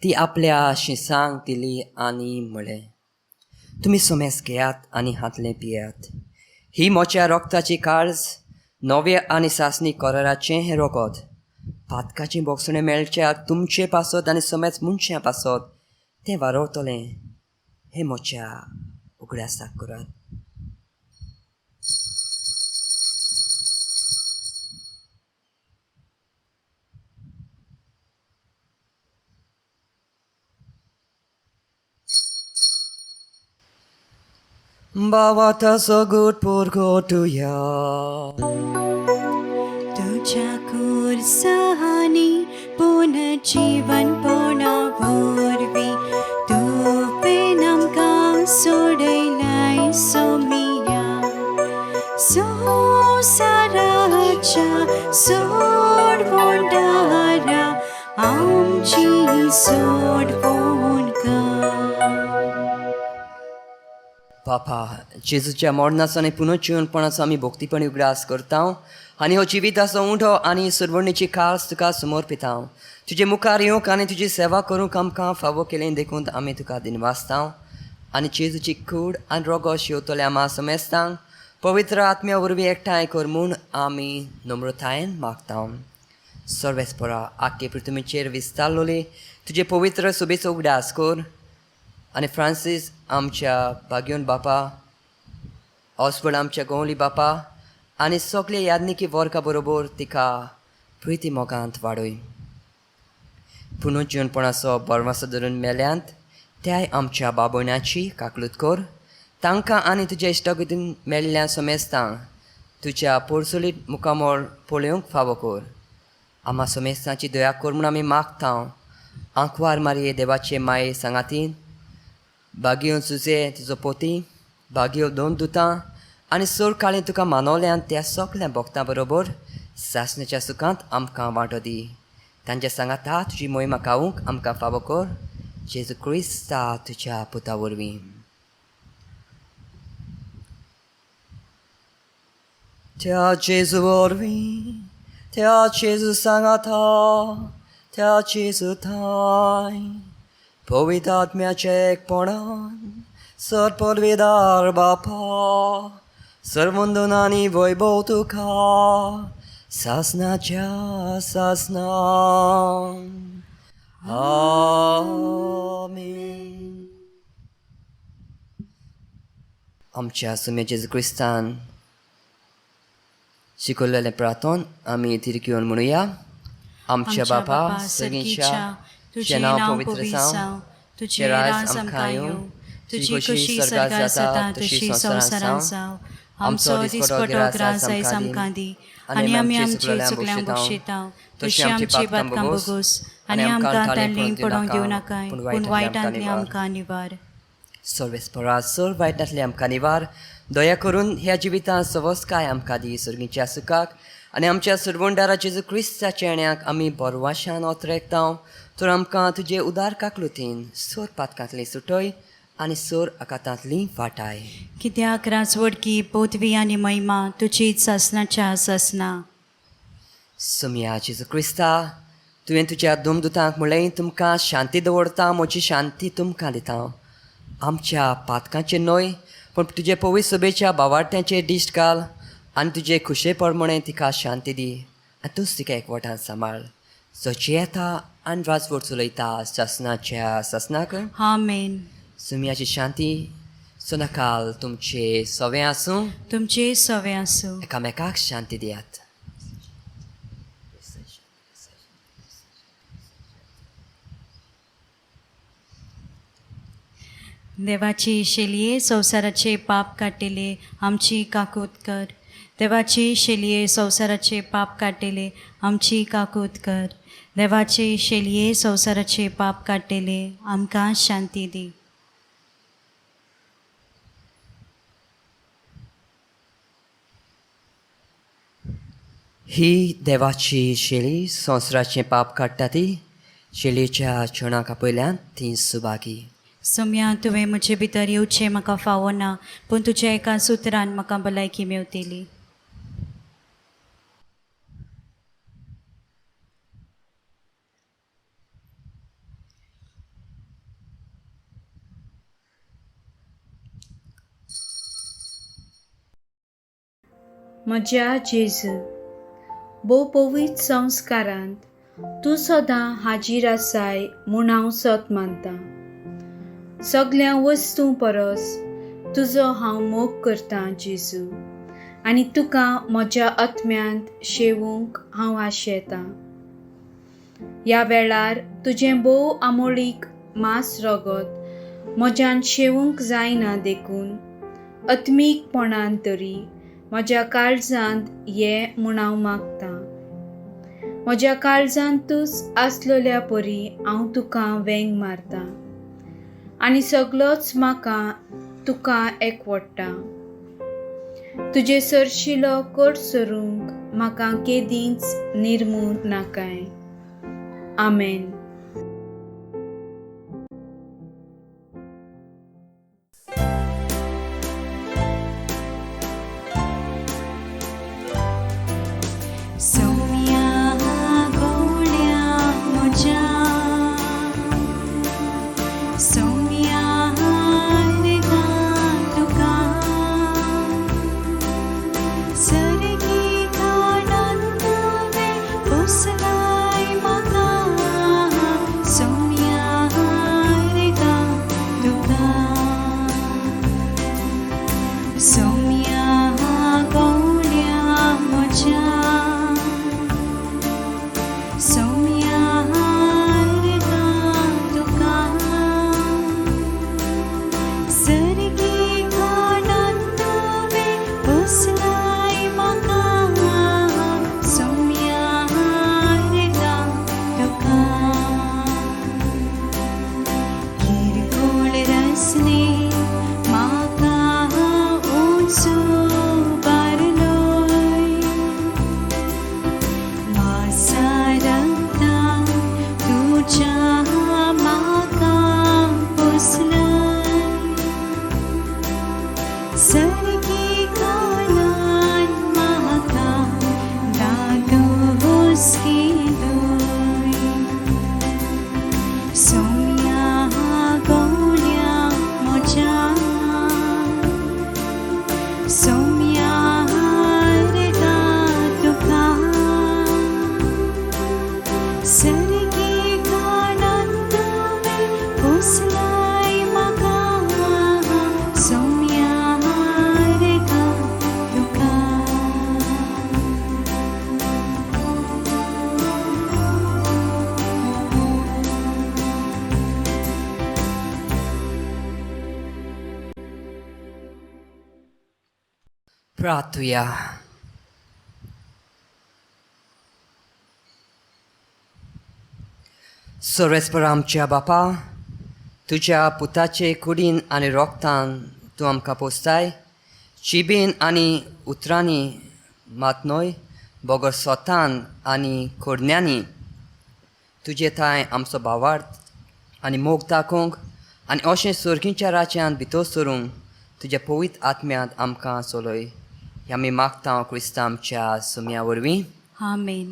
ती आपल्या शिसांक दिली आनी म्हणलें, तुमी सोमेस घेयात आनी हातलें पियात, ही म्हज्या रगताची काळज नव्या आनी सासणी कराराचें हें रगत, पातकाचें बोगसणें मेळच्या तुमचे पासत आनी सोमेच मनशां पासत तें वारवतलें, हें म्हज्या उगडासाक करात. बाबा सगट पोरगोटुया तुझ्या कुर्सानी पुनर्जीवन पोणा वरवीं तुवें आमकां सोडयलाय सोमिया, संवसाराच्या सोडवणदारा आमची सोडवण कर. बापा जेजूच्या मरणाचो आनी पुनर्जिवनपणाचो आमी भक्तीपणी उगडास करता आनी हो जिविताचो उंडो आनी सुरवणीची कास तुका समर्पिता. तुजे मुखार येवंक आनी तुजी सेवा करूंक आमकां फावो केलें देखून आमी तुका दिनवासता आनी जेजूची कूड आनी रोगोश येवतल्या आमा समेस्तांक पवित्र आत्म्या वरवीं एकठांय कर म्हूण आमी नम्रतायेन मागता. सर्वेस्परा आख्खे पृथ्वीचेर विस्तारलोली तुजे पवित्र सुबेचो उगडास कर आनी फ्रांसीस आमच्या भाग्योन बापा, ऑस्वर्ड आमच्या गोवली बापा आनी सगळे यादनिकी वर्गा बरोबर तिका प्रिती मोगांत वाडय. पुनर्जिवनपणाचो बरवासो धरून मेल्यांत त्याय आमच्या बाबोयणाची काकलूत कर, तांकां आनी तुज्या इश्टागतीन मेल्ल्या समेस्तांक तुज्या पोरसुलीत मुखामळ पळोवंक फावो कर. आमा समेस्तांची दया कर म्हूण आमी मागता. आंकवार मारये देवाचे माये सांगातीन बागयो सुजे तुजो पोती, बागयो दोन दुतां आनी सोर काळी तुका मानवल्यान त्या सगल्या भक्तां बरोबर सासण्याच्या सुखांत आमकां वांटो दी. तांच्या सांगाता तुजी मोहिमा गावूंक आमकां फावो कर, जेजू क्रिस्ता तुज्या पुता वरवीं. त्या जेजू वरवीं, त्या जेजू सांगाता, त्या जेजू थांय पवित्र आत्म्याचे एकपणान सर पदवीदार बापा सर्वंदन आनी वैभव तुका सासनाच्या सासना. आमेन. आमच्या सुम्या जेजू क्रिस्तान शिकयल्लें प्रार्थन आमी तिरक्योन म्हणुया. आमच्या बापा सगळींच्या तुझें नांव पवित्र जावं, तुजें राज आमकां येवं, तुजी खुशी स्वर्गार जाता तशी संवसारांत जावं. आमचो दिसपटो ग्रास आयज आमकां दी आनी आमी आमची चुकल्यांक बक्षिता तशी आमची बातकां बोगोस आनी आमकां तांणी पडोवंक दिवं नाकाय, पूण वायटांतली आमकां निवार. सर्वेस्परा सर वायटांतली आमकां निवार, दया करून ह्या जिवितांत सवस्काय आमकां दी सर्गीच्या सुखाक आनी आमच्या सुरवंडारा जेजू क्रिस्ताच्या येण्याक आमी बरवाशान ओतरेकता. तर आमकां तुजे उदार काकलुतीन सोर पातकांतली सुटय आनी सोर आकातांतली वाटाय. कित्याक राजवडकी पदवी आनी महिमा तुजीच सासनाच्या सासना. सुमया जेजू क्रिस्ता, तुवें तुज्या दुमदुतांक म्हणलें, तुमकां शांती दवरता, म्हजी शांती तुमकां दिता. आमच्या पातकांचेर न्हय पूण तुजे पवित्र सभेच्या बावारत्यांचेर दिश्ट घाल आनी तुजे खुशे प्रमाणे तिका शांती दी आनी तूंच तिका एकवटान सांबाळ, जो जियेता आनी राजवट चलयता सासनाच्या सासनाक. आमेन. सुमयाची शांती सदांकाल तुमचे सवें आसूं. तुमचे सवे आसूं. एकामेकाक शांती दियात. देवाची शेलये संवसाराचे पाप काडटेले आमची काकूत कर. देवाची शेलये संवसाराचे पाप काडटेले आमची काकूत कर. देवाची शेलये संवसाराचे पाप काडटेले आमकां शांती दी. ही देवाची शेळी संवसाराचें पाप काडटा ती शेळयेच्या छणाक आपयल्यान ती सुभागी. सोम्या तुवें म्हजे भितर येवचें म्हाका फावो ना, पूण तुज्या एका सुत्रान म्हाका भलायकी मेवतली. म्हज्या जेजू, भोव पवित्र संस्कारांत तूं सदां हाजीर आसाय म्हूण हांव सत मानतां. सगल्या वस्तूं परस तुजो हांव मोग करतां जेजू, आनी तुका म्हज्या आत्म्यांत शेवूंक हांव आशेतां. ह्या वेळार तुजें भोव आमोळीक मांस रगत म्हज्यान शेवूंक जायना, देखून आत्मीकपणान तरी म्हज्या काळजांत ये म्हूण हांव मागतां. म्हज्या काळजांतूच आसलेल्या परी हांव तुका वेंग मारतां आनी सगलोच म्हाका तुका एकवडटा. तुजे सरशिलो कोट सरूंक म्हाका केदींच निर्मू नाकाय. आमेन. सोम्या गोड्या म्हज्या, सोम्या अर्गां तुका, सर्गी खाणान तुवें पोसलाय म्हाका, सोम्या अर्गां तुका, सोम्या गोड्या म्हज्या, सोम्या अर्गां तुका, सर्गी खाणान तुवें पोसलाय म्हाका, सोम्या अर्गां तुका. किरकोळ रसने म्हाका उंच उबारलोय, मासा रक्तान तुज्या म्हाका पोसलय, सर्गी खाणान म्हाका दादोस केलोय, सोम्या गोड्या म्हज्या, सोम्या अर्गां तुका, सर्गी खाणान तुवें पोसलाय म्हाका, सोम्या अर्गां तुका. प्रार्थुया. सर्वेस्पर आमच्या बापा, तुज्या पुताचे कुडीन आनी रोगतान तूं आमकां पोसताय. चिबीन आनी उतरांनी मात न्हय, बगर सोतान आनी कोडण्यांनी तुजे थांय आमचो भावार्थ आनी मोग दाखोवंक आनी अशें सर्गीच्या राज्यांत भितर सरूंक तुज्या पवित्र आत्म्यांत आमकां चलय. हें आमी मागता क्रिस्तांव आमच्या सुम्या वरवीं. आमेन.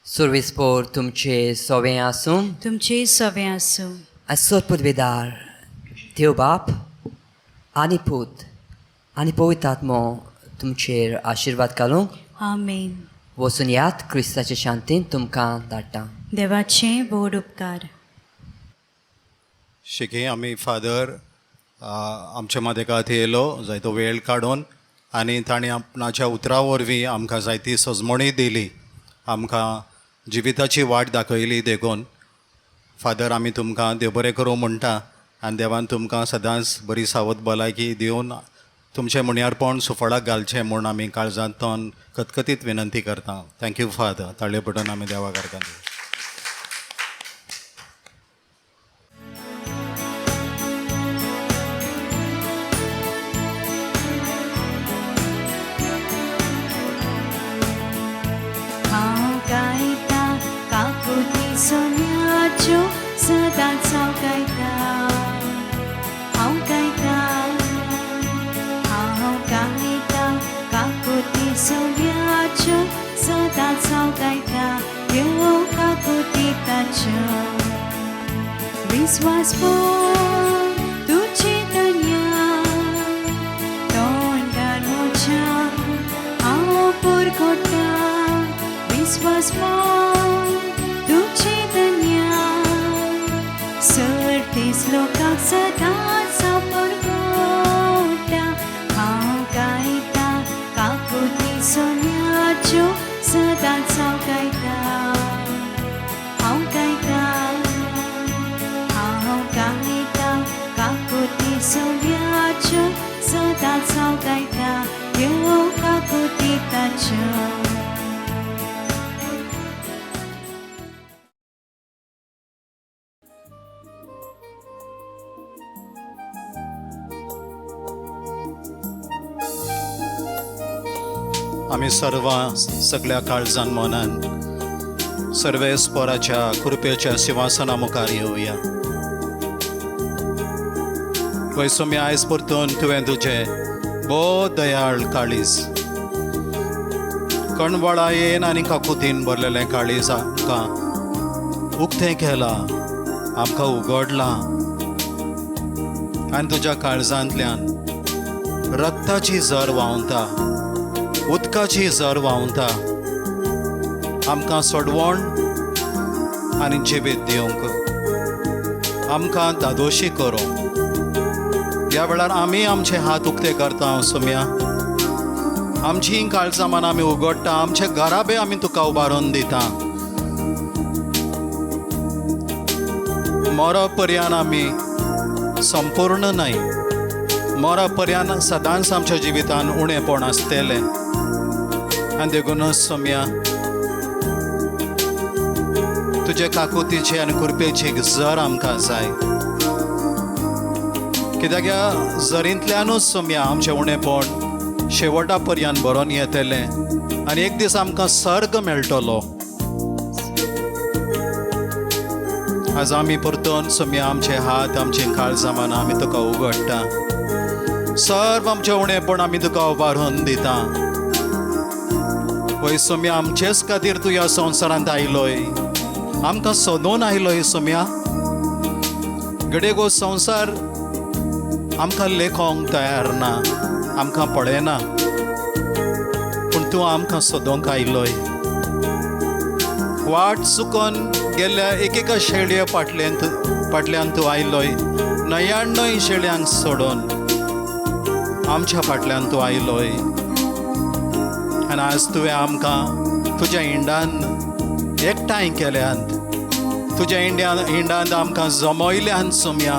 सर्वेस्पर तुमचे सवें आसूं. तुमचे सवे आसूं. आनी सरपदवेदार देव बाप आनी पूत आनी पवित्र आत्मो तुमचेर आशिर्वाद घालूंक. आमेन. वचून यात, क्रिस्ताचे शांतीन तुमकां धाडटा. देवाचे व्हड उपकार. शिकी आमी फादर आमच्या मदेकात येयलो जायतो वेळ काडून आनी तांणी आपणाच्या उतरां वरवीं आमकां जायती सजमणी दिली, आमकां जिविताची वाट दाखयली. देखून फादर आमी तुमकां देव बरें करूं म्हणटा आनी देवान तुमकां सदांच बरी सावत भलायकी दिवन तुमचें मुण्यारपण सुफळाक घालचें म्हूण आमी काळजांतल्यान कतकतीत विनंती करता. Thank you father. ताळयो पडून आमी देवाक अर्गां दिवया. हांव गायता काकुती सोन्याच्यो सदांच हांव गायता, हांव गायता, हांव गायता काकुती सोन्याच्यो सदांच हांव गायता ह्यो काकुती ताच्यो. विस्वास पोर तुजी धन्या तोंडार म्हज्या हांव पुरखोटा, विस्वास पोर तुजी धन्या सर्तीस लोकांक सदांच हांव पुरखोटा. हांव गायता काकुती सोन्याच्यो सदांच हांव गायता, हांव गायता, हांव गायता काकुती सोन्याच्यो सदांच हांव गायता ह्यो काकुती ताच्यो. आमी सर्वां सगळ्या काळजान मनान सर्वेस्पराच्या कृपेच्या सिंहासना मुखार येवया. वैसोमी आयज परतून तुवें तुजें भोव दयाळ काळीज कणवळायेन आनी काकुतीन भरलेलें काळीज आमकां उक्तें केलां, आमकां उगडलां आनी तुज्या काळजांतल्यान रक्ताची झर व्हांवता, उदकाची झर व्हांवता आमकां सोडवण आनी जिवीत दिवंक, आमकां दादोशी करूंक. ह्या वेळार आमी आमचे हात उक्ते करता सोम्या, आमची काळजां मनां आमी उगडटा, आमचे घराबे आमी तुका उबारून दिता. मर पर्यान आमी संपूर्ण न्हय, मर पर्यान सदांच आमच्या जिवितान उणेपण आसतलें. आनी देखूनच सोम्या तुजे काकुतीची आनी कृपेची झर आमकां जाय, कित्याक ह्या झरींतल्यानूच सोम्या आमचें उणेपण शेवटा पर्यंत भरोन येतलें आनी एक दीस आमकां सर्ग मेळटलो. आज आमी परतून सोम्या आमचे हात आमची काळजां मनां आमी तुका उगडटा, सर्व आमचें उणेपण आमी तुका उबारून दिता. वय सोम्या आमचेच खातीर तूं ह्या संवसारांत आयलोय, आमकां सोदून आयलोय सोम्या. घडये गो संवसार आमकां लेखोंक तयार ना, आमकां पळयना, पूण तूं आमकां सोदूंक आयलोय. वाट चुकोन गेल्ल्या एकेका शेळये फाटल्यान तूं आयलोय, 99 शेळयांक सोडून आमच्या फाटल्यान तूं आयलोय. आनी आज तुवें आमकां तुज्या इंडान एकठांय केल्यांत, तुज्या इंडान आमकां जमयल्यान सोम्या.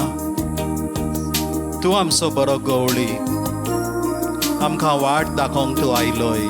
तूं आमचो बरो गवळी, आमकां वाट दाखोवंक तूं आयलोय.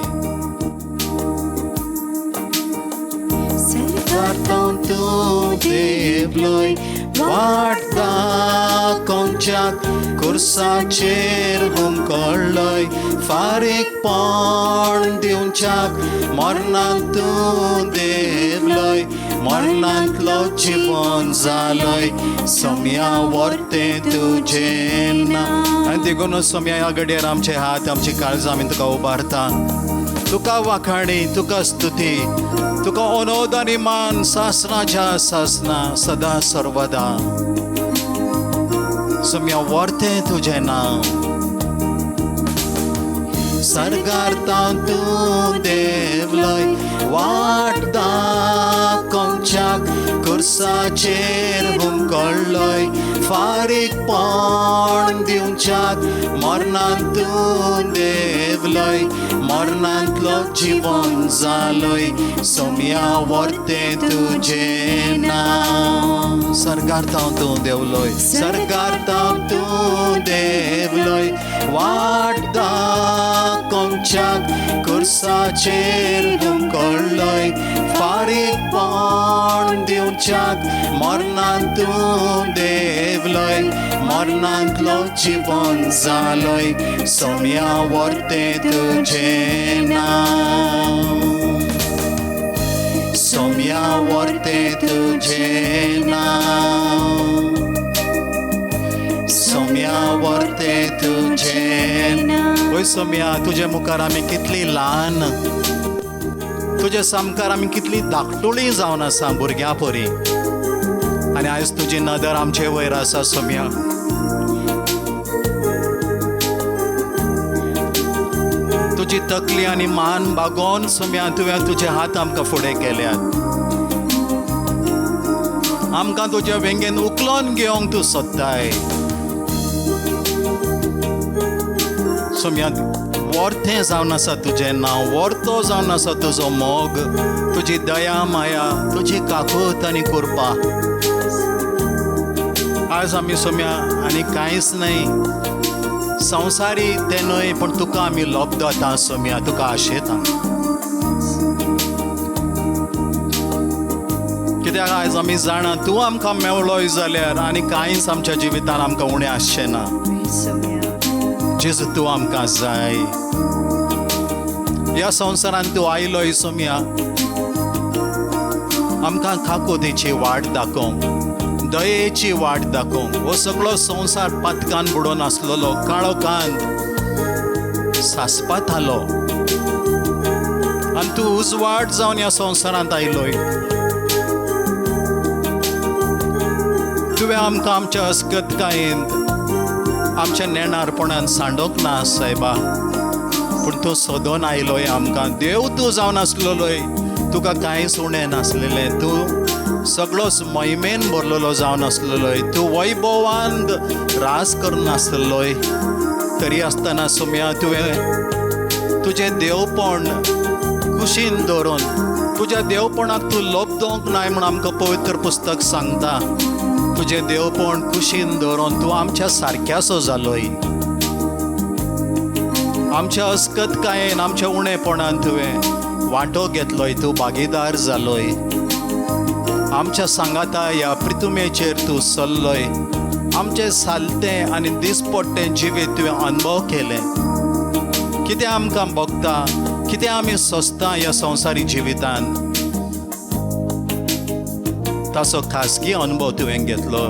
तूं देवलोय वाट दाखोवच्याक कुर्साचेर हुमकळ्ळय, फारीकपण दिवच्याक मरणांत तूं देवलोय, मरणांतलो जिवन जालोय सोम्या वर्तें तुजें नांव. आनी देखूनच सोम्या ह्या घडयेर आमचे हात आमची काळजां आमी तुका उबारता, तुका वाखाणी, तुका स्तुती, तुका अनोद आनी मान सासनाच्या सासना सदा सर्वदा. सोम्या वर्तें तुजें नांव. सर्गार तूं देवलोय वाट दाखोवच्याक दिवच्याक कुर्साचेर हुमकळ्ळोय फारीकपण दिवच्याक मरणांत तूं देवलोय मरणांतलो जिवन जालोय सोम्या वर्तें तुजें नांव सरकार तांव तूं देवलोय सरकार तांव तूं देवलोय वाट दाखोवच्याक कुर्साचेर हुमकळ्ळोय फारीकपण दिवच्याक मरणांत तूं देवलोय मरणांतलो जिवन जालोय सोम्या वर्तें तुजें नांव सोम्या वर्तें तुजें नांव सोम्या वर्तें तुजें नांव. वय सोम्या तुजे मुखार आमी कितली ल्हान तुजे सामकार आमी कितली धाकटुळी जावन आसा भुरग्यां परी आनी आयज तुजी नदर आमचे वयर आसा सोम्या. तुजी तकली आनी मान बागोवन सोम्या तुवें तुजे हात आमकां फुडें केल्यात आमकां तुज्या वेंगेन उखलोन घेवंक तूं सोदताय सोम्या. वर्तें जावन आसा तुजें नांव वर्तो जावन आसा तुजो मोग तुजी दया माया तुजी काकूत आनी कृपा. आज आमी सोम्या आनी कांयच न्हय संवसारी तें न्हय पूण तुका आमी लोबदता सोम्या तुका आशेता कित्याक आयज आमी जाणा तूं आमकां मेवलोय जाल्यार आनी कांयच आमच्या जिवितान आमकां उणें आसचें ना. जेजू तूं आमकां जाय ह्या संवसारांत तूं आयलोय सोम्या आमकां काकुतीची वाट दाखोवंक दयेची वाट दाखोवंक. हो सगळो संवसार पातकान बुडोवन आसलेलो काळो कांत सासपातालो आनी तूं उजवाड जावन ह्या संवसारांत आयलोय. तुवें आमकां आमच्या अस्कतकायेंत आमच्या नेणारपणान सांडोंक ना सायबा पूण तूं सोदोन आयलोय आमकां. देव तूं जावन आसलेलोय तुका कांयच उणें नासलेलें तूं सगळोच महिमेन भरलेलो जावन आसलेलोय तूं वैभवान रास करून आसलेलोय तरी आसतना सोम्या तुवें तुजें देवपण कुशीन दवरून तुज्या देवपणाक तूं लोबदोंक नाय म्हूण आमकां पवित्र पुस्तक सांगता. तुजें देवपण कुशीन दवरून तूं आमच्या सारक्यासो जालोय आमच्या अस्कतकायेन आमच्या उणेपणान तुवें वांटो घेतलोय तूं भागीदार जालोय आमच्या सांगाता ह्या प्रितुमेचेर तूं सल्लोय आमचें सालतें आनी दिसपट्टें जिवीत तुवें अनुभव केलें. कितें आमकां भोगता कितें आमी सोंसता ह्या संवसारी जिवितान ताचो खासगी अनुभव तुवें घेतलो.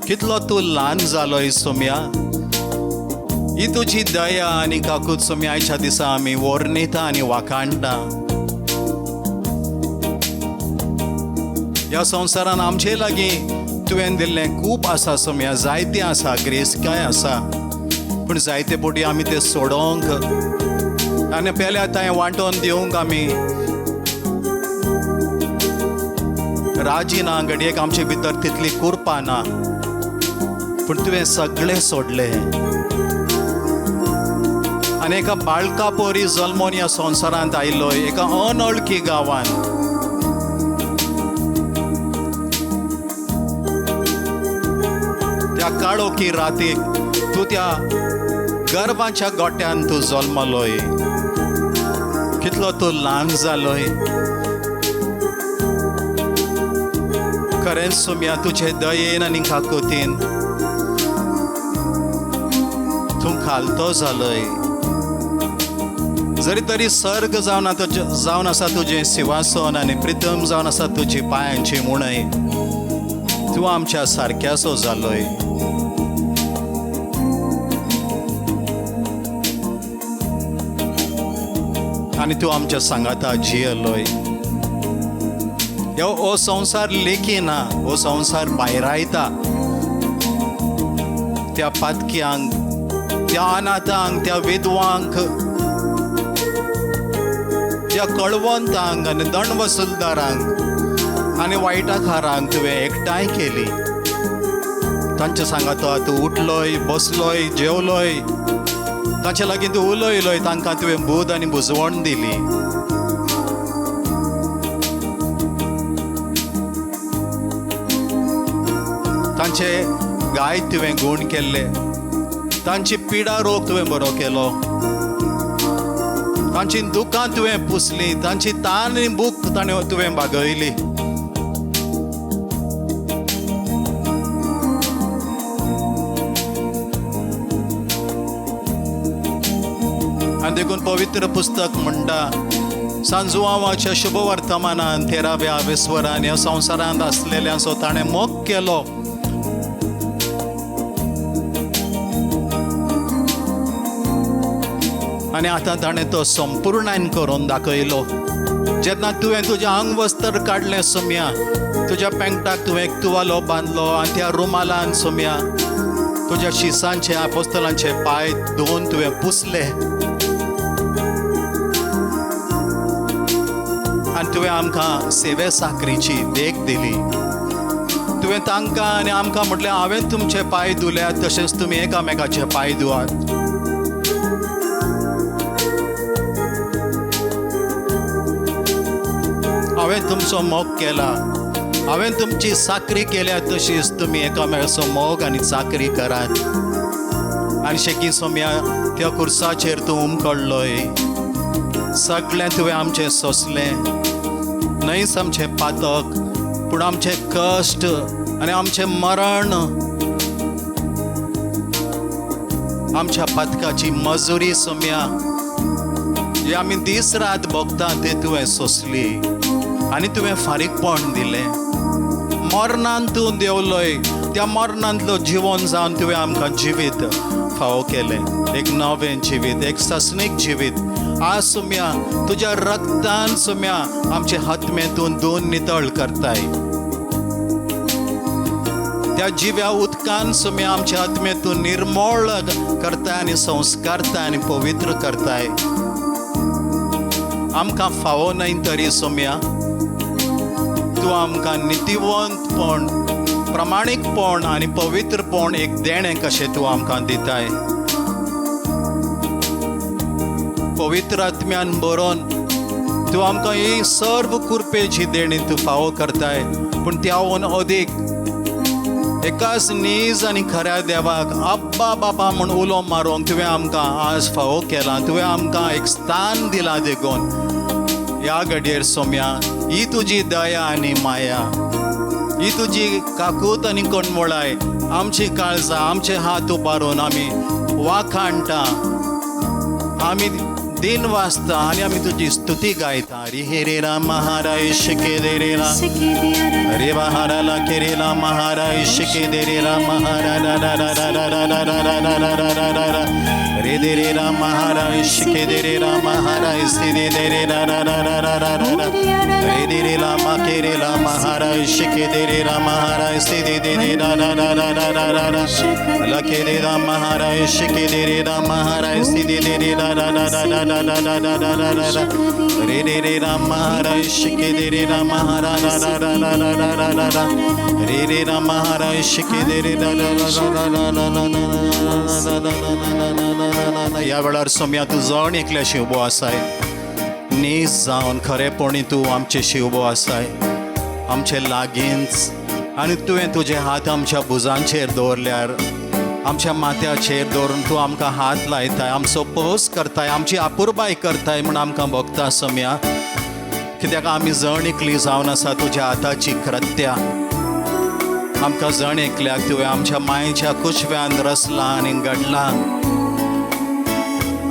कितलो तूं ल्हान जालोय सोम्या ही तुजी दया आनी काकूत सोम्या आयच्या दिसा आमी वर्णिता आनी वाखाणटा. ह्या संवसारान आमचे लागीं तुवें दिल्लें खूब आसा सोम्या जायतें आसा ग्रेसकाय आसा पूण जायते फावटी आमी तें सोडोवंक आनी पेल्या थंय वांटोवन दिवंक आमी राजी ना घडयेक आमचे भितर तितली कृपा ना पूण तुवें सगळें सोडलें आनी एका बाळका पोरी जल्मोन ह्या संवसारांत आयलो एका अनवळखी गांवान. त्या काळोखी रातीक तूं त्या गर्भाच्या गोट्यान तूं जल्मलोय कितलो तूं ल्हान जालोय. खरेंच सोम्या तुजे दयेन आनी काकुतीन तूं खालतो जालोय. जरी तरी सर्ग जावन जावन आसा तुजें सिंवासन आनी प्रितम जावन आसा तुजी पांयांची मुणय तूं आमच्या सारक्यासो जालोय. आनी तूं आमच्या सांगाता जियेलोय. हो संवसार लेखी ना हो संवसार भायरायता त्या पातक्यांक त्या अनाथांक त्या विधवांक ज्या कळवंतांक आनी दंड वसुलदारांक आनी वायटाकारांक तुवें एकठांय केली. तांचे सांगाता तूं उठलोय, बसलोय, जेवलोय, तांचे लागीं तूं उलयलोय, तांकां तुवें बूद आनी बुजवण दिली. तांचे गाय तुवें गूण केल्ले, तांची पिडा रोग तुवें बरो केलो, तांची दुकां तुवें पुसली, तांची तान आनी भूक ताणें तुवें भागयली. आनी देखून पवित्र पुस्तक म्हणटा, सांजुआवाच्या शुभ वर्तमानान तेराव्या विस्वरान ह्या संवसारांत आसलेल्यांचो ताणें मोग केलो. आनी आतां ताणें तो संपुर्णान करून दाखयलो. जेन्ना तुवें तुजें आंगवस्त्र काडलें सोम्या, तुज्या पेंगटाक तुवें एक तुवालो बांदलो आनी त्या रुमालान सोम्या तुज्या शिसांचे आपोस्तलांचे पांय धुवन तुवें पुसले आनी तुवें आमकां सेवे साकरीची देख दिली. तुवें तांकां आनी आमकां म्हटलें, हांवें तुमचे पांय धुल्यात तशेंच तुमी एकामेकाचे पांय धुवात. हांवें तुमचो मोग केला, हांवें तुमची चाकरी केल्या तशीच तुमी एकामेकाचो मोग आनी चाकरी करात. आनी शेकी सोम्या त्या कुर्साचेर तूं उमकडलोय, सगळें तुवें आमचें सोंसलें, न्हयच आमचें पातक पूण आमचें कश्ट आनी आमचें मरण, आमच्या पातकाची मजुरी सोम्या जे आमी दीस रात भोगता तें तुवें सोंसली आनी तुवें फारीकपण दिलें. मरणान तूं देंवलोय, त्या मरणांतलो जिवन जावन तुवें आमकां जिवीत फावो केलें, एक नवें जिवीत, एक ससनीक जिवीत. आज सोम्या तुज्या रक्तान सोम्या आमचे हातमे तूं दोन नितळ करताय. त्या जिव्या उदकान सोम्या आमच्या आत्मे तूं निर्मोळ करताय आनी संस्कारताय आनी पवित्र करताय. आमकां फावो न्हय तरी सोम्या तूं आमकां नितीवंतपण, प्रामाणीकपण आनी पवित्रपण एक देणें कशें तूं आमकां दिताय. पवित्र आत्म्यान बरोवन तूं आमकां ही सर्व कुरपेची देणी तूं फावो करताय, पूण त्याहून अदीक एकाच नीज आनी खऱ्या देवाक अब्बा बाबा म्हूण उलो मारूंक तुवें आमकां आज फावो केला. तुवें आमकां एक स्थान दिलां. देखून ह्या घडयेर सोम्या ही तुजी दया आनी माया, ही तुजी काकूत आनी कणमोळाय आमची काळजां, आमचे हात उबारून आमी वाखाणटा, आमी दिन वाचता आनी आमी तुजी स्तुती गायता. रे हे रे राम महाराय शिके दे रे राम रे बहारा के रे राम महाराय शिके दे रे राम महारा रा रा रा रा रा रा रा रा रा रा रा रा रा रे दे रे राम महाराय शिके दे रे राम महाराय सी दे दे रे रा रा रा रा रा रा रा रे दे रे राम के रे राम महाराय शिके दे रे राम महाराय सी दे दे रे रा रा रा रा रा रा रा रा ला के रे राम महाराय शिके दे रे राम महाराय सी दे दे रे रा रा रा रा रा रा रा रा रा रा रा रा रे रे रे राम महाराय शिके दे रे राम महारा रा रा रा रा रा रा रा रा रा रे रे राम महाराय शिके दे रे रा रा रा रा रा रा रा रा रा. ह्या वेळार सोम्या तूं जण एकल्याशी उबो आसाय, नीज जावन खरेपणी तूं आमचेशी उबो आसाय, आमचे लागींच, आनी तुवें तुजे हात आमच्या भुजांचेर दवरल्यार, आमच्या माथ्याचेर दवरून तूं आमकां हात लायताय, आमचो पोस करताय, आमची आपुरबाय करताय म्हूण आमकां भोगता सोम्या. कित्याक आमी जण एकली जावन आसा तुज्या हाताची कृत्या. आमकां जण एकल्याक तुवें आमच्या मायेच्या कुशव्यान रचलां आनी घडलां.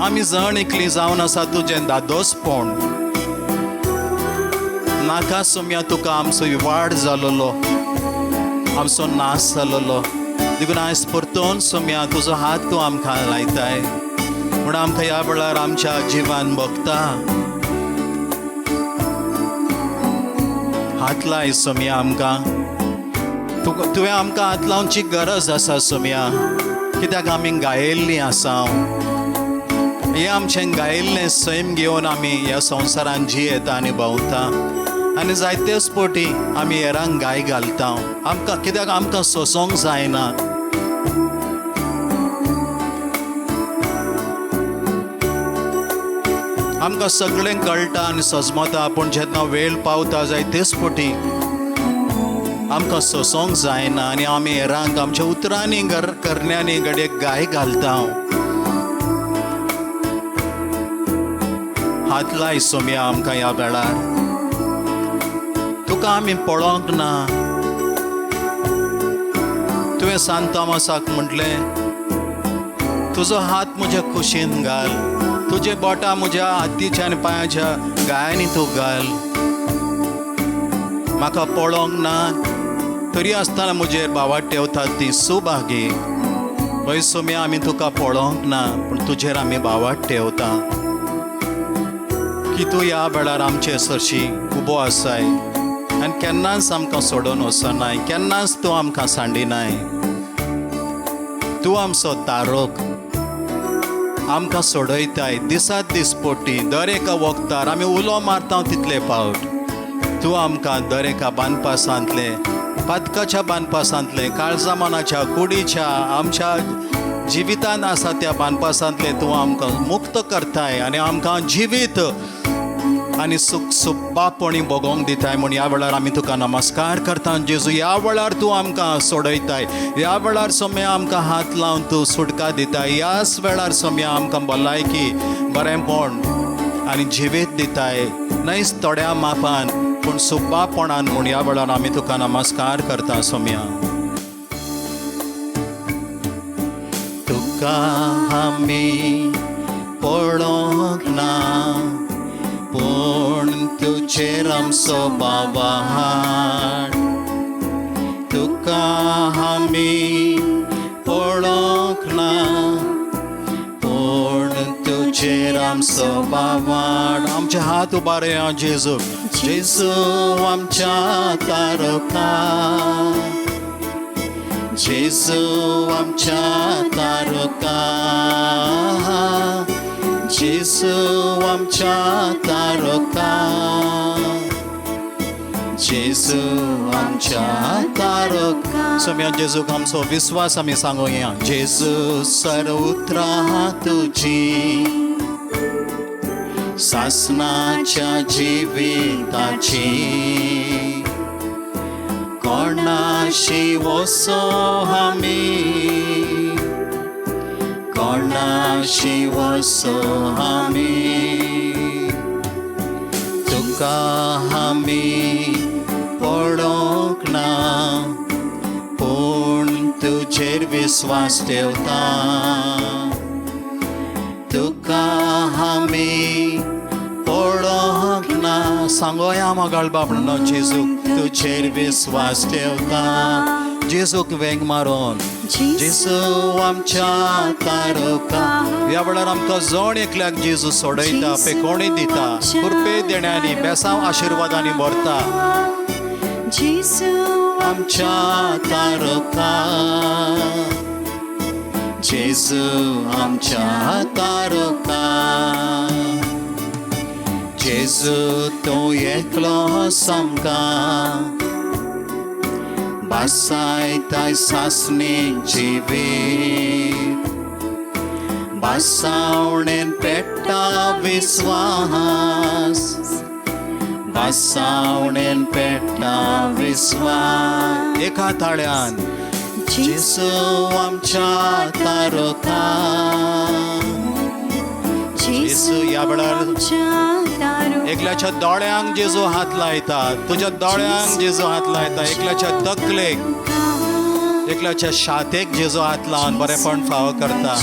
आमी जण एकली जावन आसा तुजें दादोसपण. नाका सोम्या तुका आमचो विवाड जालोलो, आमचो नाश जालोलो. देखून आयज परतून सोम्या तुजो हात तूं आमकां लायताय म्हूण आमकां ह्या वेळार आमच्या जिवान भोगता. हात लाय सोम्या आमकां, तुवें आमकां हात लावची गरज आसा सोम्या, कित्याक आमी गायिल्लीं आसा. हें आमचें गायिल्लें सैम घेवन आमी ह्या संवसारान जियेता आनी भोंवता आनी जायतेच पटी आमी हेरांक गाय घालता. आमकां कित्याक आमकां सोंसूंक जायना. आमकां सगळें कळटा आनी सजमता, पूण जेन्ना वेळ पावता जायतेच पटी आमकां सोंसूंक जायना आनी आमी हेरांक आमच्या उतरांनी करण्यांनी घडये गाय घालता. हात लाय सोम्या आमकां ह्या वेळार, तुका आमी पळोवंक ना. तुवें सांत तोमासाक म्हटलें, तुजो हात म्हज्या कुशीन घाल, तुजे बोटां म्हज्या हातीच्या आनी पांयाच्या गायांनी तूं घाल. म्हाका पळोवंक ना तरी आसतना म्हजेर भावाट ठेवतात ती सुभागी. हय सोम्या, आमी तुका पळोवंक ना पूण तुजेर आमी भावाट ठेवता की तूं ह्या वेळार आमचे सरशी उबो आसाय आनी केन्नाच आमकां सोडून वचनाय, केन्नाच तूं आमकां सांडिनाय. तूं आमचो तारोक, आमकां सोडयताय दिसात दीस पोटी दर एका वखदार आमी उलो मारता तितले फावट. तूं आमकां दर एका बांदपासांतलें, पातकाच्या बांदपासांतलें, काळजा मनाच्या कुडीच्या आमच्या जिवितान आसा त्या बांदपासांतलें तूं आमकां मुक्त करताय आनी आमकां जिवीत आनी सुख सुब्बापणी भोगोवंक दिताय. म्हूण ह्या वेळार आमी तुका नमस्कार करता जेजू. ह्या वेळार तूं आमकां सोडयताय, ह्या वेळार सोम्या आमकां हात लावन तूं सुटका दिताय, ह्याच वेळार सोम्या आमकां भलायकी, बरेंपण आनी जिवीत दिताय, न्हयच थोड्या मापान पूण सुब्बापणान. म्हूण ह्या वेळार आमी तुका नमस्कार करता सोम्या. तुका आमी पळोवंक ना पूण तुजेर आमचो बाबाहाट, तुका आमी पळोवंक ना पूण तुजेर आमचो बाबाहाट. आमचे हात उबारे जेजू, जेजू आमच्या तारका, जेजू आमच्या तारका, जेजू आमच्या तारका, जेजू आमच्या तारका. सोम्या जेजूक आमचो विस्वास आमी सांगुया. जेजू सर उतरां तुजी सासनाच्या जिविताची, कोणाशी वसो आमी, कोणाशी वसो आमी, तुका आमी पळोवंक ना पूण तुजेर विस्वास ठेवता, तुका आमी पळोवंक ना. सांगोया मोगाळ बाब म्हणून जेजूक तुजेर विस्वास ठेवता. जेजूक वेंग मारून जेजू आमच्या तारका. ह्या वेळार आमकां जण एकल्याक जेजू सोडयता, पेकोणी दिता, कृपे देण्यांनी बेसांव आशिर्वादांनी भरता. आमच्या तारका, जेजू आमच्या तारका, जेजू तूं एकलो आमकां बासायताय सासणीक जिवीत, बासावणेन पेट्टा विस्वास, बासावणेन पेट्टा विस्वास. एका ताळ्यान जेजू आमच्या तारका, जेजू. ह्या वेळार एकल्याच्या दोळ्यांक जेजू हात लायता, तुज्या दोळ्यांक जेजू हात लायता, एकल्याच्या तकलेक, एकल्याच्या शातेक जेजू हात लावन बरेंपण फावो करता,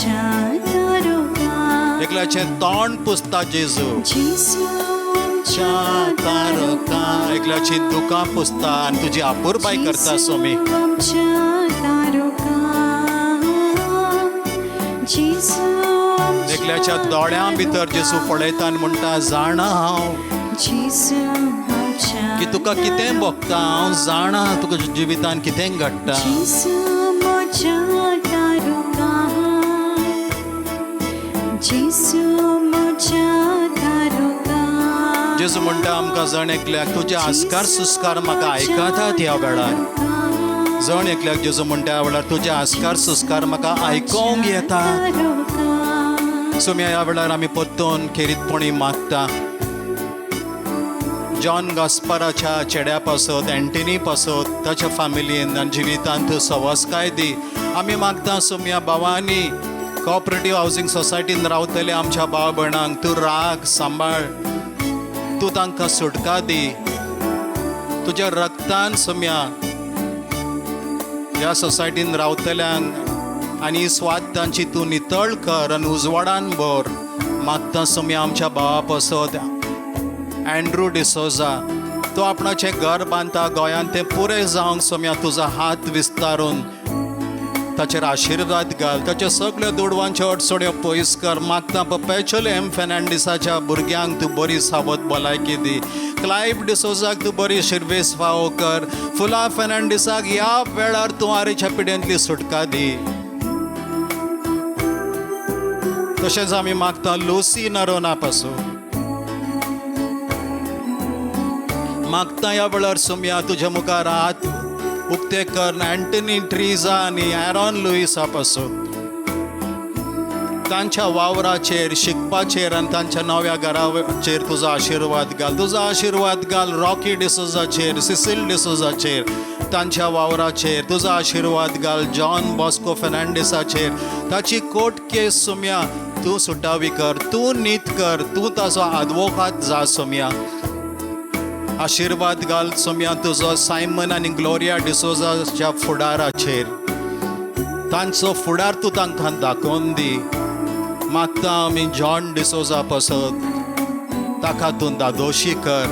एकल्याचें तोंड पुसता जेजू तारका, एकल्याची दुकां पुसता आनी तुजी आपुरबाय करता सोमी. एकल्याच्या दोळ्यां भितर जेजू पळयता आनी म्हणटा, जाणा हांव की तुका कितें भोगता, हांव जाणा तुका जिवितान कितें घडटा. म्हज्या दारुका जेजू म्हणटा आमकां जण एकल्याक तुजे आस्कार सुस्कार म्हाका आयकतात ह्या वेळार. जण एकल्याक जेजू म्हणटा ह्या वेळार तुजे आस्कार सुस्कार म्हाका आयकोंक येता. सोम्या ह्या वेळार आमी परतून खेरीतपणी मागता जॉन गास्पराच्या चेड्या पासत, एंटनी पासत, ताच्या फामिलीन आनी जिवितांत तूं सवसकाय दी. आमी मागता सोम्या भावांनी कॉपरेटीव हावजींग सोसायटीन रावतले आमच्या भाव भयणांक तूं राग सांबाळ, तूं तांकां सुटका दी. तुज्या रक्तान सोम्या ह्या सोसायटीन रावतल्यांक आनी स्वाद तांची तूं नितळ कर आनी उजवाडान भर. मागता सोम्या आमच्या भावा पासत एंड्रू डिसोजा, तो आपणाचें घर बांदता गोंयांत तें पुरें जावंक सोम्या तुजो हात विस्तारून ताचेर आशिर्वाद घाल. ताच्या सगळ्या दुडवांच्यो अडचण्यो पयस कर. मागता पपेचुअल एम फेर्नांडीसाच्या भुरग्यांक तूं बरी सावत भलायकी दी. क्लायव डिसोजाक तूं बरी शिरवेस फावो कर. फुला फेर्नांडीसाक ह्या वेळार तूं आरेच्या पिड्यांतली सुटका दी. तशेंच आमी मागता लुसी नरोना पासून मागता ह्या वेळार सोम्या तुज्या मुखार हात उक्ते कर अँटनी ट्रिजा आनी एरॉन लुईसा पासून तांच्या वावराचेर, शिकपाचेर आनी तांच्या नव्या घराचेर तुजो आशिर्वाद घाल. तुजो आशिर्वाद घाल रॉकी डिसोजाचेर, सिसील डिसोजाचेर, तांच्या वावराचेर तुजो आशिर्वाद घाल. जॉन बॉस्को फेर्नांडीसाचेर, ताची कोर्ट केस सोम्या तूं सुटावी कर, तूं नीत कर, तूं ताचो आदवोगाद जा सोम्या. आशिर्वाद घाल सोम्या तुजो सायमन आनी ग्लोरिया डिसोजाच्या फुडाराचेर, तांचो फुडार तूं तांकां दाखोवन दी. मागता आमी जॉन डिसोजा पासत, ताका तूं दादोशी कर.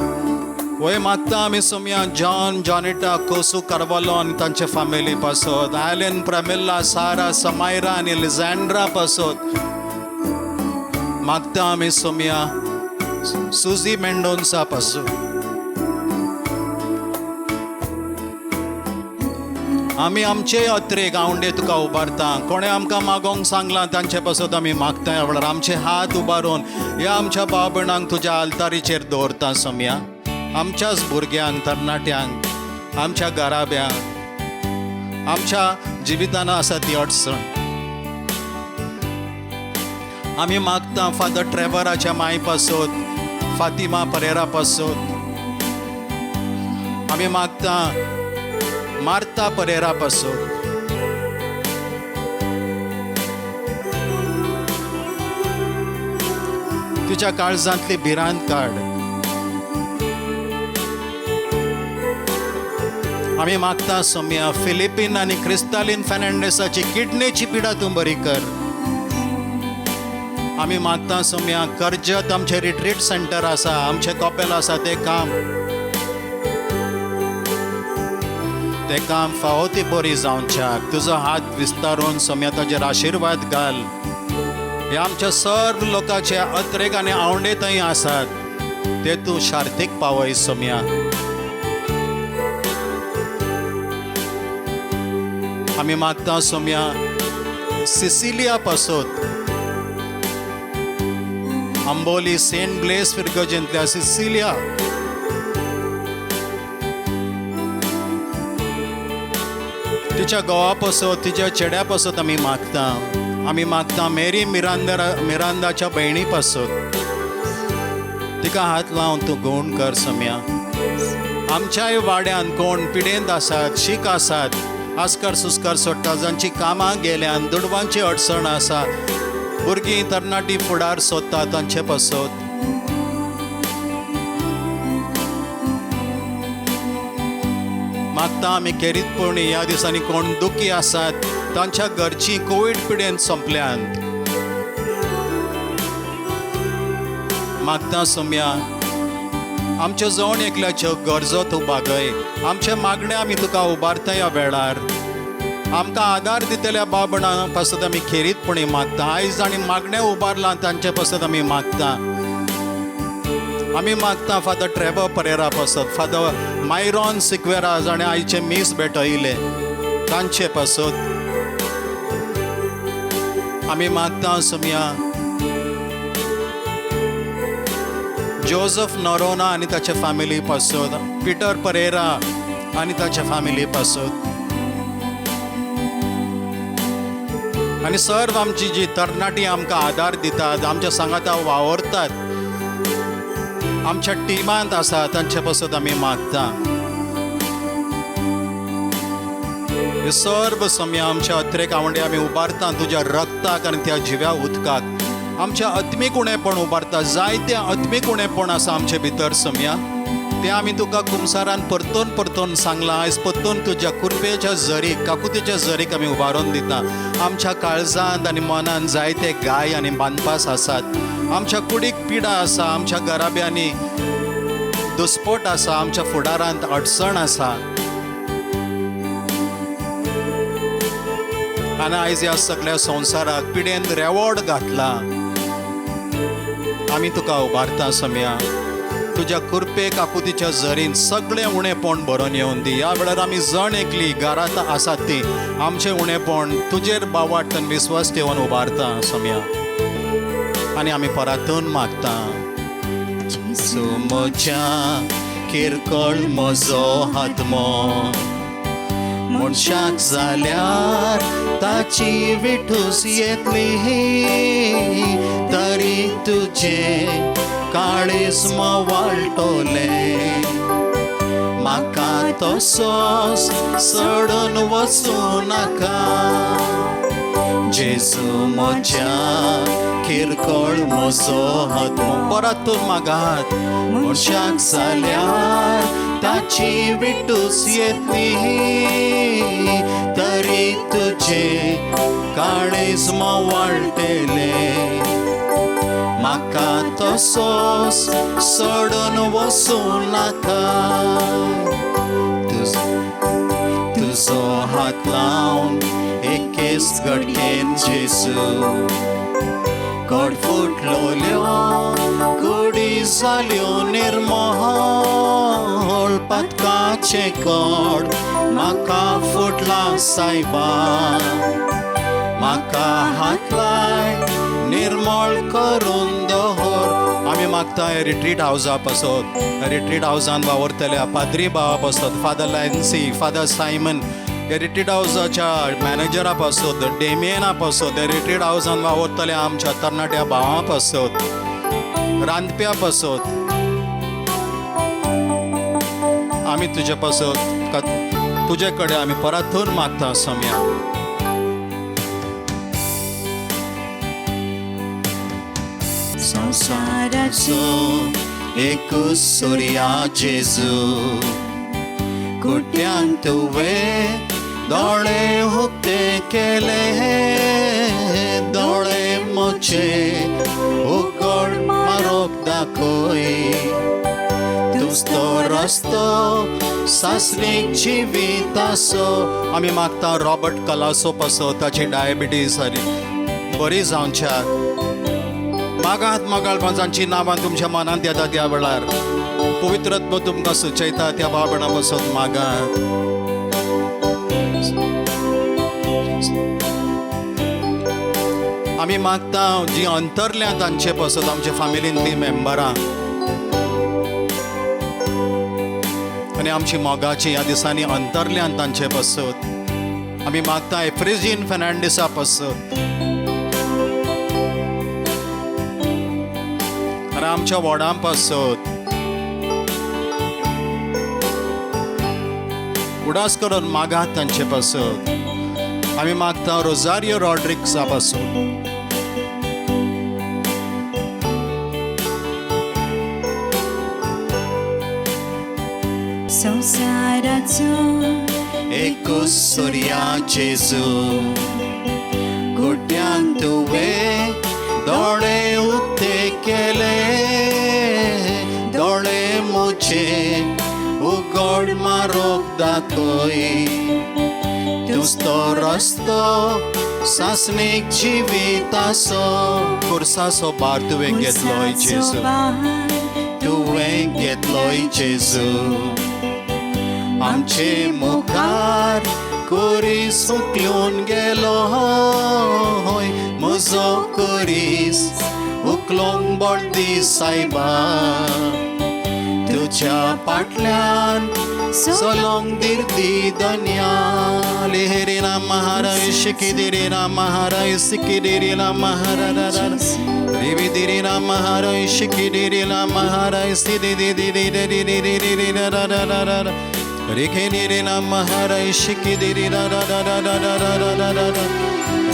वय मागता आमी सोम्या जॉन जॉनिटा कोसू कार्वालो आनी तांचे फामिली पासत, आयलन प्रमिल्ला सारा समायरा आनी लिझांड्रा पासत. मागता आमी सोम्या सुजी मेंडोन्सा पासून. आमी आमचे अत्रेक आवंडे तुका उबारता. कोणें आमकां मागोंक सांगलां तांचे पासत आमी मागता ह्या वेळार आमचे हात उबारून ह्या आमच्या भाव भयणांक तुज्या आल्तारीचेर दवरता सोम्या. आमच्याच भुरग्यांक, तरणाट्यांक, आमच्या घराब्यांक, आमच्या जिवितान आसा ती अडचण आमी मागता फादर ट्रेवराच्या माय पासत, फातिमा परेरा पासत, आमी मागता मार्ता परेरा पासत. तिच्या काळजांतली भिरांत काड. आमी मागता सोम्या फिलिपीन आनी क्रिस्तालीन फेर्नांडीसाची किडनेची पिडा तूं बरी कर. आमी मागता सोम्या कर्जत आमचें रिट्रीट सेंटर आसा, आमचें कॉपेल आसा, तें काम तें काम फावो ती बरी जावच्याक तुजो हात विस्तारून सोम्या ताजेर आशिर्वाद घाल. हे आमच्या सर्व लोकांचे अत्रेक आनी आवंडे थंय आसात ते तूं शार्तीक पावय सोम्या. आमी मागता सोम्या सिसिलिया पासत, आंबोली सेंट ब्लेस फिरगजेंतल्या सिसिलिया तिच्या घोवा पासत, तिच्या चेड्या पासत आमी मागता. आमी मागता मेरी मिरांदाच्या भयणी पासत, तिका हात लावन तूं गूण कर सोम्या. आमच्याय वाड्यान कोण पिडेंत आसात, शीक आसात, आस्कार सुस्कार सोडटा, जांची कामां गेल्यान, दुडवांची अडचण आसा, भुरगीं तरणाटी फुडार सोदता तांचे पासत. मागता आमी खेरीतपणी ह्या दिसांनी कोण दुखी आसात तांच्या घरची कोवीड पिडेन सोंपल्यांत. मागता सोम्या आमच्या जण एकल्याच्यो गरजो तूं भागय. आमचे मागणे आमी तुका उबारता ह्या वेळार. आमकां आदार दितल्या बाबणां पासत आमी खेरीतपणी मागता. आयज आनी मागणें उबारलां तांचे पासत आमी मागता. आमी मागता फादर ट्रेवर परेरा पासत, फादर मायरॉन सिक्वेरा जाणें आयचें मीस भेटयलें तांचे पासत. आमी मागता सोम्या जोजफ नोरोना आनी ताच्या फॅमिली पासत, पिटर परेरा आनी ताच्या फॅमिली पासत, आनी सर्व आमची जी तरणाटी आमकां आदार दितात, आमच्या सांगाता वावरतात, आमच्या टिमांत आसा, तांचे पासत आमी मागता. हे सर्व सम्या आमच्या अत्रेक आवंडे आमी उबारता तुज्या रक्ताक आनी त्या जिव्या उदकाक. आमच्या आत्मीक उणेपण उबारता, जायते आत्मीक उणेपण आसा आमचे भितर सम्या, तें आमी तुका कुमसारान परतून परतून सांगलां. आयज परतून तुज्या कुरपेच्या जरीक, काकुतीच्या जरीक आमी उबारून दिता. आमच्या काळजांत आनी मनान जायते गाय आनी बांदपास आसात, आमच्या कुडीक पिडा आसा, आमच्या घराब्यांनी दुस्पोट आसा, आमच्या फुडारांत अडचण आसा. आनी आयज ह्या सगळ्या संवसाराक पिडेन रेवोड घातला, आमी तुका उबारता सम्या. तुज्या कुरपे काकुतीच्या जरीन सगळें उणेपण भरून येवन दी. ह्या वेळार आमी जण एकली घरांत आसात ती आमचें उणेपण तुजेर बावाट आनी विस्वास ठेवन उबारता सम्या, आनी आमी परातून मागता. म्हज्या किरकोळ म्हजो हातमो मनशाक जाल्यार ताची विठूस येतली, तरी तुजें काळीज मोवाळटलें. म्हाका तसोच सोडून वचूं नाका, जेजू म्हज्या किरकोळ म्हजो हातमो. परत मागात, मनशाक जाल्यार ताची विटूस येतली, तरी तुजें काळीज मोवाळटलें. म्हाका तसोच सोडून वचूं नाका, तुजो हात लावन एकेच घडकेन जेजू कोड फुटलोल्यो कुडी जाल्यो निर्मोळ. पदकाचें कोड म्हाका फुटला सायबा, म्हाका हात लाय निर्मळ करून दवर. आमी मागता रिट्रीट हावजा पासत, रिट्रीट हावजान वावरतल्या पाद्री भावा पासत, father Lancy, father Simon, retreat हावजाच्या मॅनेजरा पासत, डेमियना पासत, रिट्रीट हावजान वावरतल्या आमच्या तरणाट्या भावां पासत, रांदप्या पासत, आमी तुजे पासत तुजे कडेन आमी परातून मागता सम्या. संवसाराचो एकूच सुर्या जेजू, कुट्यांक तुवें दोळे उक्ते केले, दोळे म्हजे उगड मारोक दाखय. तूंच तो रस्तो सासणीक जिविताचो. आमी मागता रॉबर्ट कलासो पासत, ताची डायबिटीज बरी जावच्याक. मागात मोगाळ जांची नांवां तुमच्या मनांत येता त्या वेळार पवित्रत्व तुमकां सुचयता त्या भाव भयणां पासत मागात. आमी मागता जी अंतरल्या तांचे पासत, आमच्या फामिलींतलीं मेंबरां आनी आमची मोगाची ह्या दिसांनी अंतरल्यान तांचे पासत. आमी मागता एफ्रिजीन फेर्नांडीसा पासत, आनी आमच्या वॉर्डां पासत. उडास करून मागात तांचे पासत. आमी मागता रोजारियो रॉड्रिक्सा पासत. संवसाराचो एकूच सुर्या जेजू, कुट्यांक तुवें दोळे उक्ते केले, दोळे म्हजे उगड मारोक दाखय. तूंच तो रस्तो सासणीक जिविताचो. खुर्साचो भार तुवें घेतलोय जेजू, तुवें घेतलोय जेजू. आमचे मुखार कोरी सुकलून गेलो, उजो करीस उकलोंक बळ दी सायबा तुज्या पाटल्यान चलोंक धीर दी दन्या लेहरे राम महाराय शिकी रे राम महाराय सिकी रे राम महारा देवी दिरे राम महाराय शिकी रे राम महाराय सिद्धि दे दे दे दे दे दे दे दे रा रा रा रा रा रेखे रे राम महाराय शिकी दे रे रा रा रा रा रा रा रा रा रा रा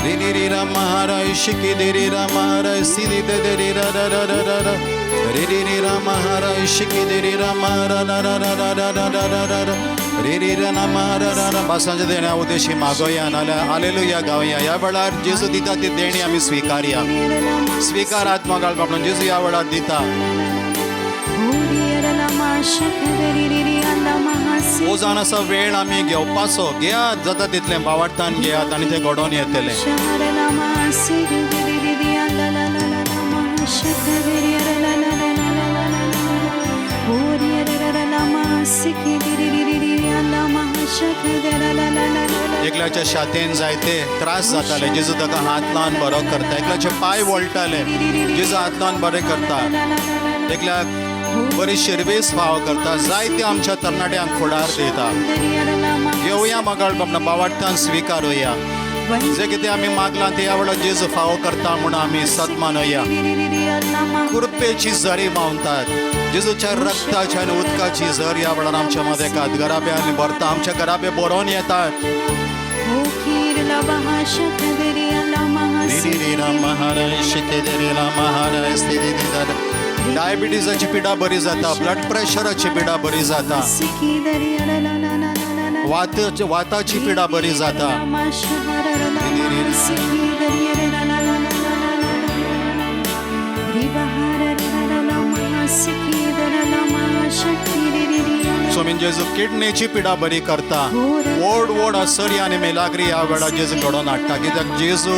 रे रे रे राम महाराय शिकी दे रे राम महाराय सिद्धि दे दे रे रा रा रा रा रा रा रे रे रे राम महाराय शिकी दे रे राम रा रा रा रा रा रा रा रा रा रा रे रे रा राम रा रा रा भासांच्या देण्या उद्देशी मागोया नाल्यार हालेलुया गावया. ह्या वेळार जेजू दिता ती देणी आमी स्विकारया. स्विकारात मोगाळ बाबा जेजू ह्या वेळार दिता. हो जावन आसा वेळ आमी घेवपाचो. घेयात जाता तितलें बावाडतान घेयात आनी तें घडोवन येतलें. एकल्याच्या छातयेन जायते त्रास जाताले, जेजू ताका हात लावन बरो करता. एकल्याचे पांय वळटाले, जेजू हात लावन बरें करता. एकल्याक बरी शिरवेस फाव करता. जायते आमच्या तरणाट्यांक फुडार दिता. घेवया मगाळ बाबा बावाडतान स्विकारुया. जे कितें आमी मागलां ते ह्या वेळार जेजू फावो करता म्हूण आमी सत्मानुया. कृपेची झरी व्हांवतात. जेजूच्या रक्ताची आनी उदकाची झर ह्या वेळार आमच्या मदेकात घराब्यांनी भरता. आमच्या घराबे बरोवन येतात. डायबिटीजाची पिडा बरी जाता, ब्लड प्रेशराची पिडा बरी जाता, वाताची पिडा बरी जाता. स्वामीन जेजू किडनीची पिडा बरी करता. व्हड व्हड असरी आनी मेलाग्री ह्या वेळार जेजू घडोवन हाडटा. कित्याक जेजू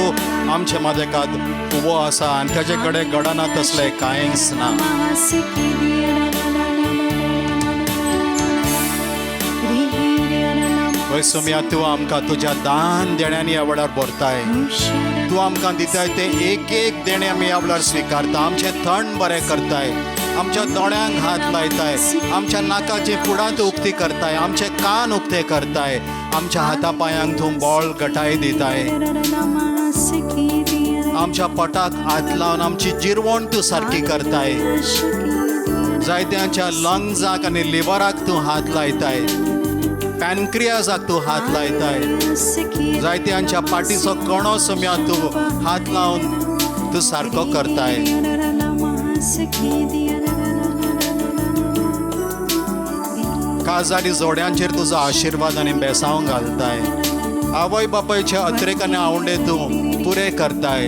आमचे मदेकात उबो आसा आनी ताचे कडेन घडना तसलें कांयच ना. वय सोम्या, तूं आमकां तुज्या दान देण्यांनी ह्या वेळार भरताय. तूं आमकां दिताय तें एक एक देणें आमी ह्या वेळार स्विकारता. आमचें थंड बरें करताय, आमच्या दोळ्यांक हात लायताय, आमच्या नाकाची फुडांत उक्ती करताय, आमचे कान उक्ते करताय, आमच्या हाता पांयांक तूं बळ गटाय दिताय, आमच्या पोटाक हात लावन आमची जिरवण तूं सारकी करताय. जायत्यांच्या लंग्साक आनी लिवराक तूं हात लायताय, पॅनक्रियाजाक तूं हात लायताय. जायत्यांच्या पाटीचो कणो सम्या तूं हात लावन तूं सारको करताय. काजारी जोड्यांचेर तुजो आशिर्वाद आनी बेसांव घालताय. आवय बापायचे अत्रेक आनी आवंडे तूं पुरे करताय.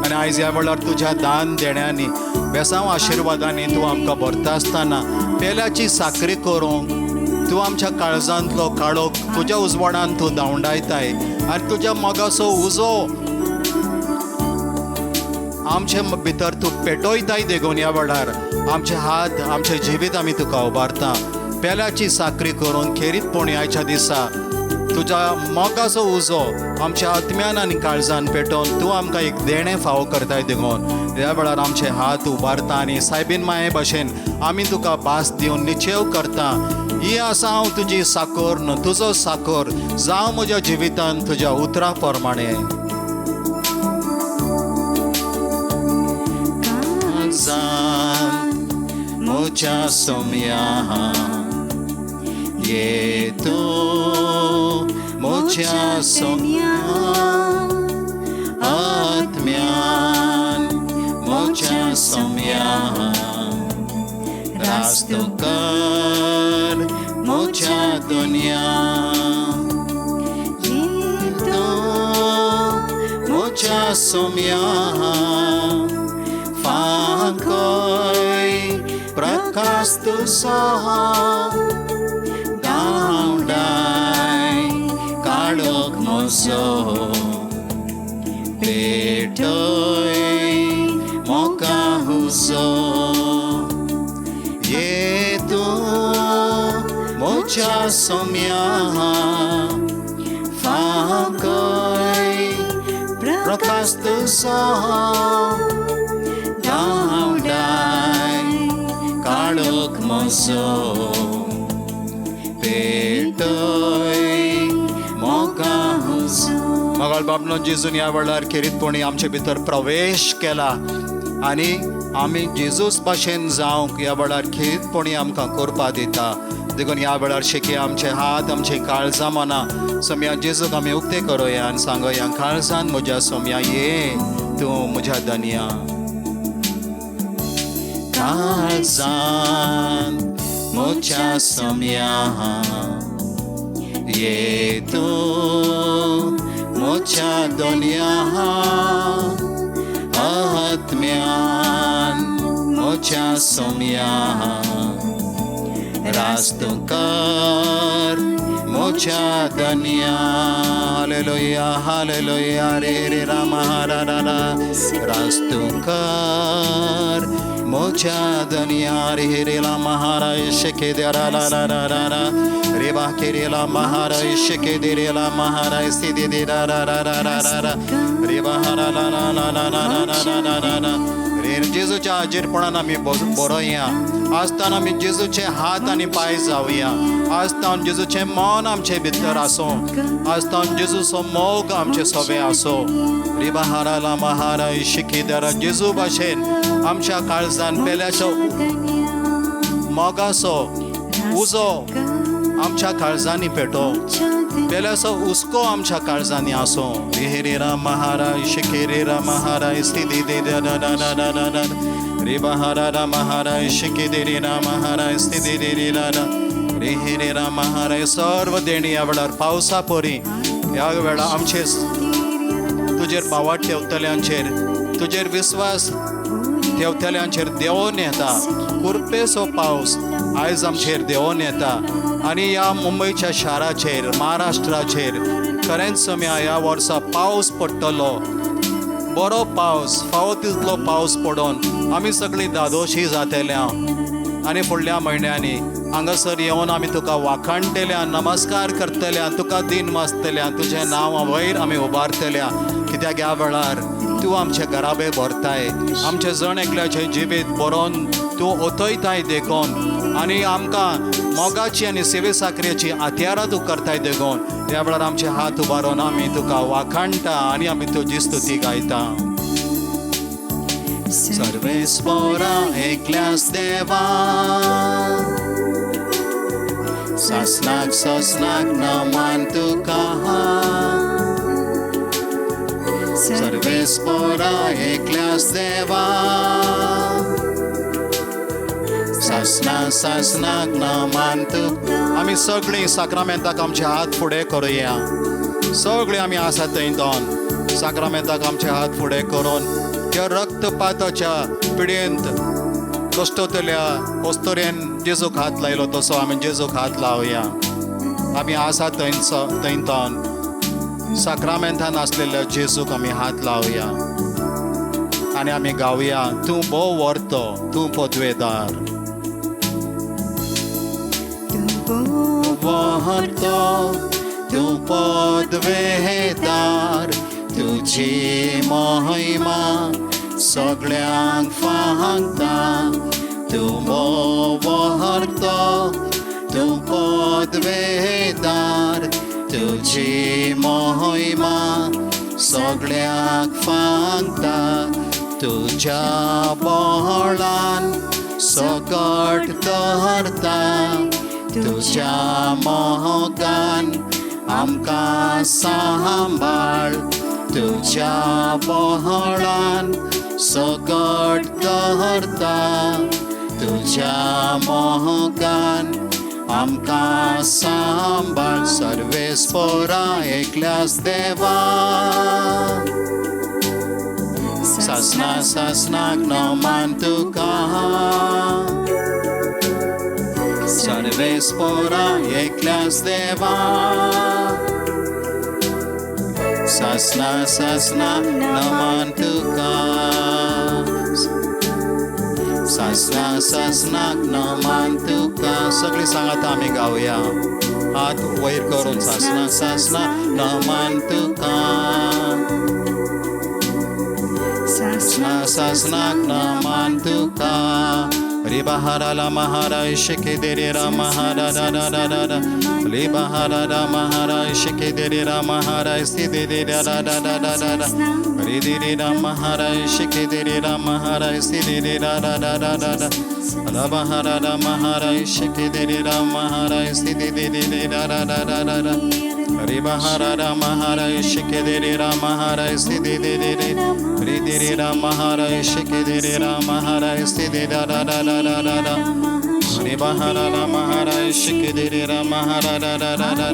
आनी आयज ह्या वेळार तुज्या दान देण्यांनी बेसांव आशिर्वादांनी तूं आमकां भरता आसतना पेल्याची साकरी करूंक तूं आमच्या काळजांतलो काळोख तुज्या उजवाडान तूं धांवडायताय आनी तुज्या मोगाचो उजो आमचे भितर तूं पेटयताय. देखून ह्या वेळार आमचे हात आमचें जिवीत आमी तुका उबारता. पेल्याची साकरी करून खेरीतपणी आयच्या दिसा तुज्या मोगाचो उजो आमच्या आत्म्यान आनी काळजान पेटोवन तूं आमकां एक देणें फावो करताय. देखून ह्या वेळार आमचे हात उबारता आनी सायबीन माये भशेन आमी तुका भास दिवन निचेव करता. ही आसा हांव तुजी साकर न्हू तुजो साकर जावं म्हज्या जिवितान तुज्या उतरा प्रमाणे. म्हज्या सोम्या ये तूं म्हज्या सोम्या आत्म्यान म्हज्या सोम्या रास्तो कर म्हज्या दुनिया ये तूं म्हज्या सोम्या फांकोय प्रकाश तुजो धांवडाय काळोख म्हजो पेटय मोका हुजो ये तूं म्हज्या सोम्या फांकोय रास तुजो धांवडाय काळोख म्हजो पेटय मोगा उजो. मोगाळ बाबनो जेजून ह्या वेळार खेरीतपणी आमचे भितर प्रवेश केला आनी आमी जेजूस भाशेन जावंक ह्या वेळार खेरीतपणी आमकां करपा दिता. देखून ह्या वेळार शेकी आमचे हात आमचे काळजां मनां सोम्या जेजूक आमी उक्ते करुया आनी सांगोया, काळजान म्हज्या सोम्या ये तूं म्हज्या दनया. काळजान म्हज्या सोम्या ये तूं म्हज्या दनया, आत्म्यान म्हज्या सोम्या रास तूं कर म्हज्या दनया. हालेलुया हालेलुया रे रे रामा रा रा रा. रास तूं कर म्हज्या दनया रे रे रामा रा शेके दे रा रा रा रा रा रा रे बा के रे ला महारा शेके दे रे ला महारा सी दे दे रा रा रा रा रा रा रा रे बा रा ला ला ला ला ला ला ला ला ला ला रे. जेजूच्या हाजीरपणान आमी बरोवया. आज तान आमी जेजूचे हात आनी पांय जावया. आज तान जेजूचें मन आमचे भितर आसूं. आज तान जेजूचो मोग आमचे सोबे आसूं. रिबा हारा ला महारा शिकीदारा जेजू भाशेन आमच्या काळजान पेल्याचो मोगाचो उजो आमच्या काळजांनी पेटो, पेल्याचो हुस्को आमच्या काळजांनी आसूं. रे रे राम महाराज शिके रे राम महाराज सी दे दे दा दा दा दा दा दा रे बहारा राम महाराज शिके दे रे राम महाराज सी दे दे रे रा रा रे हे रे राम महाराज. सर्व देणी ह्या वेळार पावसा परी ह्या वेळार आमचे तुजेर भावाट ठेवतल्यांचेर तुजेर विस्वास ठेवतल्यांचेर देंवोन येता. कुरपेचो पावस आयज आमचेर देंवोन येता आनी ह्या मुंबयच्या शाराचेर महाराष्ट्राचेर खरेंच सम्या ह्या वर्सा पावस पडटलो. बरो पावस, फावो तितलो पावस पडोन आमी सगळीं दादोशी जातल्या आनी फुडल्या म्हयन्यांनी हांगासर येवन आमी तुका वाखाणटल्या, नमस्कार करतल्या, तुका दिन मासतल्या, तुजें नांव वयर आमी उबारतल्या. कित्याक ह्या वेळार तूं आमचे घराबे भरताय, आमचे जण एकल्याचें जिवीत बरोवन तूं ओतयताय देखून आनी आमकां मोगाची आनी सेवे साकरेची हत्यारां तूं करताय देखून ह्या वेळार आमचे हात उबारून आमी तुका वाखाणटा आनी आमी तुजी स्तुती गायता. सर्वेस्पोरा एकल्यास देवा सासनाक ससनाक नमान तुका. सर्वेस्पोरा एकल्यास देवा सासना सासनाक नमान तुका. आमी सगळीं साक्रामेंताक आमचे हात फुडें करुया. सगळीं आमी आसा थंय दोन साक्रामेंताक आमचे हात फुडें करून त्या रक्तपाताच्या पिडयेंत कश्टतल्या अस्तुरेन जेजूक हात लायलो तसो आमी जेजूक हात लावया. आमी आसा थंयचो थंय दोन साक्रामेंतान आसलेल्या जेजूक आमी हात लावया आनी आमी गावया, तूं भोव व्हरतो, तूं पदवेदार. व्हरतो तूं पदवेदार, तुजी महिमा सगळ्यांक फांगता. तूं व्हरतो तूं पदवेदार, तुजी महिमा सगळ्यांक फांगता. तुज्या बळान सगट धरता, तुज्या मोगान आमकां सांबाळ. तुज्या बळान सगट धरता, तुज्या मोगान आमकां सांबाळ. सर्वेस्पोरा एकल्यास देवा सासना सासनाक नमान तुका. सर्वेस्पोरा एकल्यास देवा सासना सासना नमान तुका. सासना सासनाक नमान तुका. सगळीं सांगात आमी गावया हात वयर करून. सासना सासना नमान तुका. सासनाक नमन तुका रिबहारा ला महारा शिके देरे रा महारा रा रा रा रा रा रिबहारा रा महारा शिके देरे रा महारा सी दे दे रा रा रा रा रा रा रा रि दे रे रा महारा शिके देरे रा महारा सी दे दे रा रा रा रा रा रा रा बहारा रा महारा शिके देरे रा महारा सी दे दे दे दे रा रा रा रा रा रा रे बहारा रा महारा शिके देरे रा महारा सी दे दे दे दे रे दे रे रा महारा शिके दे रे रा महारा सी दे रा रा रा रा रा रा रा रे बहारा रा महारा शिके दे रे रा महारा रा रा रा रा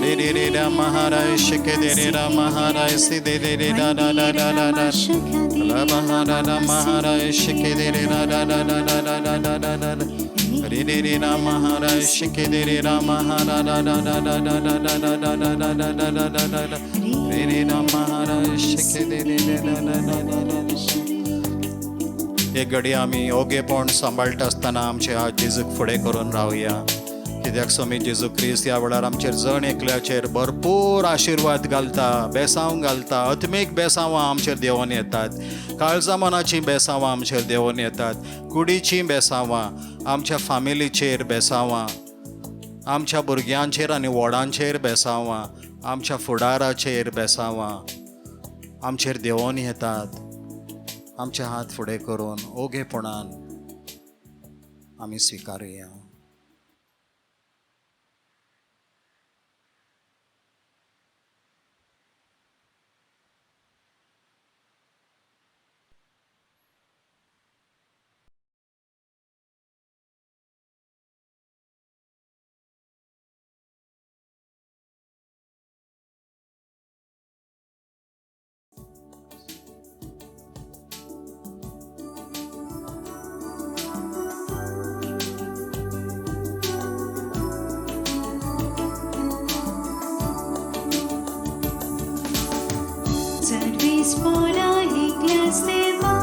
रे रे रे रा महारा शिके दे रे रा महारा सी दे दे रे रा रा रा रा रा रा ला बहारा रा महारा शिके दे रे रा रा रा रा रा रा रा रा रा रा रे रे रे रा महारा शिके दे रे रा महारा रा रा रा रा रा रा रा रा रा रा रा रा रा रा रा रा रे रे रा महारा शिके दे रे रे रा रा रा रा रा. एक घडी आमी ओगेपण सांबाळटा आसतना आमचे हात जेजूक फुडें करून रावया, कित्याक स्वामी जेजू क्रिस्त ह्या वेळार आमचेर जण एकल्याचेर भरपूर आशिर्वाद घालता, बेसांव घालता. आत्मीक बेसांवां आमचेर देंवोन येतात, काळजा मनाचीं बेसांवां आमचेर देंवोन येतात, कुडीचीं बेसांवां, आमच्या फामिलीचेर बेसांवां, आमच्या भुरग्यांचेर आनी व्हडांचेर बेसांवां, आमच्या फुडाराचेर बेसांवां आमचेर देंवोन येतात. आमचे हात फुडें करून ओगेपणान आमी स्विकारुया. Service por एकल्यास देवा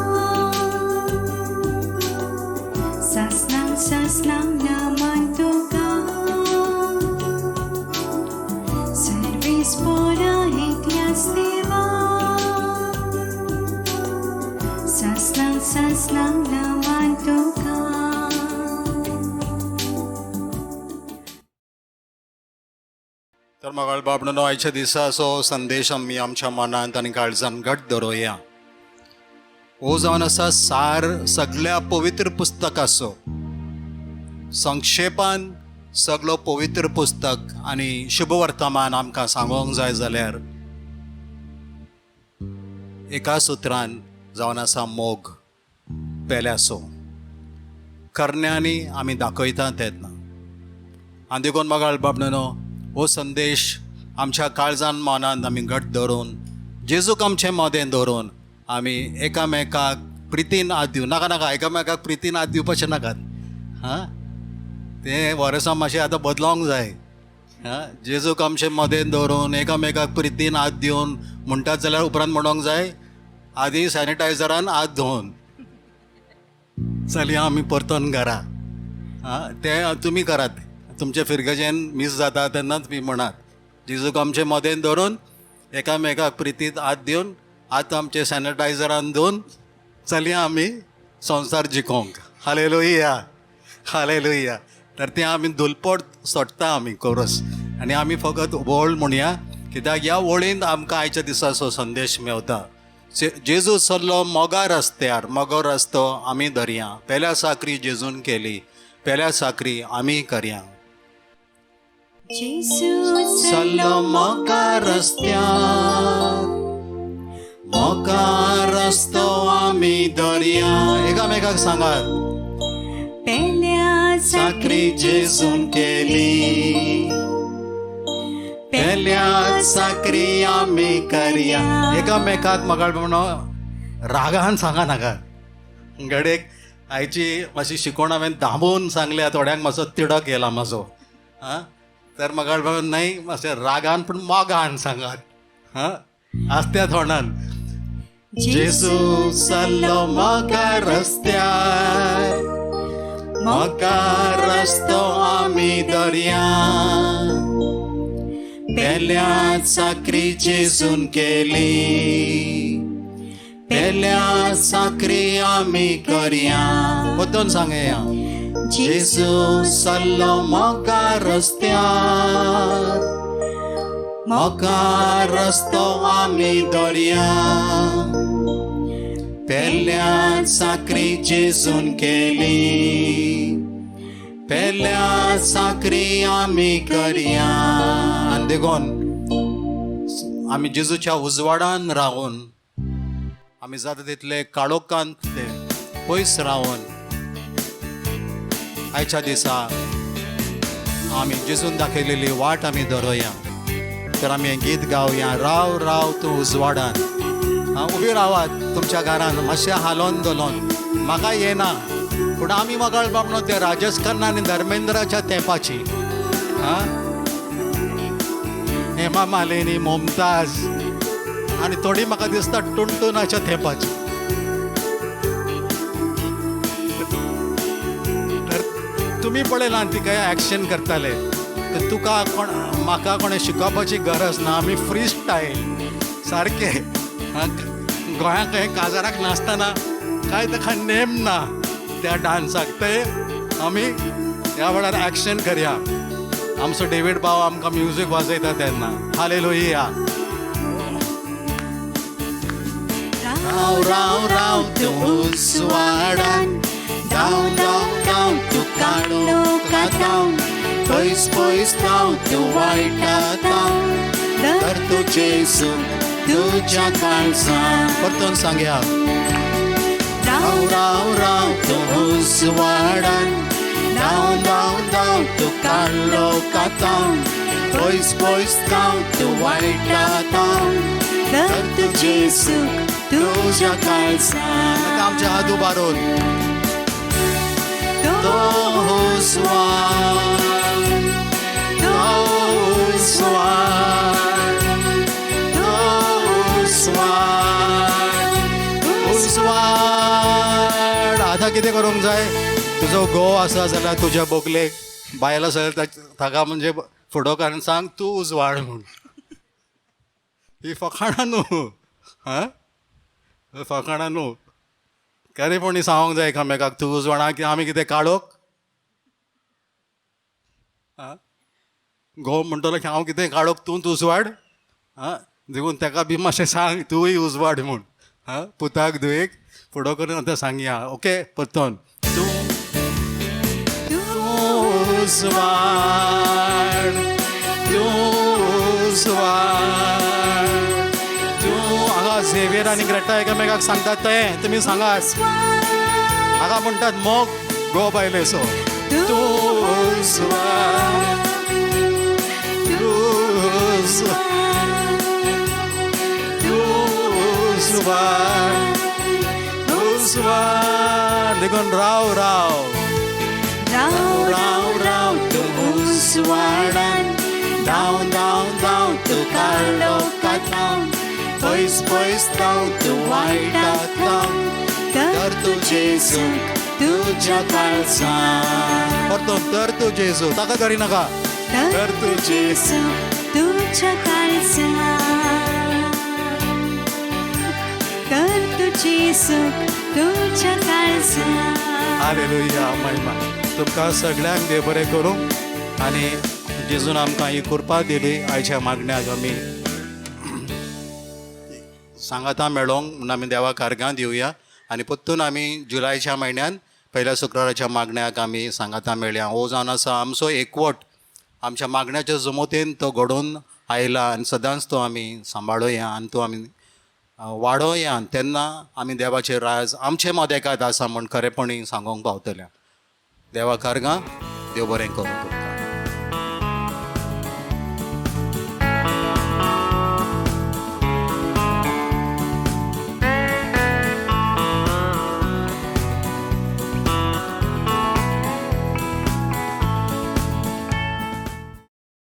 सासनां सासनां नमन तुका सर्वीस por एकल्यास देवा सासनां सासनां नमन तुका. तर मगाळ बाबणो आयच्या दिसाचो संदेश आमी आमच्या मनांत आनी काळजान घट दवरुया. हो जावन आसा सार सगळ्या पवित्र पुस्तकाचो, संक्षेपान सगळो पवित्र पुस्तक आनी शुभवर्तमान आमकां सांगोंक जाय जाल्यार एका सुत्रान जावन आसा मोग पेल्याचो, करण्यांनी आमी दाखयता तेन्ना. आनी देखून मगाळ बाबणो हो संदेश आमच्या काळजान मनांत आमी घट धरून जेजूक आमचे मदें धरून आमी एकामेकाक प्रितीन हात दिवं नाका नाका एकामेकाक प्रितीन हात दिवपाचें नाकात. हां, तें वर्सां मातशें आतां बदलोंक जाय. हां, जेजूक आमचे मदें दवरून एकामेकाक प्रितीन हात दिवन म्हणटात जाल्यार उपरांत म्हणोंक जाय आदी सॅनिटायझरान हात धुवन चलया आमी परतोन घरा. हां, तें तुमी करात, तुमचे फिरगजेन मीस जाता तेन्ना तुमी म्हणात जेजूक आमचे मदें दवरून एकामेकाक प्रितीत हात दिवन हात आमचे सॅनिटायझरान धुवन चलया आमी संवसार जिखोंक. Hallelujah, hallelujah. तर तें आमी दुलपट सोडटा आमी कोरस आनी आमी फकत वळ म्हणया, कित्याक ह्या वळींत आमकां आयच्या दिसाचो संदेश मेवता. जेजू चल्लो मोगा रस्त्यार, मोगो रस्तो आमी धरया, पेल्या साकरी जेजून केली, पेल्या साकरी आमी करया. चल्लो मोगा रस्त्यार, मोगा रस्तो आमी धरया. एकामेकाक सांगात पेल्या साकरी जेजून केली, पेल्या साकरी आमी करया. एकामेकाक म्हाका म्हणून रागान सांगा नाका. घडयेक आयची मातशी शिकवण हांवें दामून सांगल्या, थोड्यांक मातसो तिडक येयला माजो. आं, तर म्हाका म्हणून न्हय मातशें रागान पूण मोगान सांगात. हां, आसत्या तोंडान जेजू चल्लो मोगा रस्त्यार, मोगा रस्तो आमी दर्या, पेल्या चाकरी जेजून केली, पेल्या साकरी आमी करया. परतून सांगया. जेजू सल्लो मोगा रस्त्यार, मोगा रस्तो आमी दर्या. पेल्या साकरी जेजून केली, पेल्या साकरी आमी करया. आनी देखून आमी जेजूच्या उजवाडान रावन आमी जाता तितले काळोखांतले पयस रावन आयच्या दिसा आमी जेजून दाखयलेली वाट आमी धरोया. तर आमी हें गीत गावया, राव राव तूं उजवाडान. उबी रावात तुमच्या घरान, मातशें हालोन धोलोन. म्हाका येना पूण आमी मगाळ बाबणो ते राजेश खन्ना आनी धर्मेंद्राच्या तेंपाची. आं, हेमा मालिनी, मुमताज आनी थोडी म्हाका दिसता टुनटुनाच्या तेंपाची. तर तुमी पळयलां ती काय एक्शन करताले. तर तुका कोण म्हाका कोणें शिकोवपाची गरज ना. आमी फ्री स्टायल सारके गोंयांत खंय काजाराक नाचतना कांय ताका नेम ना त्या डांसाक. ते आमी ह्या वेळार एक्शन करया. आमचो डेवीड भाव आमकां म्युजीक वाजयता तेन्ना. हालेलुया. राव राव राव तूं उजवाडान, धांव धांव धांव तूं काळोखांत धांव, पयस पयस धांव तूं वायटांत धांव, तर तूं जेजू तुज्या काळजान. परतून सांगया. राव राव राव तूं उजवाडान, धांव धांव धांव तूं काळोखांत धांव, पयस पयस धांव तूं वायटांत धांव, तर तूं जेजू तुज्या काळजान. आतां आमचे हात उबारून तो उजवाड, तो उजवाड, तो उजवाड, उजवाड. आतां कितें करूंक जाय? तुजो घोव आसा जाल्यार तुज्या बोगलेक, बायल आसा जाल्यार ताका म्हणजे फुडो काडून सांग तूं उजवाड म्हूण. ही फकाणां न्हू, हां, फकाणां न्हू. खरेपणी सांगूंक जाय एकामेकाक तूं उजवाड. की आमी कितें काळोख? आं, घोव म्हणटलो की हांव कितें काळोख, तूं उजवाड. आं, देखून ताका बी मातशें सांग तूंय उजवाड म्हूण. आं, पुताक धुवेक फुडो करून आतां सांगया. ओके, परतून. तूं उजवाड, तूं उजवाड, तूं. हांगा झेवियर आनी ग्रेटा एकामेकाक सांगतात तें तुमी सांगात. हांगा म्हणटात मोग गो बायलेचो. तूं उजवाड, तूं उजवाड, तूं उजवाड, उजवाड. देखून राव राव राव राव राव तूं उजवाडान, धांव धांव धांव तूं काळोखांत धांव, पयस पयस धांव तूं वायटांत धांव, तर तूं जेजू तुज्या काळजान. परतून, तर तूं जेजू. ताका धरी नाका. तर तूं जेजू तुज्या काळजान, तर तूं जेजू तुज्या काळजान. हालेलुया. महिमा तुमकां सगळ्यांक देव बरें करूं. आनी जेजून आमकां ही कृपा दिली आयच्या मागण्याक आमी सांगाता मेळोंक म्हूण आमी देवाक अर्गां दिवया. आनी परतून आमी जुलयच्या म्हयन्यान पयल्या शुक्राराच्या मागण्याक आमी सांगाता मेळया. हो जावन आसा आमचो एकवट. आमच्या मागण्याच्या जमोतेन तो घडोवन आयला आनी सदांच तो आमी सांबाळुया आनी तो आमी वाडोवया. तेन्ना आमी देवाचें राज आमचे मदेकात आसा म्हूण खरेपणी सांगूंक पावतले. देवाक अर्गां. देव बरें करूं.